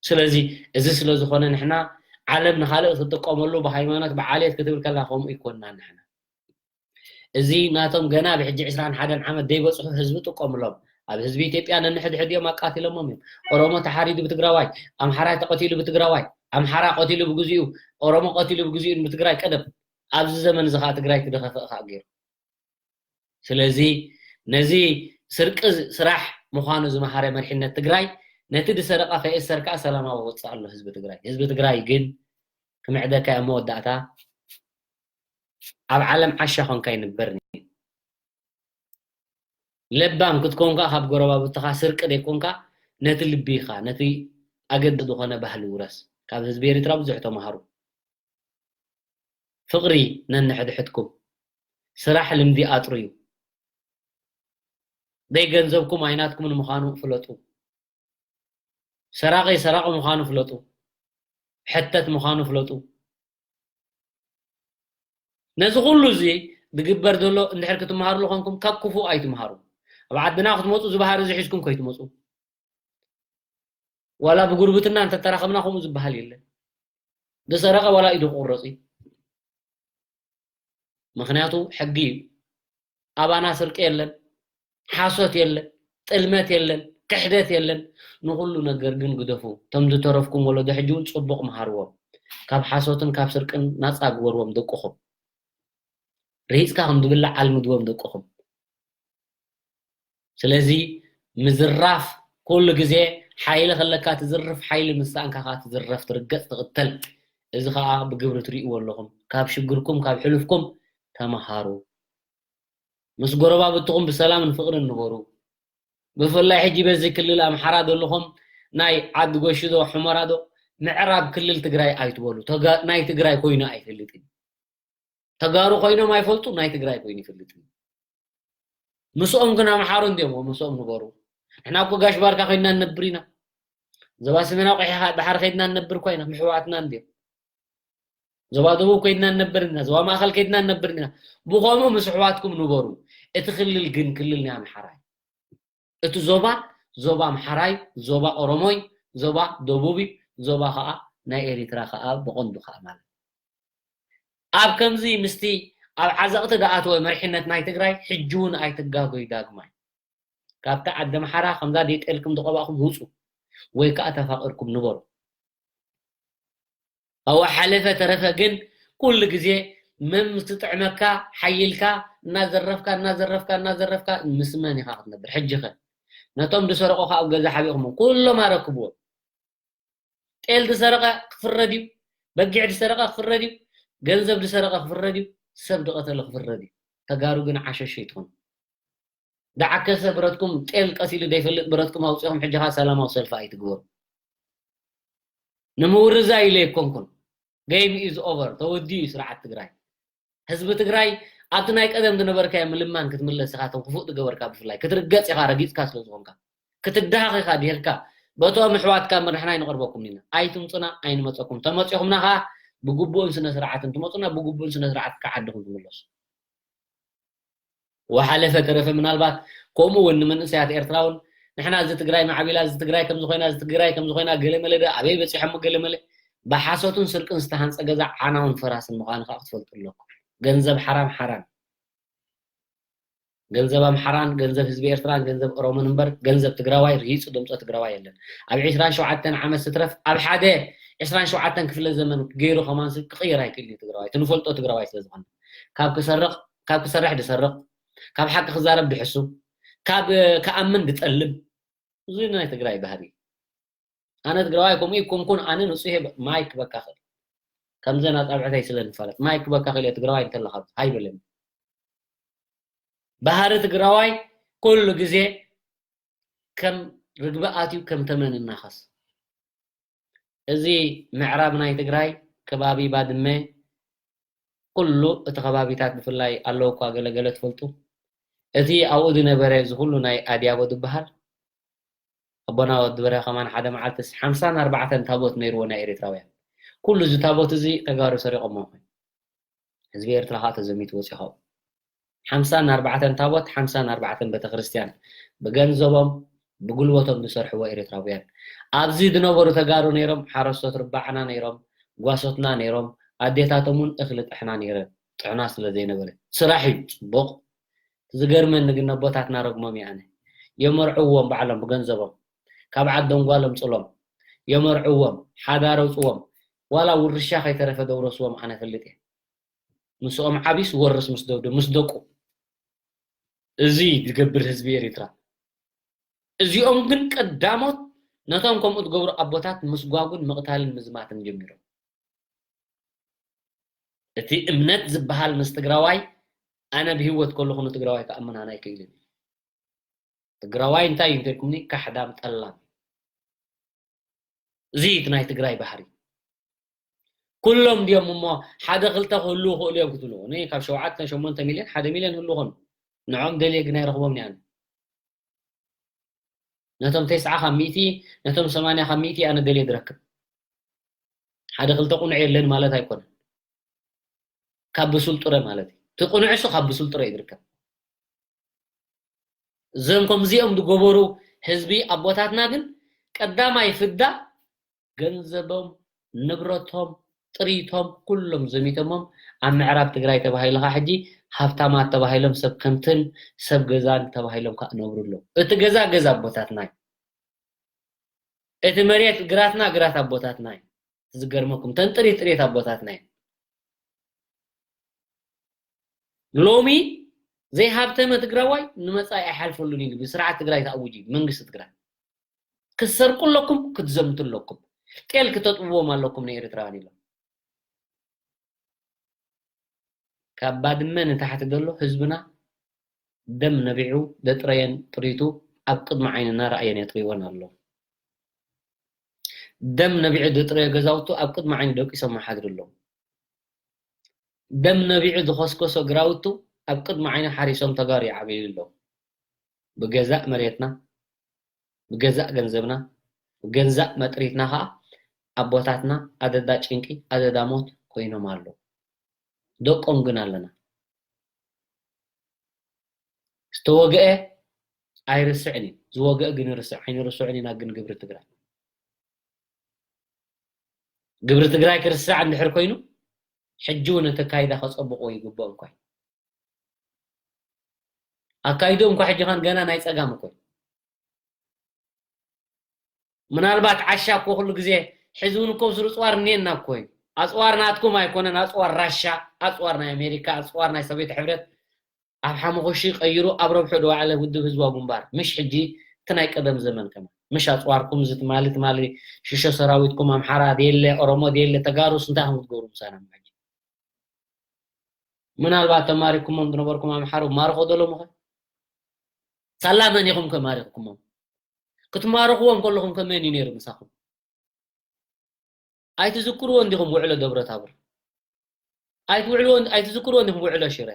ስለዚ እዚ ስለ ዝኾነ ንሕና ዓለም ንኻልእ ክትጥቀመሉ ብሃይማኖት ብዓሌት ክትብል ከላ ከምኡ ይኮንና ንሕና። እዚ ናቶም ገና ብሕጂ ዕስራን ሓደን ዓመት ዘይበፅሑ ህዝቢ ጥቀምሎም። ኣብ ህዝቢ ኢትዮጵያ ነንሕድሕድ እዮም ኣቃቲሎሞም እዮም። ኦሮሞ ተሓሪዱ ብትግራዋይ፣ ኣምሓራ ተቐቲሉ ብትግራዋይ፣ ኣምሓራ ቀቲሉ ብግዚኡ፣ ኦሮሞ ቀቲሉ ብግዚኡ ብትግራይ ቀደም። ኣብዚ ዘመን እዚ ከዓ ትግራይ ትደኸፈእ ከዓ ገይሩ። ስለዚ ነዚ ስርቂ ስራሕ ምዃኑ ዝመሃረ መሪሕነት ትግራይ ነቲ ዝሰረቐ ከይእሰር ከዓ ሰላማዊ ወፅእ ኣሎ ህዝቢ ትግራይ። ህዝቢ ትግራይ ግን ክምዕደካ እሞ መወዳእታ ኣብ ዓለም ዓሻ ኮንካ ይንበር። ለባም ክትኮን ከዓ ካብ ጎረባብትኻ ስርቂ ዘይኮንካ ነቲ ልቢ ኢኻ፣ ነቲ ኣገድ ዝኾነ ባህሊ ውረስ። ካብ ህዝቢ ኤርትራ ብዙሕ ተምሃሩ። ፍቕሪ ነንሕድሕድኩም። ስራሕ ልምዲ ኣጥርዩ። ደይ ገንዘብኩም ኣይናትኩምን ምዃኑ ፍለጡ። ሰራቒ ሰራቒ ምዃኑ ፍለጡ። ሕተት ምዃኑ ፍለጡ። ነዚ ኩሉ እዚ ዝግበር ዘሎ እንድሕር ክትመሃርሉ ኮንኩም ካብ ክፉእ ኣይትምሃሩ። ኣብ ዓድና ክትመፁ እዚ ባህሪ እዚ ሒዝኩም ከይትመፁ። ዋላ ብጉርብትና እንተተራኸብና ከምኡ ዝበሃል የለን። ዝሰረቐ ዋላ ኢዱ ክቑረፅ እዩ። ምኽንያቱ ሕጊ እዩ። ኣባና ስርቂ የለን፣ ሓሶት የለን፣ ጥልመት የለን፣ ክሕደት የለን። ንኹሉ ነገር ግን ግደፉ። እቶም ዝተረፍኩም ወለዶ ሕጂ እውን ፅቡቕ መሃርዎም። ካብ ሓሶትን ካብ ስርቅን ናፃ ግበርዎም ደቅኹም። ርሂፅካ ከም ዝብላዕ ኣልምድዎም ደቅኹም። ስለዚ ምዝራፍ ኩሉ ግዜ ሓይሊ ከለካ ትዝርፍ፣ ሓይሊ ምስ ሰኣንካ ከዓ ትዝረፍ፣ ትርገፅ፣ ትቕተል። እዚ ከዓ ብግብሪ ትርእይዎ ኣለኹም። ካብ ሽግርኩም ካብ ሕሉፍኩም ተምሃሩ። ምስ ጎረባብትኹም ብሰላምን ፍቕርን ንበሩ። ብፍላይ ሕጂ በዚ ክልል ኣምሓራ ዘለኹም ናይ ዓዲ ጎሹ ዶ ሑመራ ዶ ምዕራብ ክልል ትግራይ ኣይትበሉ። ተጋ-፣ ናይ ትግራይ ኮይኑ ኣይፈልጥን። ተጋሩ ኮይኖም ኣይፈልጡ፣ ናይ ትግራይ ኮይኑ ይፈልጥ። ምስኦም ግን ኣምሓሩ እንዲኦም ምስኦም ንበሩ። ንሕና እኮ ጋሽ ባርካ ኮይንና ንነብር ኢና። ዞባ ሰሜናዊ ቀይሕ ባሕሪ ከይድና ንነብር እኮ ኢና፣ ምሕዋትና እንዲኦም። ዞባ ደቡብ ከይድና ንነብር ኢና፣ ዞባ ማእኸል ከይድና ንነብር ኢና። ብኸምኡ ምስ ኣሕዋትኩም ንበሩ። እቲ ክልል ግን ክልል ናይ ኣምሓራ እዩ። እቲ ዞባ ዞባ ኣምሓራይ፣ ዞባ ኦሮሞይ፣ ዞባ ደቡብ እዩ። ዞባ ከዓ ናይ ኤሪትራ ከዓ ብቐንዱ ከዓ ማለት እዩ። ኣብ ከምዚ ምስቲ ኣብ ዓዘቕቲ ዝኣተወ መሪሕነት ናይ ትግራይ ሕጂ እውን ኣይትጋጎዩ ዳግማይ። ካብቲ ዓዲ ኣምሓራ ከምዛ ዴጤልኩም ዝቐባእኩም ውፁ ወይ ከዓ ተፋቒርኩም ንበሩ። ኣብኡ ሓለፈ ተረፈ ግን ኩሉ ግዜ መም ትጥዕመካ ሓይልካ እናዘረፍካ እናዘረፍካ እናዘረፍካ ምስ መን ኢኻ ክትነብር? ሕጂ ኸ ነቶም ዝሰረቑኻ ኣብ ገዛ ሓቢእኹም ኩሎም ኣረክብዎም። ጤል ዝሰረቐ ክፍረድ እዩ፣ በጊዕ ዝሰረቐ ክፍረድ እዩ፣ ገንዘብ ዝሰረቐ ክፍረድ እዩ፣ ሰብ ዝቐተለ ክፍረድ እዩ። ተጋሩ ግን ዓሸሽ ኣይትኹኑ። ዝዓከሰ ብረትኩም ጤል ቀሲሉ ዘይፈልጥ ብረትኩም ኣውፂኹም ሕጂ ኸዓ ሰላማዊ ሰልፊ ኣይትግበሩ። ንምውርዛይ ኢለ ኣይኮንኩን። Game is over። ተወዲኡ እዩ ስርዓት ትግራይ። ህዝቢ ትግራይ ኣብቲ ናይ ቀደም ዝነበርካዮ ምልማን ክትምለስ ኢኻ። እቶም ክፉእ ዝገበርካ ብፍላይ ክትርገፅ ኢኻ፣ ረጊፅካ ስለ ዝኾንካ ክትደሃኽ ኢኻ ድሂርካ። በቶም ኣሕዋትካ እምበር ንሕና ኣይንቐርበኩም ኢና። ኣይትምፁና፣ ኣይንመፀኩም። ተመፂኹምና ኸዓ ብግቡእን ስነ ስርዓትን ትመፁና፣ ብግቡእን ስነ ስርዓት ከዓ ዓድኹም ትምለሱ። ወሓለፈ ተረፈ ምናልባት ከምኡ እውን ንመንእሰያት ኤርትራ እውን ንሕና እዚ ትግራይ ማዕቢላ፣ እዚ ትግራይ ከምዚ ኮይና፣ እዚ ትግራይ ከምዚ ኮይና፣ ገለመለ ዶ ኣበይ በፂሖም ገለመለ ብሓሶትን ስርቅን ዝተሃንፀ ገዛ ዓናውን ፈራስን ምዃኑ ከዓ ክትፈልጡ ኣለኩም። ገንዘብ ሓራም ሓራም። ገንዘብ ኣምሓራን ገንዘብ ህዝቢ ኤርትራን ገንዘብ ኦሮሞን እምበር ገንዘብ ትግራዋይ ርሂፁ ደምፆ ትግራዋይ የለን። ኣብ ዕስራን ሸውዓተን ዓመት ስትረፍ ኣብ ሓደ ዕስራን ሸውዓተን ክፍለ ዘመን ገይሩ ከማን ስብ ክቕየር ኣይክእል እዩ ትግራዋይ። እቲ ንፈልጦ ትግራዋይ ስለ ዝኾነ ካብ ክሰርቕ፣ ካብ ክሰርሕ ድሰርቕ፣ ካብ ሓቂ ክዛረብ ድሕሱ፣ ካብ ክኣምን ዝጠልብ። እዚ ናይ ትግራይ ባህሪ። ኣነ ትግራዋይ ከምኡ ይኮንኩን፣ ኣነ ንጹህ እየ፣ ማይ ክበካ ክእል። ከምዘን ኣጻብዕተይ ስለ ንፋለጥ፣ ማይ ክበካ ክእል እየ፣ ትግራዋይ እንተለኻ ኣይበለኒ። ባህሪ ትግራዋይ ኩሉ ግዜ ከም ርግቢ ኣትዩ ከም ተመን እናኸስ። እዚ ምዕራብ ናይ ትግራይ ከባቢ ባድመ፣ ኩሉ እቲ ከባቢታት ብፍላይ ኣለዉ እኳ ገለገለ ትፈልጡ። እቲ ኣብኡ ዝነበረ እዚ ኩሉ ናይ ኣድያቦ ዝበሃል ኣቦና ወዲ በርሀ ከማን ሓደ መዓልትስ ሓምሳን ኣርባዕተን ታቦት ነይርዎ ናይ ኤርትራውያን። ኩሉ እዚ ታቦት እዚ ተጋሩ ሰሪቖሞ። ህዝቢ ኤርትራ ከዓ ተዘሚቱ ወፂኡ። ሓምሳን ኣርባዕተን ታቦት፣ ሓምሳን ኣርባዕተን ቤተክርስትያን ብገንዘቦም ብጉልበቶም ዝሰርሕዎ ኤርትራውያን። ኣብዚ ዝነበሩ ተጋሩ ነይሮም፣ ሓረስቶት ርባዕና ነይሮም፣ ጓሶትና ነይሮም፣ ኣዴታቶም እውን እኽሊ ጥሕና ነይረን። ጥዕና ስለ ዘይነበረ ስራሕ እዩ ፅቡቕ። ዝገርመኒ ግን ነቦታትና ረግሞም እየ ኣነ። የመርዕዎም ባዕሎም ብገንዘቦም፣ ካብ ዓዶም ጓሎም ፅሎም የመርዕዎም፣ ሓዳር ኣውፅዎም፣ ዋላ ውርሻ ከይተረፈ ደውረስዎም ኣነ ፈልጥ እየ። ምስኦም ዓብዩ ዝወርስ ምስ ደብዱ ምስ ደቁ። እዚ ዝገብር ህዝቢ ኤርትራ። እዚኦም ግን ቀዳሞት ነቶም ከምኡ ዝገብሩ ኣቦታት ምስጓጉን ምቕታልን ምዝማትን ጀሚሮም። እቲ እምነት ዝበሃል ምስ ትግራዋይ ኣነ ብህይወት ከለኹ ንትግራዋይ ክኣምናን ኣይክእልን። ትግራዋይ እንታይ እዩ እንተልኩምኒ፣ ካሕዳም ጠላም። እዚ እቲ ናይ ትግራይ ባህሪ። ኩሎም ድዮም እሞ ሓደ ክልተ ክህልዉ ይኽእሉ እዮም ክትብሉ። እኔ ካብ ሸውዓተ ሸሞንተ ሚልዮን ሓደ ሚልዮን ይህልዉ ኾኑ። ንዖም ደልየ ግን ኣይረኽቦም እየ ኣነ። ነቶም ተስዓ ካብ ሚእቲ፣ ነቶም ሰማንያ ካብ ሚእቲ ኣነ ደልየ ዝረክብ። ሓደ ክልተ ቁኑዕ የለን ማለት ኣይኮነን። ካብ ብሱል ጥረ ማለት እዩ። እቲ ቁኑዕ እሱ ካብ ብሱል ጥረ እዩ ዝርከብ። እዞም ከምዚኦም ዝገበሩ ህዝቢ ኣቦታትና ግን ቀዳማይ ፍዳ ገንዘቦም፣ ንብረቶም፣ ጥሪቶም ኩሎም ዘሚቶሞም ኣብ ምዕራብ ትግራይ ተባሂሉ ከዓ ሕጂ ሃብታማት ተባሂሎም ሰብ ከንትን ሰብ ገዛን ተባሂሎም ከዓ ነብሩ ኣለዉ። እቲ ገዛ ገዛ ኣቦታትና እዩ። እቲ መሬት ግራትና ግራት ኣቦታትና እዩ። ዝገርመኩም ተን ጥሪት ጥሪት ኣቦታትና እዩ። ሎሚ ዘይሃብተመ ትግራዋይ ንመጻኢ ኣይሓልፈሉን ኢሉ ብስርዓት ትግራይ ተኣውጁ እዩ፣ መንግስቲ ትግራይ። ክትሰርቁ ኣለኩም፣ ክትዘምቱ ኣለኩም፣ ጤል ክተጥብዎም ኣለኩም ንኤርትራውያን ኢሎም። ካብ ባድመ ንታሕቲ ዘሎ ህዝብና ደም ነቢዑ ዘጥረየን ጥሪቱ ኣብ ቅድሚ ዓይንና ረኣየን የጥርይወን ኣሎ። ደም ነቢዑ ዘጥረዮ ገዛውቱ ኣብ ቅድሚ ዓይኒ ደቂሶም ይሓድሩ ኣለዉ። ደም ነቢዑ ዝኸስከሶ ግራውቱ ኣብ ቅድሚ ዓይኒ ሓሪሶም ተጋሩ ይዓብዩ ኣለዉ። ብገዛእ መሬትና፣ ብገዛእ ገንዘብና፣ ብገንዛእ መጥሪትና ኸዓ ኣቦታትና ኣደዳ ጭንቂ፣ ኣደዳ ሞት ኮይኖም ኣለዉ። ደቆም ግን ኣለና። ዝተወግአ ኣይርስዕን እዩ። ዝወግአ ግን ይርስዕ፣ ኣይንርስዕን ኢና ግን ግብሪ ትግራይ። ግብሪ ትግራይ ክርስዕ እንድሕር ኮይኑ፣ ሕጂ እውን እቲ ኣካይዳ ከጸብቕዎ ይግብኦም እኳ እዩ። ኣካይድኡ እንኳ ሕጂ ኸን ገና ናይ ጸጋም እኮ እዩ። ምናልባት ዓሻ እኮ ኩሉ ግዜ ሕዚ እውን እኮ ስሩ ጽዋር እኒኤና እኮ እዩ። ኣጽዋር ናትኩም ኣይኮነን፣ ኣጽዋር ራሻ፣ ኣጽዋር ናይ ኣሜሪካ፣ ኣጽዋር ናይ ሶቪየት ሕብረት ኣብ ሓመኹሺ ቀይሩ ኣብ ረብሑ ዝዋዕለ ውድብ ህዝባዊ ግንባር። ምሽ ሕጂ እቲ ናይ ቀደም ዘመን ከማን። ምሽ ኣጽዋርኩም እዚ ትማሊ፣ ትማሊ ሽሾ ሰራዊትኩም ኣምሓራ ድየለ፣ ኦሮሞ ድየለ፣ ተጋሩስ እንታይ ኢኹም ክትገብሩ ምሳና ሕጂ? ምናልባት ተማሪኩሞም ዝነበርኩም ኣምሓሩ ማርኾ ዶ ሎምኸ? ሳላ መን ኢኹም ከ ማሪኽኩሞም? ክትማርኽዎም ከለኹም ከ መን እዩ ነይሩ ምሳኹም? ኣይትዝክርዎ እንዲኹም ውዕሎ ደብረ ታቦር? ኣይትውዕልዎ፣ ኣይትዝክርዎ እንዲኹም ውዕሎ ሽረ?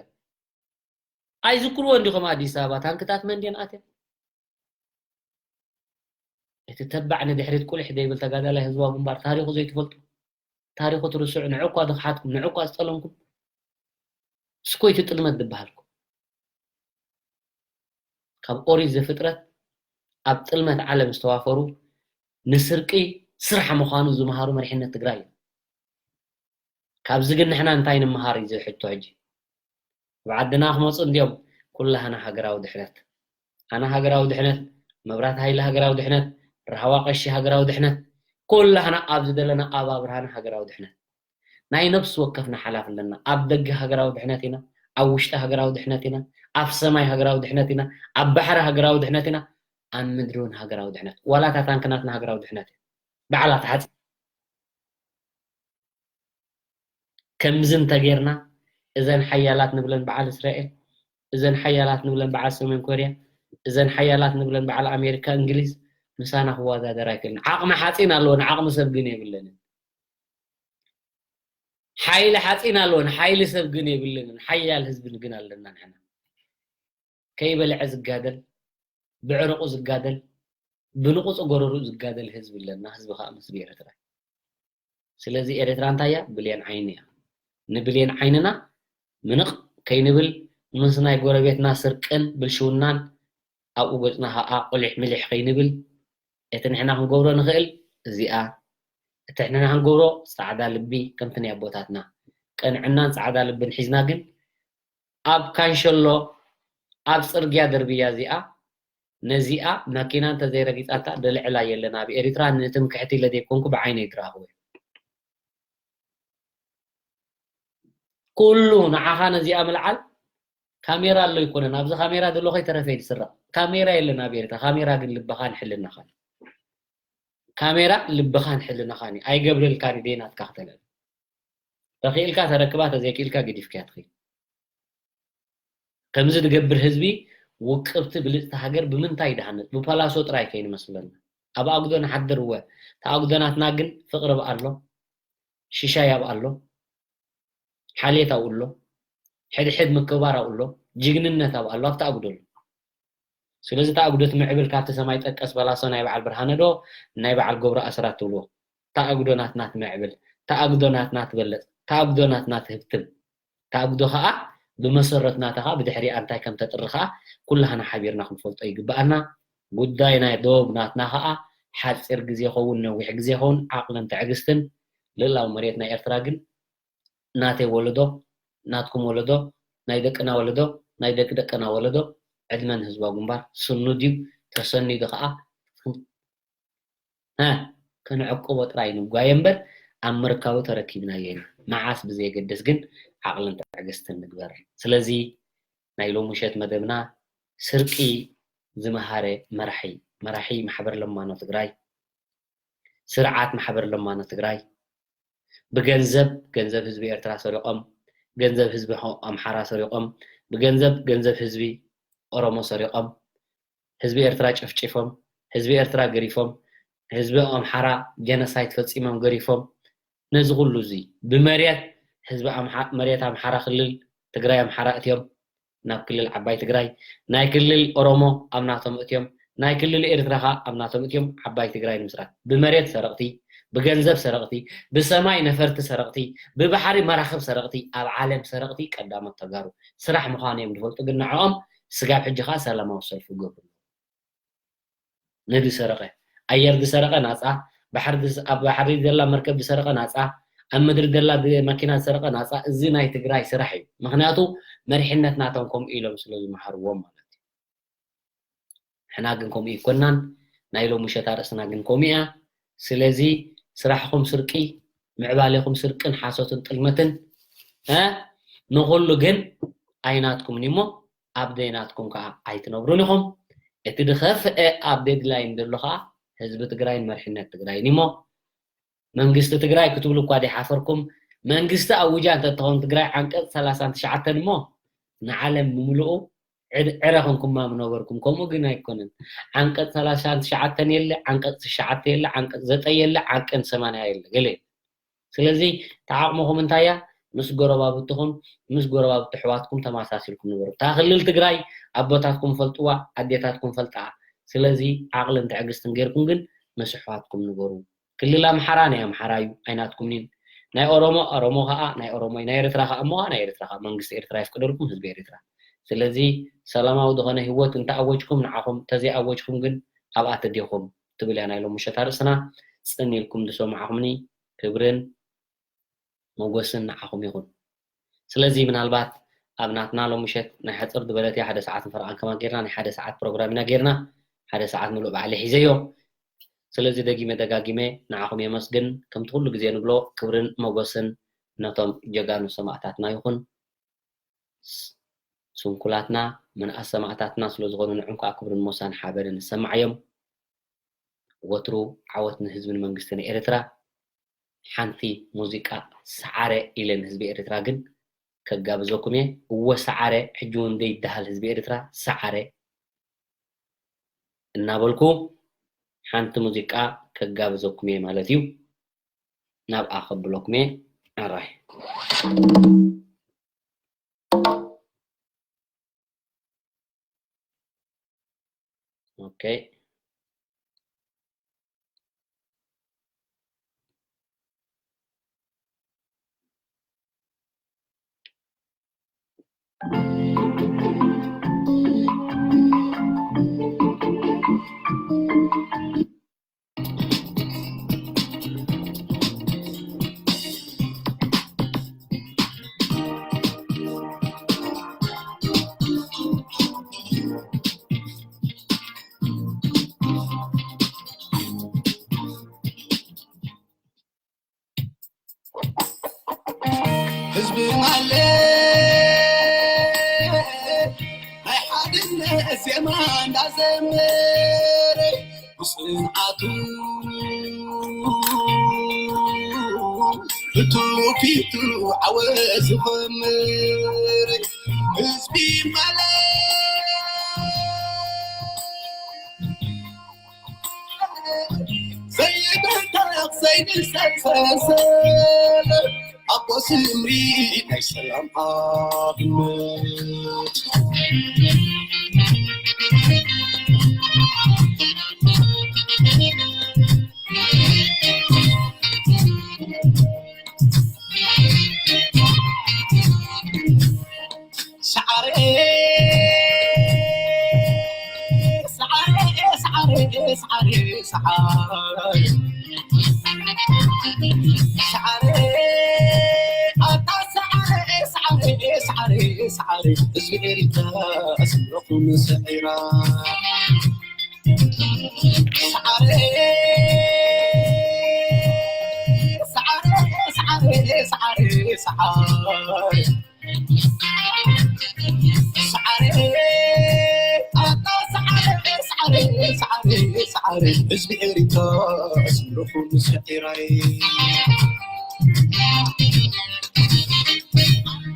ኣይዝክርዎ እንዲኹም ኣዲስ ኣበባ ታንክታት መን ድየን ኣትየን? እቲ ተባዕ ንድሕሪት ቁሊሕ ዘይብል ተጋዳላይ ህዝባዊ ግንባር ታሪኹ ዘይትፈልጡ፣ ታሪኹ ትርስዑ፣ ንዑ እኳ ዝኸሓድኩም፣ ንዑ እኳ ዝጠለምኩም፣ እስኮ እቲ ጥልመት ዝበሃልኩም። ካብ ኦሪት ዘፍጥረት ኣብ ጥልመት ዓለም ዝተዋፈሩ ንስርቂ ስራሕ ምዃኑ ዝመሃሩ መሪሕነት ትግራይ እዩ። ካብዚ ግን ንሕና እንታይ ንምሃር እዩ ዝብል ሕቶ ሕጂ። ኣብ ዓድና ክመፁ እንድዮም ኩላህና ሃገራዊ ድሕነት። ኣነ ሃገራዊ ድሕነት፣ መብራት ሃይለ ሃገራዊ ድሕነት፣ ራህዋ ቀሺ ሃገራዊ ድሕነት፣ ኩላህና ኣብ ዝደለና ኣብ ኣብርሃና ሃገራዊ ድሕነት። ናይ ነፍሲ ወከፍና ሓላፍ ኣለና። ኣብ ደገ ሃገራዊ ድሕነት ኢና፣ ኣብ ውሽጢ ሃገራዊ ድሕነት ኢና፣ ኣብ ሰማይ ሃገራዊ ድሕነት ኢና፣ ኣብ ባሕሪ ሃገራዊ ድሕነት ኢና፣ ኣብ ምድሪ እውን ሃገራዊ ድሕነት። ዋላ እታ ታንክ ናትና ሃገራዊ ድሕነት እያ። ባዕላ ትሓጽብ። ከምዚ እንተጌርና፣ እዘን ሓያላት ንብለን በዓል እስራኤል፣ እዘን ሓያላት ንብለን በዓል ሰሜን ኮርያ፣ እዘን ሓያላት ንብለን በዓል ኣሜሪካ፣ እንግሊዝ፣ ምሳና ክወዳደር ኣይክእልን። ዓቕሚ ሓፂን ኣለወን፣ ዓቕሚ ሰብ ግን የብለንን። ሓይሊ ሓፂን ኣለወን፣ ሓይሊ ሰብ ግን የብለንን። ሓያል ህዝቢ ግን ኣለና ንሕና። ከይበልዐ ዝጋደል፣ ብዕርቑ ዝጋደል፣ ብንቑፅ ጎረርኡ ዝጋደል ህዝቢ ኣለና። ህዝቢ ከዓ ህዝቢ ኤርትራ እዩ። ስለዚ ኤርትራ እንታይ እያ? ብሌን ዓይኒ እያ። ንብሌን ዓይንና ምንቕ ከይንብል፣ ምስ ናይ ጎረቤትና ስርቅን ብልሽውናን ኣብኡ ገፅና ከዓ ቁሊሕ ምሊሕ ከይንብል፣ እቲ ንሕና ክንገብሮ ንኽእል እዚኣ፣ እቲ ንሕና ክንገብሮ ፃዕዳ ልቢ ከምቲ ናይ ኣቦታትና ቅንዕናን ፃዕዳ ልብን ሒዝና ግን ኣብ ካንሸሎ ኣብ ፅርግያ ደርብያ እዚኣ ነዚኣ መኪና እንተዘይረጊፃታ ደልዕላ የለን። ኣብ ኤሪትራ ንትምክሕቲ ኢለ ዘይኮንኩ ብዓይነይ ዝረኣኽዎ እዩ። ኩሉ ንዓኻ ነዚኣ ምልዓል ካሜራ ኣሎ ኣይኮነን። ኣብዚ ካሜራ ዘሎ ከይተረፈ እዩ ዝስረቕ። ካሜራ የለን ኣብ ኤሪትራ። ካሜራ ግን ልብኻን ሕልናኻን እዩ። ካሜራ ልብኻን ሕልናኻን እዩ። ኣይገብረልካን እዩ ደይናትካ ክተልዕል። ተኽኢልካ ተረክባ፣ ተዘይክኢልካ ገዲፍካያ ትኽእል። ከምዚ ዝገብር ህዝቢ ውቅብቲ ብልፅቲ ሃገር ብምንታይ ይድሃነፅ? ብፓላሶ ጥራይ ከይንመስለና። ኣብ ኣጉዶ ንሓድር እወ፣ እቲ ኣጉዶ ናትና ግን ፍቕሪ ኣብኣ ኣሎ፣ ሽሻይ ኣብኣ ኣሎ፣ ሓልየት ኣብኡ ኣሎ፣ ሕድሕድ ምክብባር ኣብኡ ኣሎ፣ ጅግንነት ኣብኣ ኣሎ፣ ኣብቲ ኣጉዶ ኣሎ። ስለዚ እቲ ኣጉዶ ትምዕብል ካብቲ ሰማይ ጠቀስ ፓላሶ ናይ በዓል ብርሃነ ዶ ናይ በዓል ገብሩ ኣስራት ትብልዎ? እታ ኣጉዶ ናትና ትምዕብል፣ እታ ኣጉዶ ናትና ትበልፅ፣ እታ ኣጉዶ ናትና ትህብትም፣ እታ ኣጉዶ ከዓ ብመሰረት ናታ ከዓ ብድሕሪኣ እንታይ ከም ተጥሪ ከዓ ኩላህና ሓቢርና ክንፈልጦ ይግበኣና። ጉዳይ ናይ ዶብ ናትና ከዓ ሓፂር ግዜ ይኸውን ነዊሕ ግዜ ይኸውን ዓቕልን ትዕግስትን ልእላዊ መሬት ናይ ኤርትራ ግን ናተይ ወለዶ ናትኩም ወለዶ ናይ ደቅና ወለዶ ናይ ደቂ ደቅና ወለዶ ዕድመ ንህዝባዊ ግንባር ስኑድ እዩ ተሰኒዱ ከዓ እ፣ ክንዕቅቦ ጥራይ ንጓየ እምበር ኣብ ምርካቡ ተረኪብናዮ ኢና። መዓስ ብዘየገድስ ግን ዓቕልን ትዕግስትን ንግበር። ስለዚ ናይ ሎሚ ምሸት መደብና ስርቂ ዝመሃረ መራሒ፣ መራሒ ማሕበር ለማኖ ትግራይ፣ ስርዓት ማሕበር ለማኖ ትግራይ ብገንዘብ፣ ገንዘብ ህዝቢ ኤርትራ ሰሪቖም፣ ገንዘብ ህዝቢ ኣምሓራ ሰሪቖም፣ ብገንዘብ፣ ገንዘብ ህዝቢ ኦሮሞ ሰሪቖም፣ ህዝቢ ኤርትራ ጨፍጪፎም፣ ህዝቢ ኤርትራ ገሪፎም፣ ህዝቢ ኣምሓራ ጀነሳይድ ፈጺሞም ገሪፎም፣ ነዚ ኩሉ እዚ ብመሬት ህዝቢ ኣምሓ-፣ መሬት ኣምሓራ ክልል ትግራይ ኣምሓራ እትዮም ናብ ክልል ዓባይ ትግራይ፣ ናይ ክልል ኦሮሞ ኣብ ናቶም እትዮም፣ ናይ ክልል ኤርትራ ኸኣ ኣብ ናቶም እትዮም ዓባይ ትግራይ ንምስራት። ብመሬት ሰረቕቲ፣ ብገንዘብ ሰረቕቲ፣ ብሰማይ ነፈርቲ ሰረቕቲ፣ ብባሕሪ መራኽብ ሰረቕቲ፣ ኣብ ዓለም ሰረቕቲ ቀዳሞት ተጋሩ ስራሕ ምዃኑ እዮም ዝፈልጡ። ግን ንዕኦም ስጋብ ሕጂ ኸኣ ሰላማዊ ሰልፊ ይገብሩ። ነዚ ሰረቐ፣ ኣየር ዝሰረቐ ናፃ፣ ባሕሪ ዝስ-፣ ኣብ ባሕሪ ዘላ መርከብ ዝሰረቐ ናፃ፣ ኣብ ምድሪ ዘላ ብ-፣ መኪና ዝሰረቐ ናፃ። እዚ ናይ ትግራይ ስራሕ እዩ። ምኽንያቱ መሪሕነት ናቶም ከምኡ ኢሎም ስለ ዝመሃርዎም ማለት እዩ። ሕና ግን ከምኡ ይኮናን፣ ናይ ሎሚ ምሸት ኣርእስትና ግን ከምኡ እያ። ስለዚ ስራሕኹም ስርቂ፣ ምዕባሌኹም ስርቅን ሓሶትን ጥልመትን፣ እ፣ ንኹሉ ግን ኣይናትኩምን እሞ ኣብ ዘይናትኩም ከዓ ኣይትነብሩን ኢኹም። እቲ ዝኸፍአ ኣብ ዴድላይን ዘሎ ከዓ ህዝቢ ትግራይን መሪሕነት ትግራይን እሞ መንግስቲ ትግራይ ክትብሉ እኳ ዘይሓፈርኩም፣ መንግስቲ ኣውጃ እንተትኸውን ትግራይ ዓንቀፅ ሰላሳን ትሽዓተን እሞ ንዓለም ብምልኡ ዕድ-፣ ዕረ ኮንኩማ ምነበርኩም። ከምኡ ግን ኣይኮነን። ዓንቀፅ ሰላሳን ትሽዓተን የለ፣ ዓንቀፅ ትሽዓተ የለ፣ ዓንቀፅ ዘጠኝ የለ፣ ዓንቀን ሰማንያ የለ፣ ገለ የለ። ስለዚ ተዓቕምኹም እንታይ እያ? ምስ ጎረባብትኹም፣ ምስ ጎረባብቲ ኣሕዋትኩም ተመሳሲልኩም ንበሩ። እታ ክልል ትግራይ ኣቦታትኩም ፈልጥዋ፣ ኣዴታትኩም ፈልጥኣ። ስለዚ ዓቕልን ትዕግስትን ጌርኩም ግን ምስ ኣሕዋትኩም ንበሩ። ክልል ኣምሓራ ናይ ኣምሓራ እዩ፣ ኣይናትኩምን እዩ። ናይ ኦሮሞ፣ ኦሮሞ ኸኣ ናይ ኦሮሞ እዩ። ናይ ኤርትራ ኸኣ እሞ ኸኣ ናይ ኤርትራ ኸኣ መንግስቲ ኤርትራ የፍቅደልኩም፣ ህዝቢ ኤርትራ። ስለዚ ሰላማዊ ዝኾነ ህይወት እንተኣወጅኩም ንዓኹም፣ ተዘይኣወጅኩም ግን ኣብኣ ተዲኹም ትብል እያ ናይ ሎሚ ምሸት ኣርእስትና። ጽን ኢልኩም ዝሰማዕኹምኒ ክብርን ሞጎስን ንዓኹም ይኹን። ስለዚ ምናልባት ኣብ ናትና ሎሚ ምሸት ናይ ሓጽር ዝበለት እያ፣ ሓደ ሰዓት ንፈረቓን ከማን ጌርና ናይ ሓደ ሰዓት ፕሮግራም ኢና ጌርና፣ ሓደ ሰዓት ምሉእ ባዕለይ ሒዘዮ። ስለዚ ደጊመ ደጋጊመ ንዓኹም የመስግን። ከምቲ ኩሉ ግዜ ንብሎ ክብርን ሞጎስን ነቶም ጀጋኑ ሰማእታትና ይኹን። ስንኩላትና፣ መናእሰ ሰማእታትና ስለ ዝኾኑ ንዕም ከዓ ክብርን ሞሳን ሓበንን ንሰማዓዮም። ወትሩ ዓወት ንህዝብን መንግስትን ኤርትራ። ሓንቲ ሙዚቃ ሰዓረ ኢለ ንህዝቢ ኤርትራ ግን ከጋብዘኩም እየ። እወ ሰዓረ፣ ሕጂ እውን ዘይደሃል ህዝቢ ኤርትራ ሰዓረ እናበልኩ ሓንቲ ሙዚቃ ከጋብዘኩም እየ ማለት እዩ። ናብኣ ከብለኩም እየ። ኣራይ። ኦኬ። ህዝቢ ማለት ናይ ሓድነት ዜማ እንዳዘመረ ብፅንዓቱ ብትውፊቱ ዓወት ዝኸምር ህዝቢ ማለት ዘይበተኽ ዘይንሰሰሰ ኣቦ ስምሪ ናይ ሰላም ኣብነት። ሰዓረ፣ ሰዓረ፣ ሰዓረ፣ ሰዓረ፣ ሰዓረ። ሰዓረ፣ ኣታ ሰዓረ፣ ሰዓረ፣ ሰዓረ፣ ሰዓረ። ህዝቢ ኤሪትራ ስምረኹም ሰዒራ። ሰዓረ፣ ሰዓረ፣ ሰዓረ፣ ሰዓረ፣ ሰዓረ። ሰዓረ፣ ኣታ ሰዓረ፣ ሰዓረ፣ ሰዓረ፣ ሰዓረ፣ ህዝቢ ኤሪትራ ስምረኹም ሰዒራይ።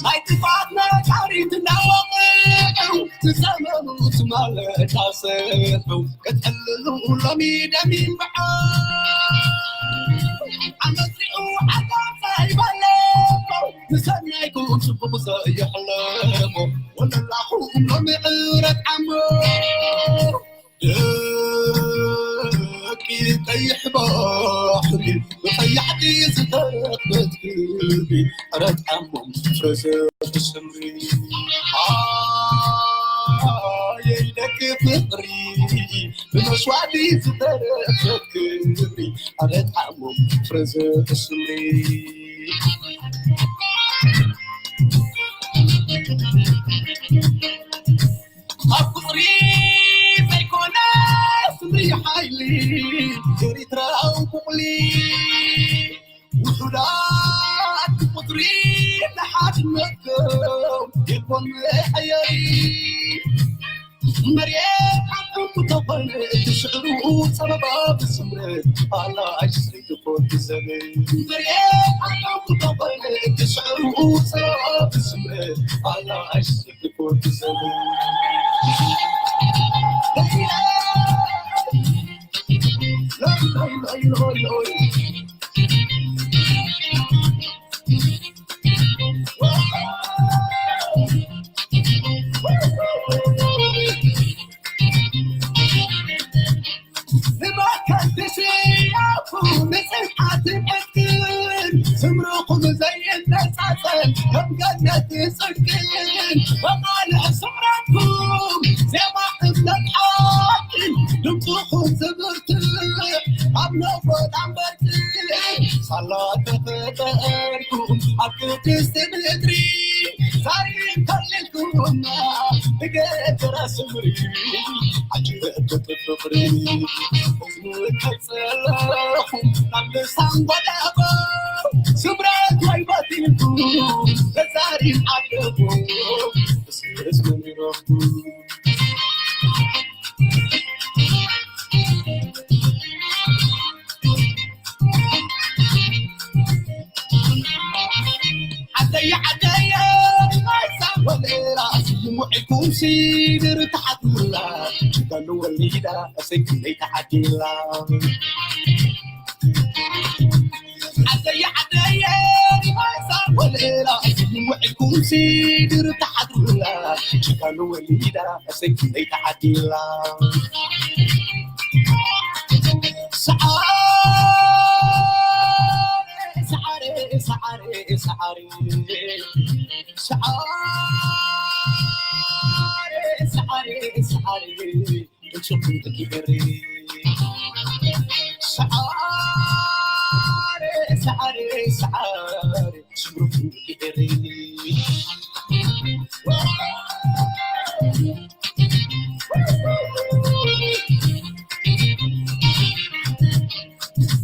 ናይ ጥፍኣት ነጋሪት እናወቕዑ፣ ዝጸመሙ ትማል እንዳሰሑ፣ ቀጸልሉ ሎሚ ደም ይንብዖ። ኣመጺኡ ዓጋመ ይበለሞ፣ ንሰናይኩም ጽቡቕ ዘየሕለሞ፣ ወለላኹም ሎሚ ዕረት ዓሞ። ደቂ ቀይሕ ባሕሪ፣ ብቐያሕቲ ዝተረኽበት ክብሪ፣ ዕረት ዓሞም ፍረ ዘርኢ ስምሪ። ኣየይ ደቂ ፍቕሪ፣ ብመስዋእቲ ዝተረኽበት ክብሪ፣ ዕረት ዓሞም ፍረ ዘርኢ ስምሪ። ኣብ ቁጽሪ ዘይኮነ ስምሪ ሓይሊ፣ ኤሪትራዊ ቡቕሊ። ውሑዳት ብቁጽሪ ንሓድነቶም የልቦም መሐየሪ። መሬት ዓድኹም ተኾነ እቲ ስዕሩ ጸበባ ብስምረት ኣላ ኣይስሪ ትኾን ትዘበ። መሬት ዓድኹም ተኾነ እቲ ስዕሩ ጸበባ ብስምረት ኣላ ኣይስሪ ትኾን ትዘበ። ንመከልቲ ስያፉ ንጽንዓት ዕርቅን፣ ስምርኹም ዘይነጻጸል ከም ገነት ጽድቅን፣ መቓልሕ ስምረትኩም ዜማ እምነት ሓቅን፣ ድምፅኹም ዝብርትዕ ኣብ ነጎዳ እምበር ሳላ ተፈጠርኩም ኣብ ቅድስቲ ምድሪ፣ ዛሬ ከሊልኩምና ብገጀራ ስምሪ፣ ዓጀብ ፍቕሪ። እዝኑ ከጸለኹም ናብ ልሳን ጎዳቦ፣ ስምረት ወይ በቲንኩም ተዛሪብ ዓደቦ። እስርስ ዓደየ ዓደየ፣ ኣይዛ ወለላ፣ ውዒኩም ሲድር ተሓትሙላ፣ ጅጋኑ ወሊዳ፣ እሰይ ክንደይ ተዓዲላ። ዓደየ ዓደየ፣ ኣይዛ ወለላ፣ ውዒኩም ሲድር ተሓትሙላ፣ ጅጋኑ ወሊዳ፣ እሰይ ክንደይ ተዓዲላ። ሰዓረ፣ ሰዓረ፣ ሰዓረ፣ ሰዓረ፣ ሰዓረ፣ ሰዓረ፣ ሰዓረ፣ ድምፅኹም ትግበሪ። ሰዓረ፣ ሰዓረ፣ ሰዓረ፣ ስምርኩም ትግበሪ።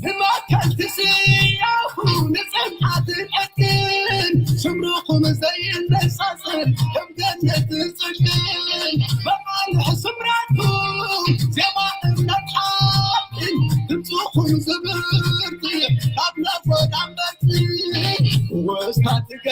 ንመከልቲ ስያኹ ንጽንዓትን ዕጥቅን፣ ስምርኹም ዘይነጻጸል ከም ገነት ጽድቅን፣ መቓልሕ ስምረትኩም ዜማ እምነት ሓቅን፣ ድምፅኹም ዝብርት ካብ ነጎዳ መጽእ ወስታ ትገ